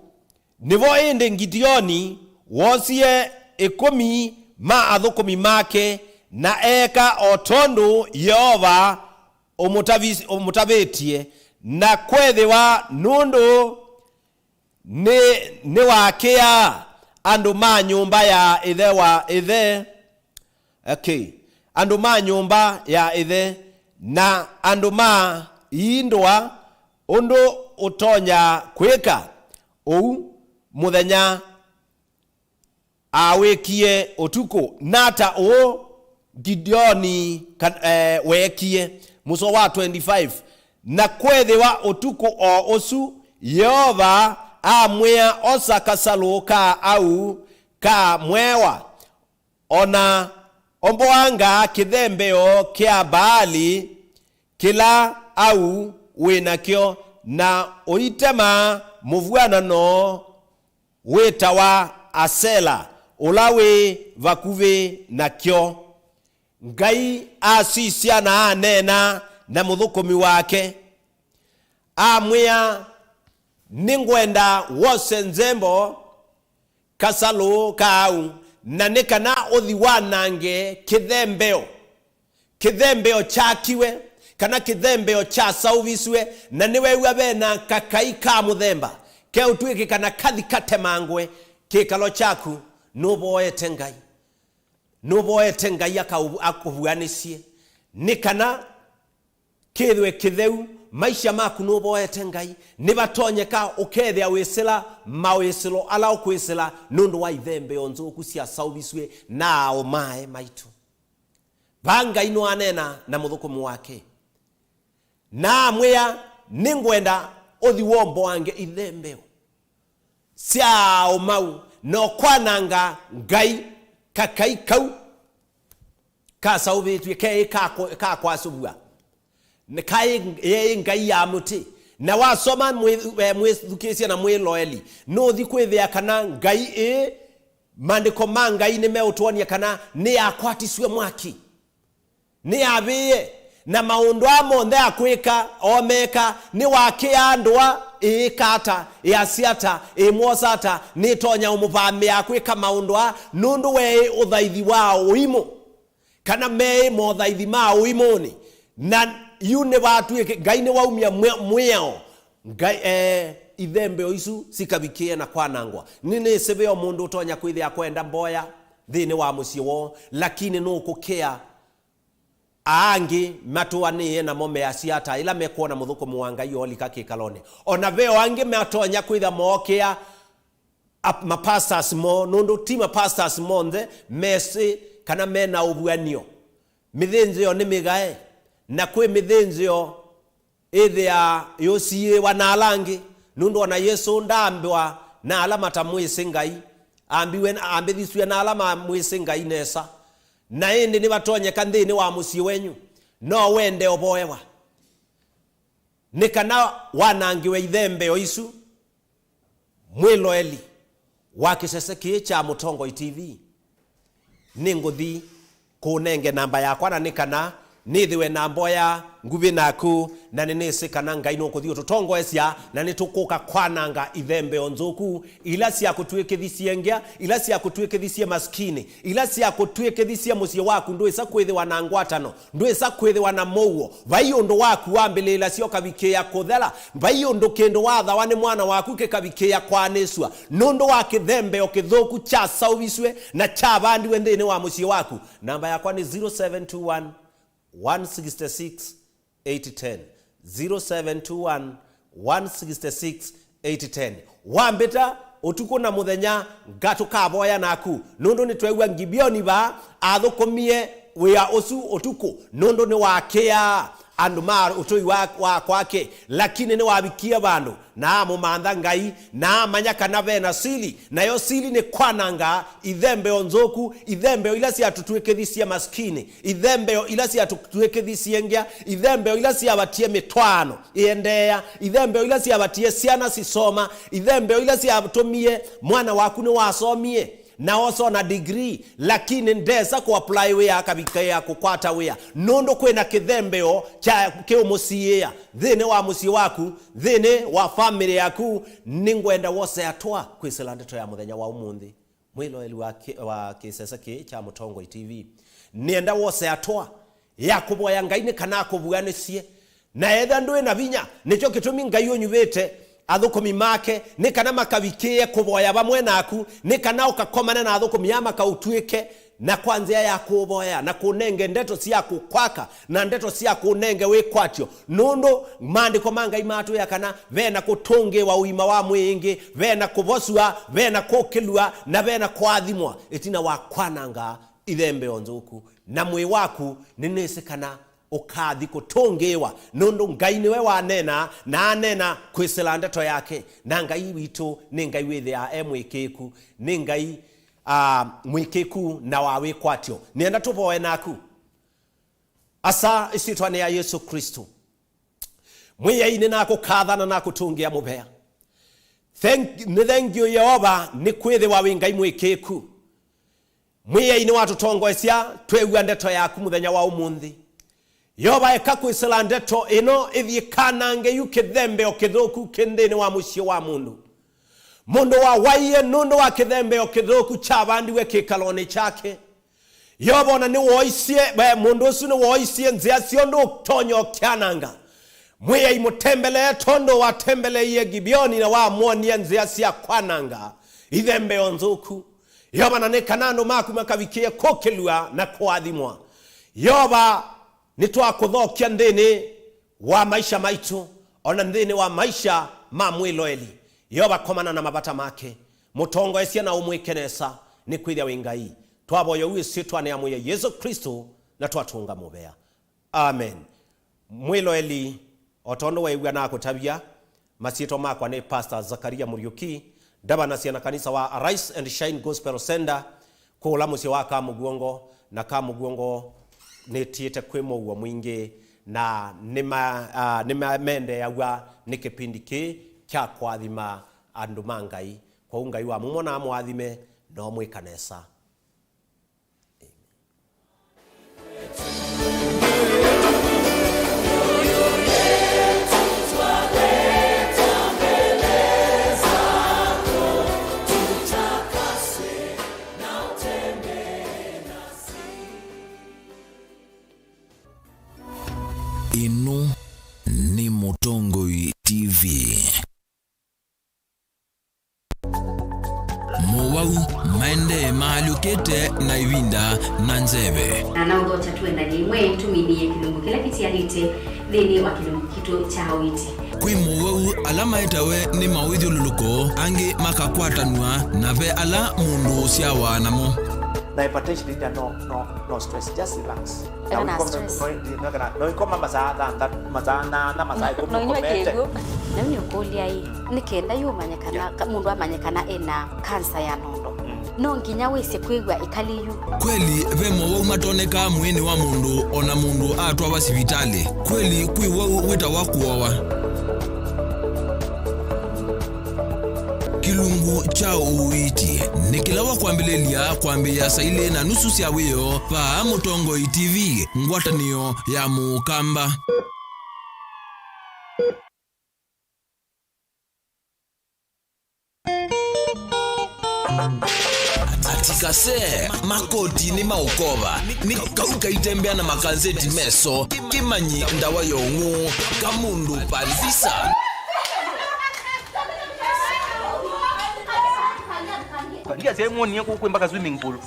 "Nĩvo ĩndĩ Ngideoni woosie ĩkũmi ma athũkũmi make, na eeka o tondũ Yeova ũmũtavi-, ũmũtavĩtye, na kweethĩwa nũndũ nĩ, nĩwakĩaa andũ ma nyũmba ya ĩthe wa ĩthe, okay, andũ ma nyũmba ya ĩthe, Na andũ ma ii ndũa ũndũ ũtonya kwĩka ũu mũthenya awĩkie ũtukũ, nata ũũ Gideoni kan-, eh, weekie. Mũsoa wa twenty-five, na kweethĩwa ũtukũ o ũsu, Yeova amwĩa, osa kasalũ ka au ka mwewa, o na omboanga kĩthembeo kya Mbaali kĩla au wĩ nakyo, na ũitema mũvw'anano wĩtawa Asela, ũla wĩ vakuvĩ nakyo. Ngai asisya na aneena na mũthũkũmi wake, amwĩa, nĩngwenda wose nzembo kasalũ ka au, na nĩ kana ũthi wanange kĩthembeo. Kĩthembeo kyakiwe, kana kĩthembeo kyasaũvisw'e, na nĩweew'a ve na kakai ka mũthemba keũtw'ĩkĩka na kathi katemangwe kĩkalo kyaku, nũvoete Ngai. Nũvoete Ngai akau-, akũvuanĩsye. Nĩ kana kĩthwe kĩtheu, maisha maku nũvoete Ngai, nĩvatonyeka ũkethĩa wĩsĩla mawĩsĩlo ala ũkwĩsĩla nũndũ wa ithembeo nzũku syasaũvisw'e na aaũmae maitũ. Vaa Ngai nũaneena na mũthũkũmi wake, na amwĩa, nĩngwenda ũthi womboange ithembeo sya aaũmau, na ũkwananga Ngai kakai kau kasaũvĩtw'e, keĩ ka kũ-, ka kwasũvw'a. Nĩ kaĩ yeĩ ngai ya mũtĩ. Na wasoma mwĩ-, eh, mwĩthukĩĩsye na mwĩloeli, nũthi kwĩthĩa kana ngai ĩĩ, maandĩko ma Ngai nĩmeũtwony'a kana nĩyakwatisw'e mwaki. Nĩyavĩĩe, na maũndũ aa monthe akwĩka, omeeka, nĩwakĩaa ndũa ĩĩka ata, ĩasya ata, ĩmwosa ata, nĩtonya ũmũvamĩa akwĩka maũndũ aa, nũndũ weĩ ũthaithi wa ũimũ. Kana meĩ mothaithi ma ũimũnĩ. Na yu nĩvatw'ĩke, Ngai nĩwaumya mwĩ-, mwĩao. Ngai, eh, ithembeo isu sikavikĩe na kwanangwa. Nĩnĩsĩ ve o mũndũ ũtonya kwĩthĩa kwenda mboya nthĩnĩ wa mũsyĩ woo, lakini nũkũkĩa aa angĩ matũanĩĩe namo measya ata ĩla mekwona mũthũkũmi wa Ngai oolika kĩkalonĩ. O na ve o angĩ matonya kwĩthĩa mookĩa ap-, mapastors moo, nũndũ ti mapastors monthe mesĩ kana me na ũvuan'yo. Mĩthĩnzĩo nĩ mĩgae, na kwĩ mĩthĩnzĩo ĩthĩaa yũsiĩĩwa na ala angĩ, nũndũ o na Yesũ ndaambĩwa na ala matamwĩsĩ Ngai, aambiwe, aambĩthisw'e na ala mamwĩsĩ Ngai nesa. Na ĩndĩ nĩvatonyeka nthĩnĩ wa mũsyĩ wenyu no wende ũvoewa, nĩ kana wanangĩwe ithembeo isu. Mwĩloeli wa kĩsese kĩĩ kya Mũtongoi T V, nĩngũthi kũũnenge namba yakwa, na nĩ kana nĩthĩwe na mboya nguvĩ naku, na nĩnĩsĩ kana Ngai nũkũthi ũtũtongoesya, na nĩtũkũka kwananga ithembeo nzũku, ila syakũtw'ĩkĩthisye ngya, ila syakũtw'ĩkĩthisye masikini, ila syakũtw'ĩkĩthisye mũsyĩ waku ndwĩsa kwĩthĩwa na ngwatano, ndwĩsa kwĩthĩwa na mũuo. Vai ũndũ waku wambĩlĩĩlasya ũkavikĩĩa kũthela. Vai ũndũ kĩndũ wathawa nĩ mwana waku kĩkavikĩĩa kwaanĩsw'a nũndũ wa kĩthembeo kĩthũku kyasaũvisw'e na kyavandiwe nthĩnĩ wa mũsyĩ waku. Namba yakwa nĩ zero seven two one, one six six, eight ten. Zero seven two one, one six six, eight ten. Wambĩta ũtukũ na mũthenya, ngatũkavoya naku, nũndũ nĩtweew'a Ngibeoni vaa athũkũmie wĩa ũsu ũtukũ, nũndũ nĩwakĩaa andũ ma ũtũi wa, wa kwake, lakini nĩwavikie vandũ na amũmantha Ngai, na amanya kana ve na sili, nayo sili nĩ kwananga ithembeo nzũku, ithembeo ila syatũtw'ĩkĩthisye masikini, ithembeo ila syatũtw'ĩkĩthisye ngya, ithembeo ila syavatie mĩtwaano ĩendeea, ithembeo ila syavatie syana sisoma, ithembeo ila syatũmie mwana waku nĩwasomie na osona degree, lakini ndesa kũapply wĩa, akavikĩa kũkwata wĩa, nũndũ kwĩna kĩthembeo kya kĩũmũsiĩĩa nthĩnĩ wa mũsyĩ waku, nthĩnĩ wa family yaku. Nĩngwenda wose atwa kwĩsĩla ndeto ya mũthenya wa ũmũnthĩ. Mwĩloeli wa kĩ-, wa kĩsese kĩĩ kya Mũtongoi T V, nĩenda wose atwa ya kũvoya Ngai nĩ kana akũvuanĩsye. Na ethĩwa ndwĩ na vinya, nĩkyo kĩtumi Ngai ũnyuvĩte athũkũmi make, nĩ kana makavikĩĩe kũvoya vamwe naku, nĩ kana ũkakomane na athũkũmi aa makaũtw'ĩke na kwa nzĩa ya kũũvoya, na kũnenge ndeto sya kũkwaka, na ndeto sya kũnenge wĩkwatyo, nũndũ maandĩko ma Ngai matwĩa kana ve na kũtũngĩĩwa ũima wa mwĩĩ ĩngĩ, ve na kũvosw'a, ve na kũkĩlw'a, na ve na kũathimwa ĩtina wa kwananga ithembeo nthũku. Na mwĩĩ waku nĩnĩsĩ kana ũkathi kũtũngĩĩwa, nũndũ Ngai nĩwe waneenaa, na aneena kwĩsĩla ndeto yake. Na Ngai witũ nĩ Ngai wĩthĩaa e mũĩkĩĩku, nĩ Ngai, ah, mũĩkĩĩku na wa wĩkwatyo. Nĩenda tũvoe naku. Asa, ĩsyĩtwanĩ ya Yesũ Klĩsto, Mwĩai, nĩnakũkatha na nakũtũngĩa mũvea. Thank, nĩ thengiũ, Yeova, nĩ kwĩthĩwa wĩ Ngai mũĩkĩĩku. Mwĩai nĩwatũtongoesya tweew'a ndeto yaku mũthenya wa ũmũnthĩ. Yeova, eka kwĩsĩla ndeto ĩno ĩthi ĩkanange yu kĩthembeo kĩthũku kĩ nthĩnĩ wa mũsyĩ wa mũndũ. Mũndũ wawaie nũndũ wa kĩthembeo kĩthũku kyavandiwe kĩkalonĩ kyake. Yeova, ona nĩwooisye, we, mũndũ ũsu nĩwooisye nzĩa sya ũndũ ũtonya ũkyananga. Mwĩai, mũtembelee tondũ watembeleie Gibeoni na wamwonie nzĩa sya kwananga ithembeo nthũku. Yeova, na nĩ kana andũ maku makavikĩe kũkĩlw'a na kũathimwa. Yeova, nĩtwakũthokya nthĩnĩ wa maisha maitũ, o na nthĩnĩ wa maisha ma mwĩloeli. Yeova, komana na mavata make, mũtongoesye na ũmwĩke nesa, nĩkwĩthĩa wĩ Ngai. Twavoya ũu ĩsyĩtwanĩ ya Mwĩai Yesũ Klĩsto, na twatũnga mũvea. Amen. Mwĩloeli, o tondũ weew'a nakũtavya, masyĩtwa makwa nĩ Pastor Zakaria Mũriũki, ndavanasya na kanisa wa Arise and Shine Gospel Center, kũla mũsyĩ wa Kamũguongo, na Kamũguongo nĩtiĩte kwĩ mũuo mwingĩ, na nĩma-, ah, nĩmamendeeaw'a nĩ kĩpindi kĩĩ kya kũathima andũ ma Ngai. Kwoou Ngai wa mumo na amũathime, na ũmwĩka nesa. Ĩno nĩ Mũtongoi T V. Mowau maendee maalyũkĩte na ĩvinda na nzeve. Na naũthokya tũendany'e imwe tũminĩe kĩlungu kĩla kĩtialĩte nthĩnĩ wa kĩlungu kitũ kya ũiiti. Kwĩ mowau ala maetawe nĩ mawĩthyũlũlũko, angĩ makakwatanw'a, na ve ala mũndũ ũsyawa namo. Na hypertension ĩndya no, no, no stress, just relax. Eka na stress. No, no, no, no, no, ĩkoma masaa thanthatũ, masaa nana, masaa ĩkũmi ũkomete. No inywe kĩw'ũ. Na yu nĩũkũlya ĩ, nĩ kenda yu ũmanye kana, yeah, ka-, mũndũ amanye kana ena kansa ya nondo. Mm. No nginya wĩsĩ kwĩw'a ĩkalĩ yu. Kweli, ve mowau matonekaa mwĩĩnĩ wa mũndũ o na mũndũ atwawa sivitalĩ. Kweli, kwĩ wau wĩtawa kũowa. Kĩlungu kya ũiiti nĩ kĩla wa kwambĩlĩlya kwambĩĩa saa ilĩ na nusu sya wĩoo vaa Mũtongoi T V, ngwatanĩo ya Mũkamba. Atikase, makoti nĩ maũkova, nĩ kau kaitembea na makanzeti meso, kĩmanyi ndawa ya ũng'ũ, kamũndũ pandisa. Ndiasya mwonie kũkwĩ mpaka swimming pool.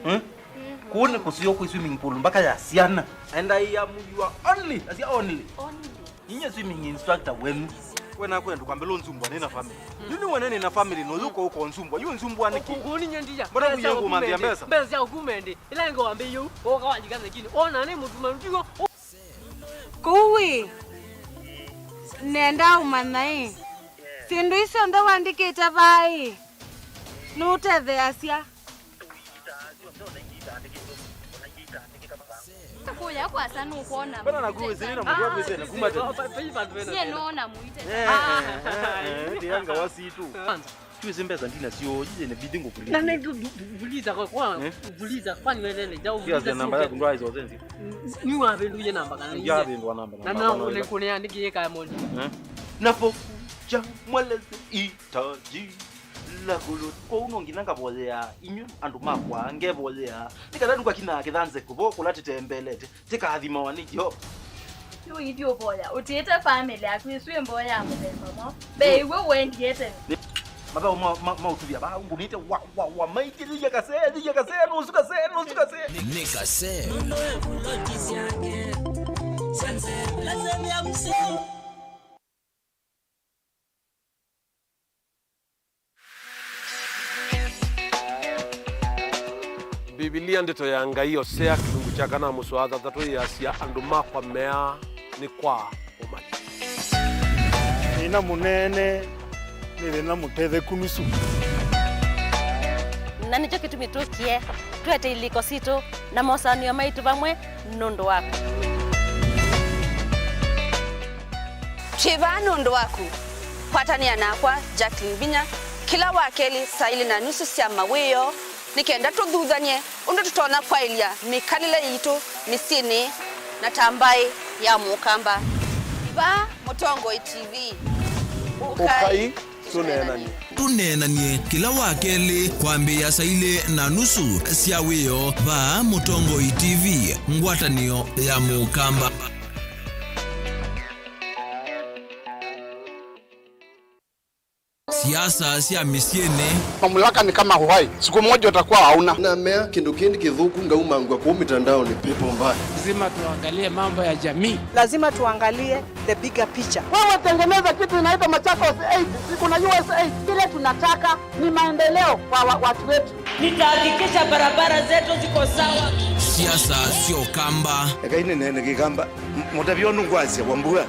Hmm? Kũu nĩ kũseo kwĩ swimming pool mpaka ya syana. And I am your only, that's your only. Only. Inye swimming instructor wenu. Wena kwenda kwambĩla ũnzumbwa nĩ na family. Yu nĩ wene nĩ na family no yuko uko nzumbwa. Yu nzumbwa nĩkĩ? Kũu nĩ nyendia. Mbona kuye ngũmanthia mbesa? Mbesa sya kumende. Ila ngo wambe yu. Oka wajika zekini. Ona nĩ mũtuma ndigo. Kũu ĩ, nenda ũmanya ĩ, syĩndũ isu syonthe ũandĩkĩte vaa ĩ, nũũtetheeasya. Kũya kwasa nũkwona. Mbona nakuwa ĩsĩnĩ na mũndũ wa kwĩsĩna kuma tene? Nyie nũona mũite. Eh, eh, eh, eh, eh, ndianga wasitu. Kwanza. Twĩsĩ mbesa ndinasyo, yĩyĩ nĩ bithi ngũkuliza. Na nĩ ngu-, ngu-, ngu-, nguliza kwa, kwa, eh? Nguliza, kwani wewe ndio uliza. Namba yaku ndwaizo zenzi. Ni wapi ndio namba kana ndio? Ndio namba na. Na na namba, ndio namba. Kuniandika kaya moni. Eh? Napokuja mweleze itaji la gulu. Kwa uno nginya ngavoyea, inyu andũ makwa, ngevoyea. Nĩ kana ndũkakina kĩthanze kũvo kũla tĩtembelete. Tĩkathimawa nĩ Yeova. Yu ithyĩ ũvoya, ũtiĩte famĩlĩ yaku ĩsu ĩ mboya ya mũthemba mwaũ? Mbee iw'o ũendie tene. Mathaũ ma, ma, ma ũtuvya vaa ngũnĩte wa, wa, wa, maingĩ, thĩya kasee, thĩya kasee, nũsu kasee, nũsu kasee. Nĩ kasee. Mbivilia, Ndeto ya Ngai, Osea, kĩlungu kya kana, mũsoa wa thanthatũ, yĩasya, "Andũ makwa meaa nĩ kwa ũmanya." Thĩna mũnene nĩ thĩna mũtetheku nusu. Na nĩkyo kĩtumi tũkie twete ilĩko sitũ na mosaanĩo maitũ vamwe nũndũ waku. Twĩ vaa nũndũ waku. Kwatanĩa nakwa, Jacqueline Vinya, kĩla wa kelĩ saa ilĩ na nusu sya mawĩoo, nĩ kenda tũthuthany'e ũndũ tũtonya kwaĩlya mĩkalĩle yitũ mĩsyĩnĩ na ta mbaĩ ya Mũkamba. Vaa Mũtongoi T V. Ũkai, ũkai tũneenany'e. Tũneenany'e kĩla wa kelĩ kwambĩĩa saa ilĩ na nusu sya wĩoo vaa Mũtongoi T V, ngwatanĩo ya Mũkamba. Siasa sya mĩsyĩnĩ. Mamlaka ni kama uhai. Siku moja utakuwa hauna. Na mea kĩndũ kĩndĩ kĩthũku ngaumangwa kũu mitandaoni, pepo mbaya. Lazima tuangalie mambo ya jamii. Lazima tuangalie the bigger picture. Wewe tengeneza kitu inaitwa Machakos eight, siku na U S eight. Kile tunataka ni maendeleo kwa wa-, watu wetu. Nitahakikisha barabara zetu ziko sawa. Siasa sya Ũkamba. Ekai nĩneene Kĩkamba. M-, mũtavya ũndũ ngwasya, Wambua.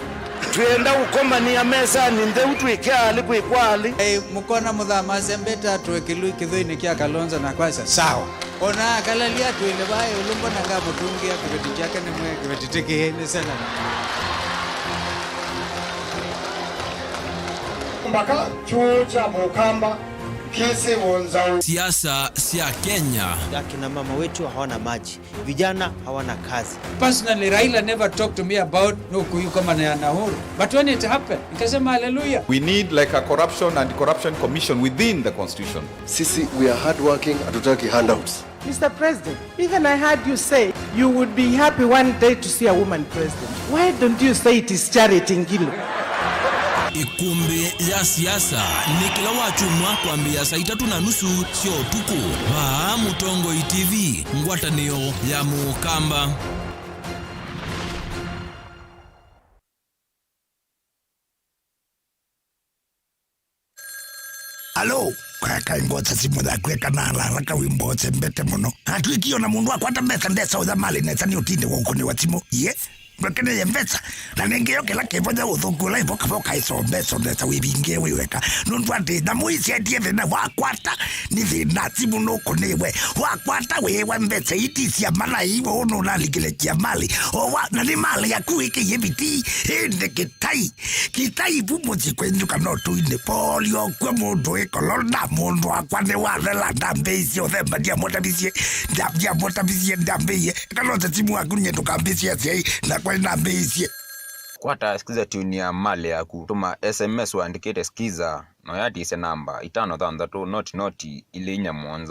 Twĩenda ũkomanĩa mesanĩ ntheu twĩke alĩ kwĩkwa alĩ. Ei, mũkona mũthama asembete atũe kĩlui kĩthũinĩ kya Kalonzo na kwasya, "Sawa." Ona akalalia atwĩle vaa ĩũlũ, mbona ngamũtũngĩa kĩveti kyake nĩ mwee kĩveti tĩkĩĩ nĩ senata. Mbaka kyũũ kya Mũkamba kĩsĩ wonzaũ. Siasa sya Kenya. Akina mama wetu hawana maji. Vijana hawana kazi. Personally, Raila never talked to me about no kuyu kama na ya Nahuru. But when it happened, nikasema, "Hallelujah." We need, like, a corruption and corruption commission within the constitution. Sisi, we are hardworking, hatutaki handouts. Mister President, even I heard you say you would be happy one day to see a woman president. Why don't you say it is Charity Ngilu? Ĩkũmbĩ ya siasa nĩ kĩla wakyumwa kwambĩĩa saa itatũ na nusu sya ũtukũ, vaa Mũtongoi T V, ngwatanĩo ya Mũkamba. Alo, kakai ngota simũ yaku eka na haraka wĩmbo ũsembete mũno. Atwĩkie ona mũndũ akwata mbesa ndesa ũya malĩ nesa nĩ ũtinde wa ũkũnĩwa simũ. Ye, ndwekeneye mbesa. Na nĩngĩ yo kĩla kĩvonya ũthũku ũla ĩvoka voka ĩsombe, sombesa wĩvingie wĩ weka. Nũndũ atĩ nyamũ ici endie thĩna wakwata, nĩ thĩna simũ nũkũnĩwe. Wakwata wĩwa mbesa iti cia malai, ũũ nũnalikile kia malĩ. O wa, na nĩ malĩ yaku wĩkĩie vitii, ĩndĩ kĩtai. Kitai vu mũsyĩ kwenyu kana ũtũinĩ. Polio kwĩ mũndũ wĩ kolona, mũndũ wakwa nĩ wathela, ndambĩĩisye ũthemba, ndiamũtavisye, ndia-, ndiamũtavisye, ndambĩĩie. Kana ũte simu waku nyie ndũkambĩĩsye asyai, nakwa nĩnambĩĩisye. Kwata Skiza tune ya malĩ yaku, tũma S M S ũandĩkĩte Skiza, na ũyatisye namba itano thanthatũ noti noti ilĩ inya mũonza.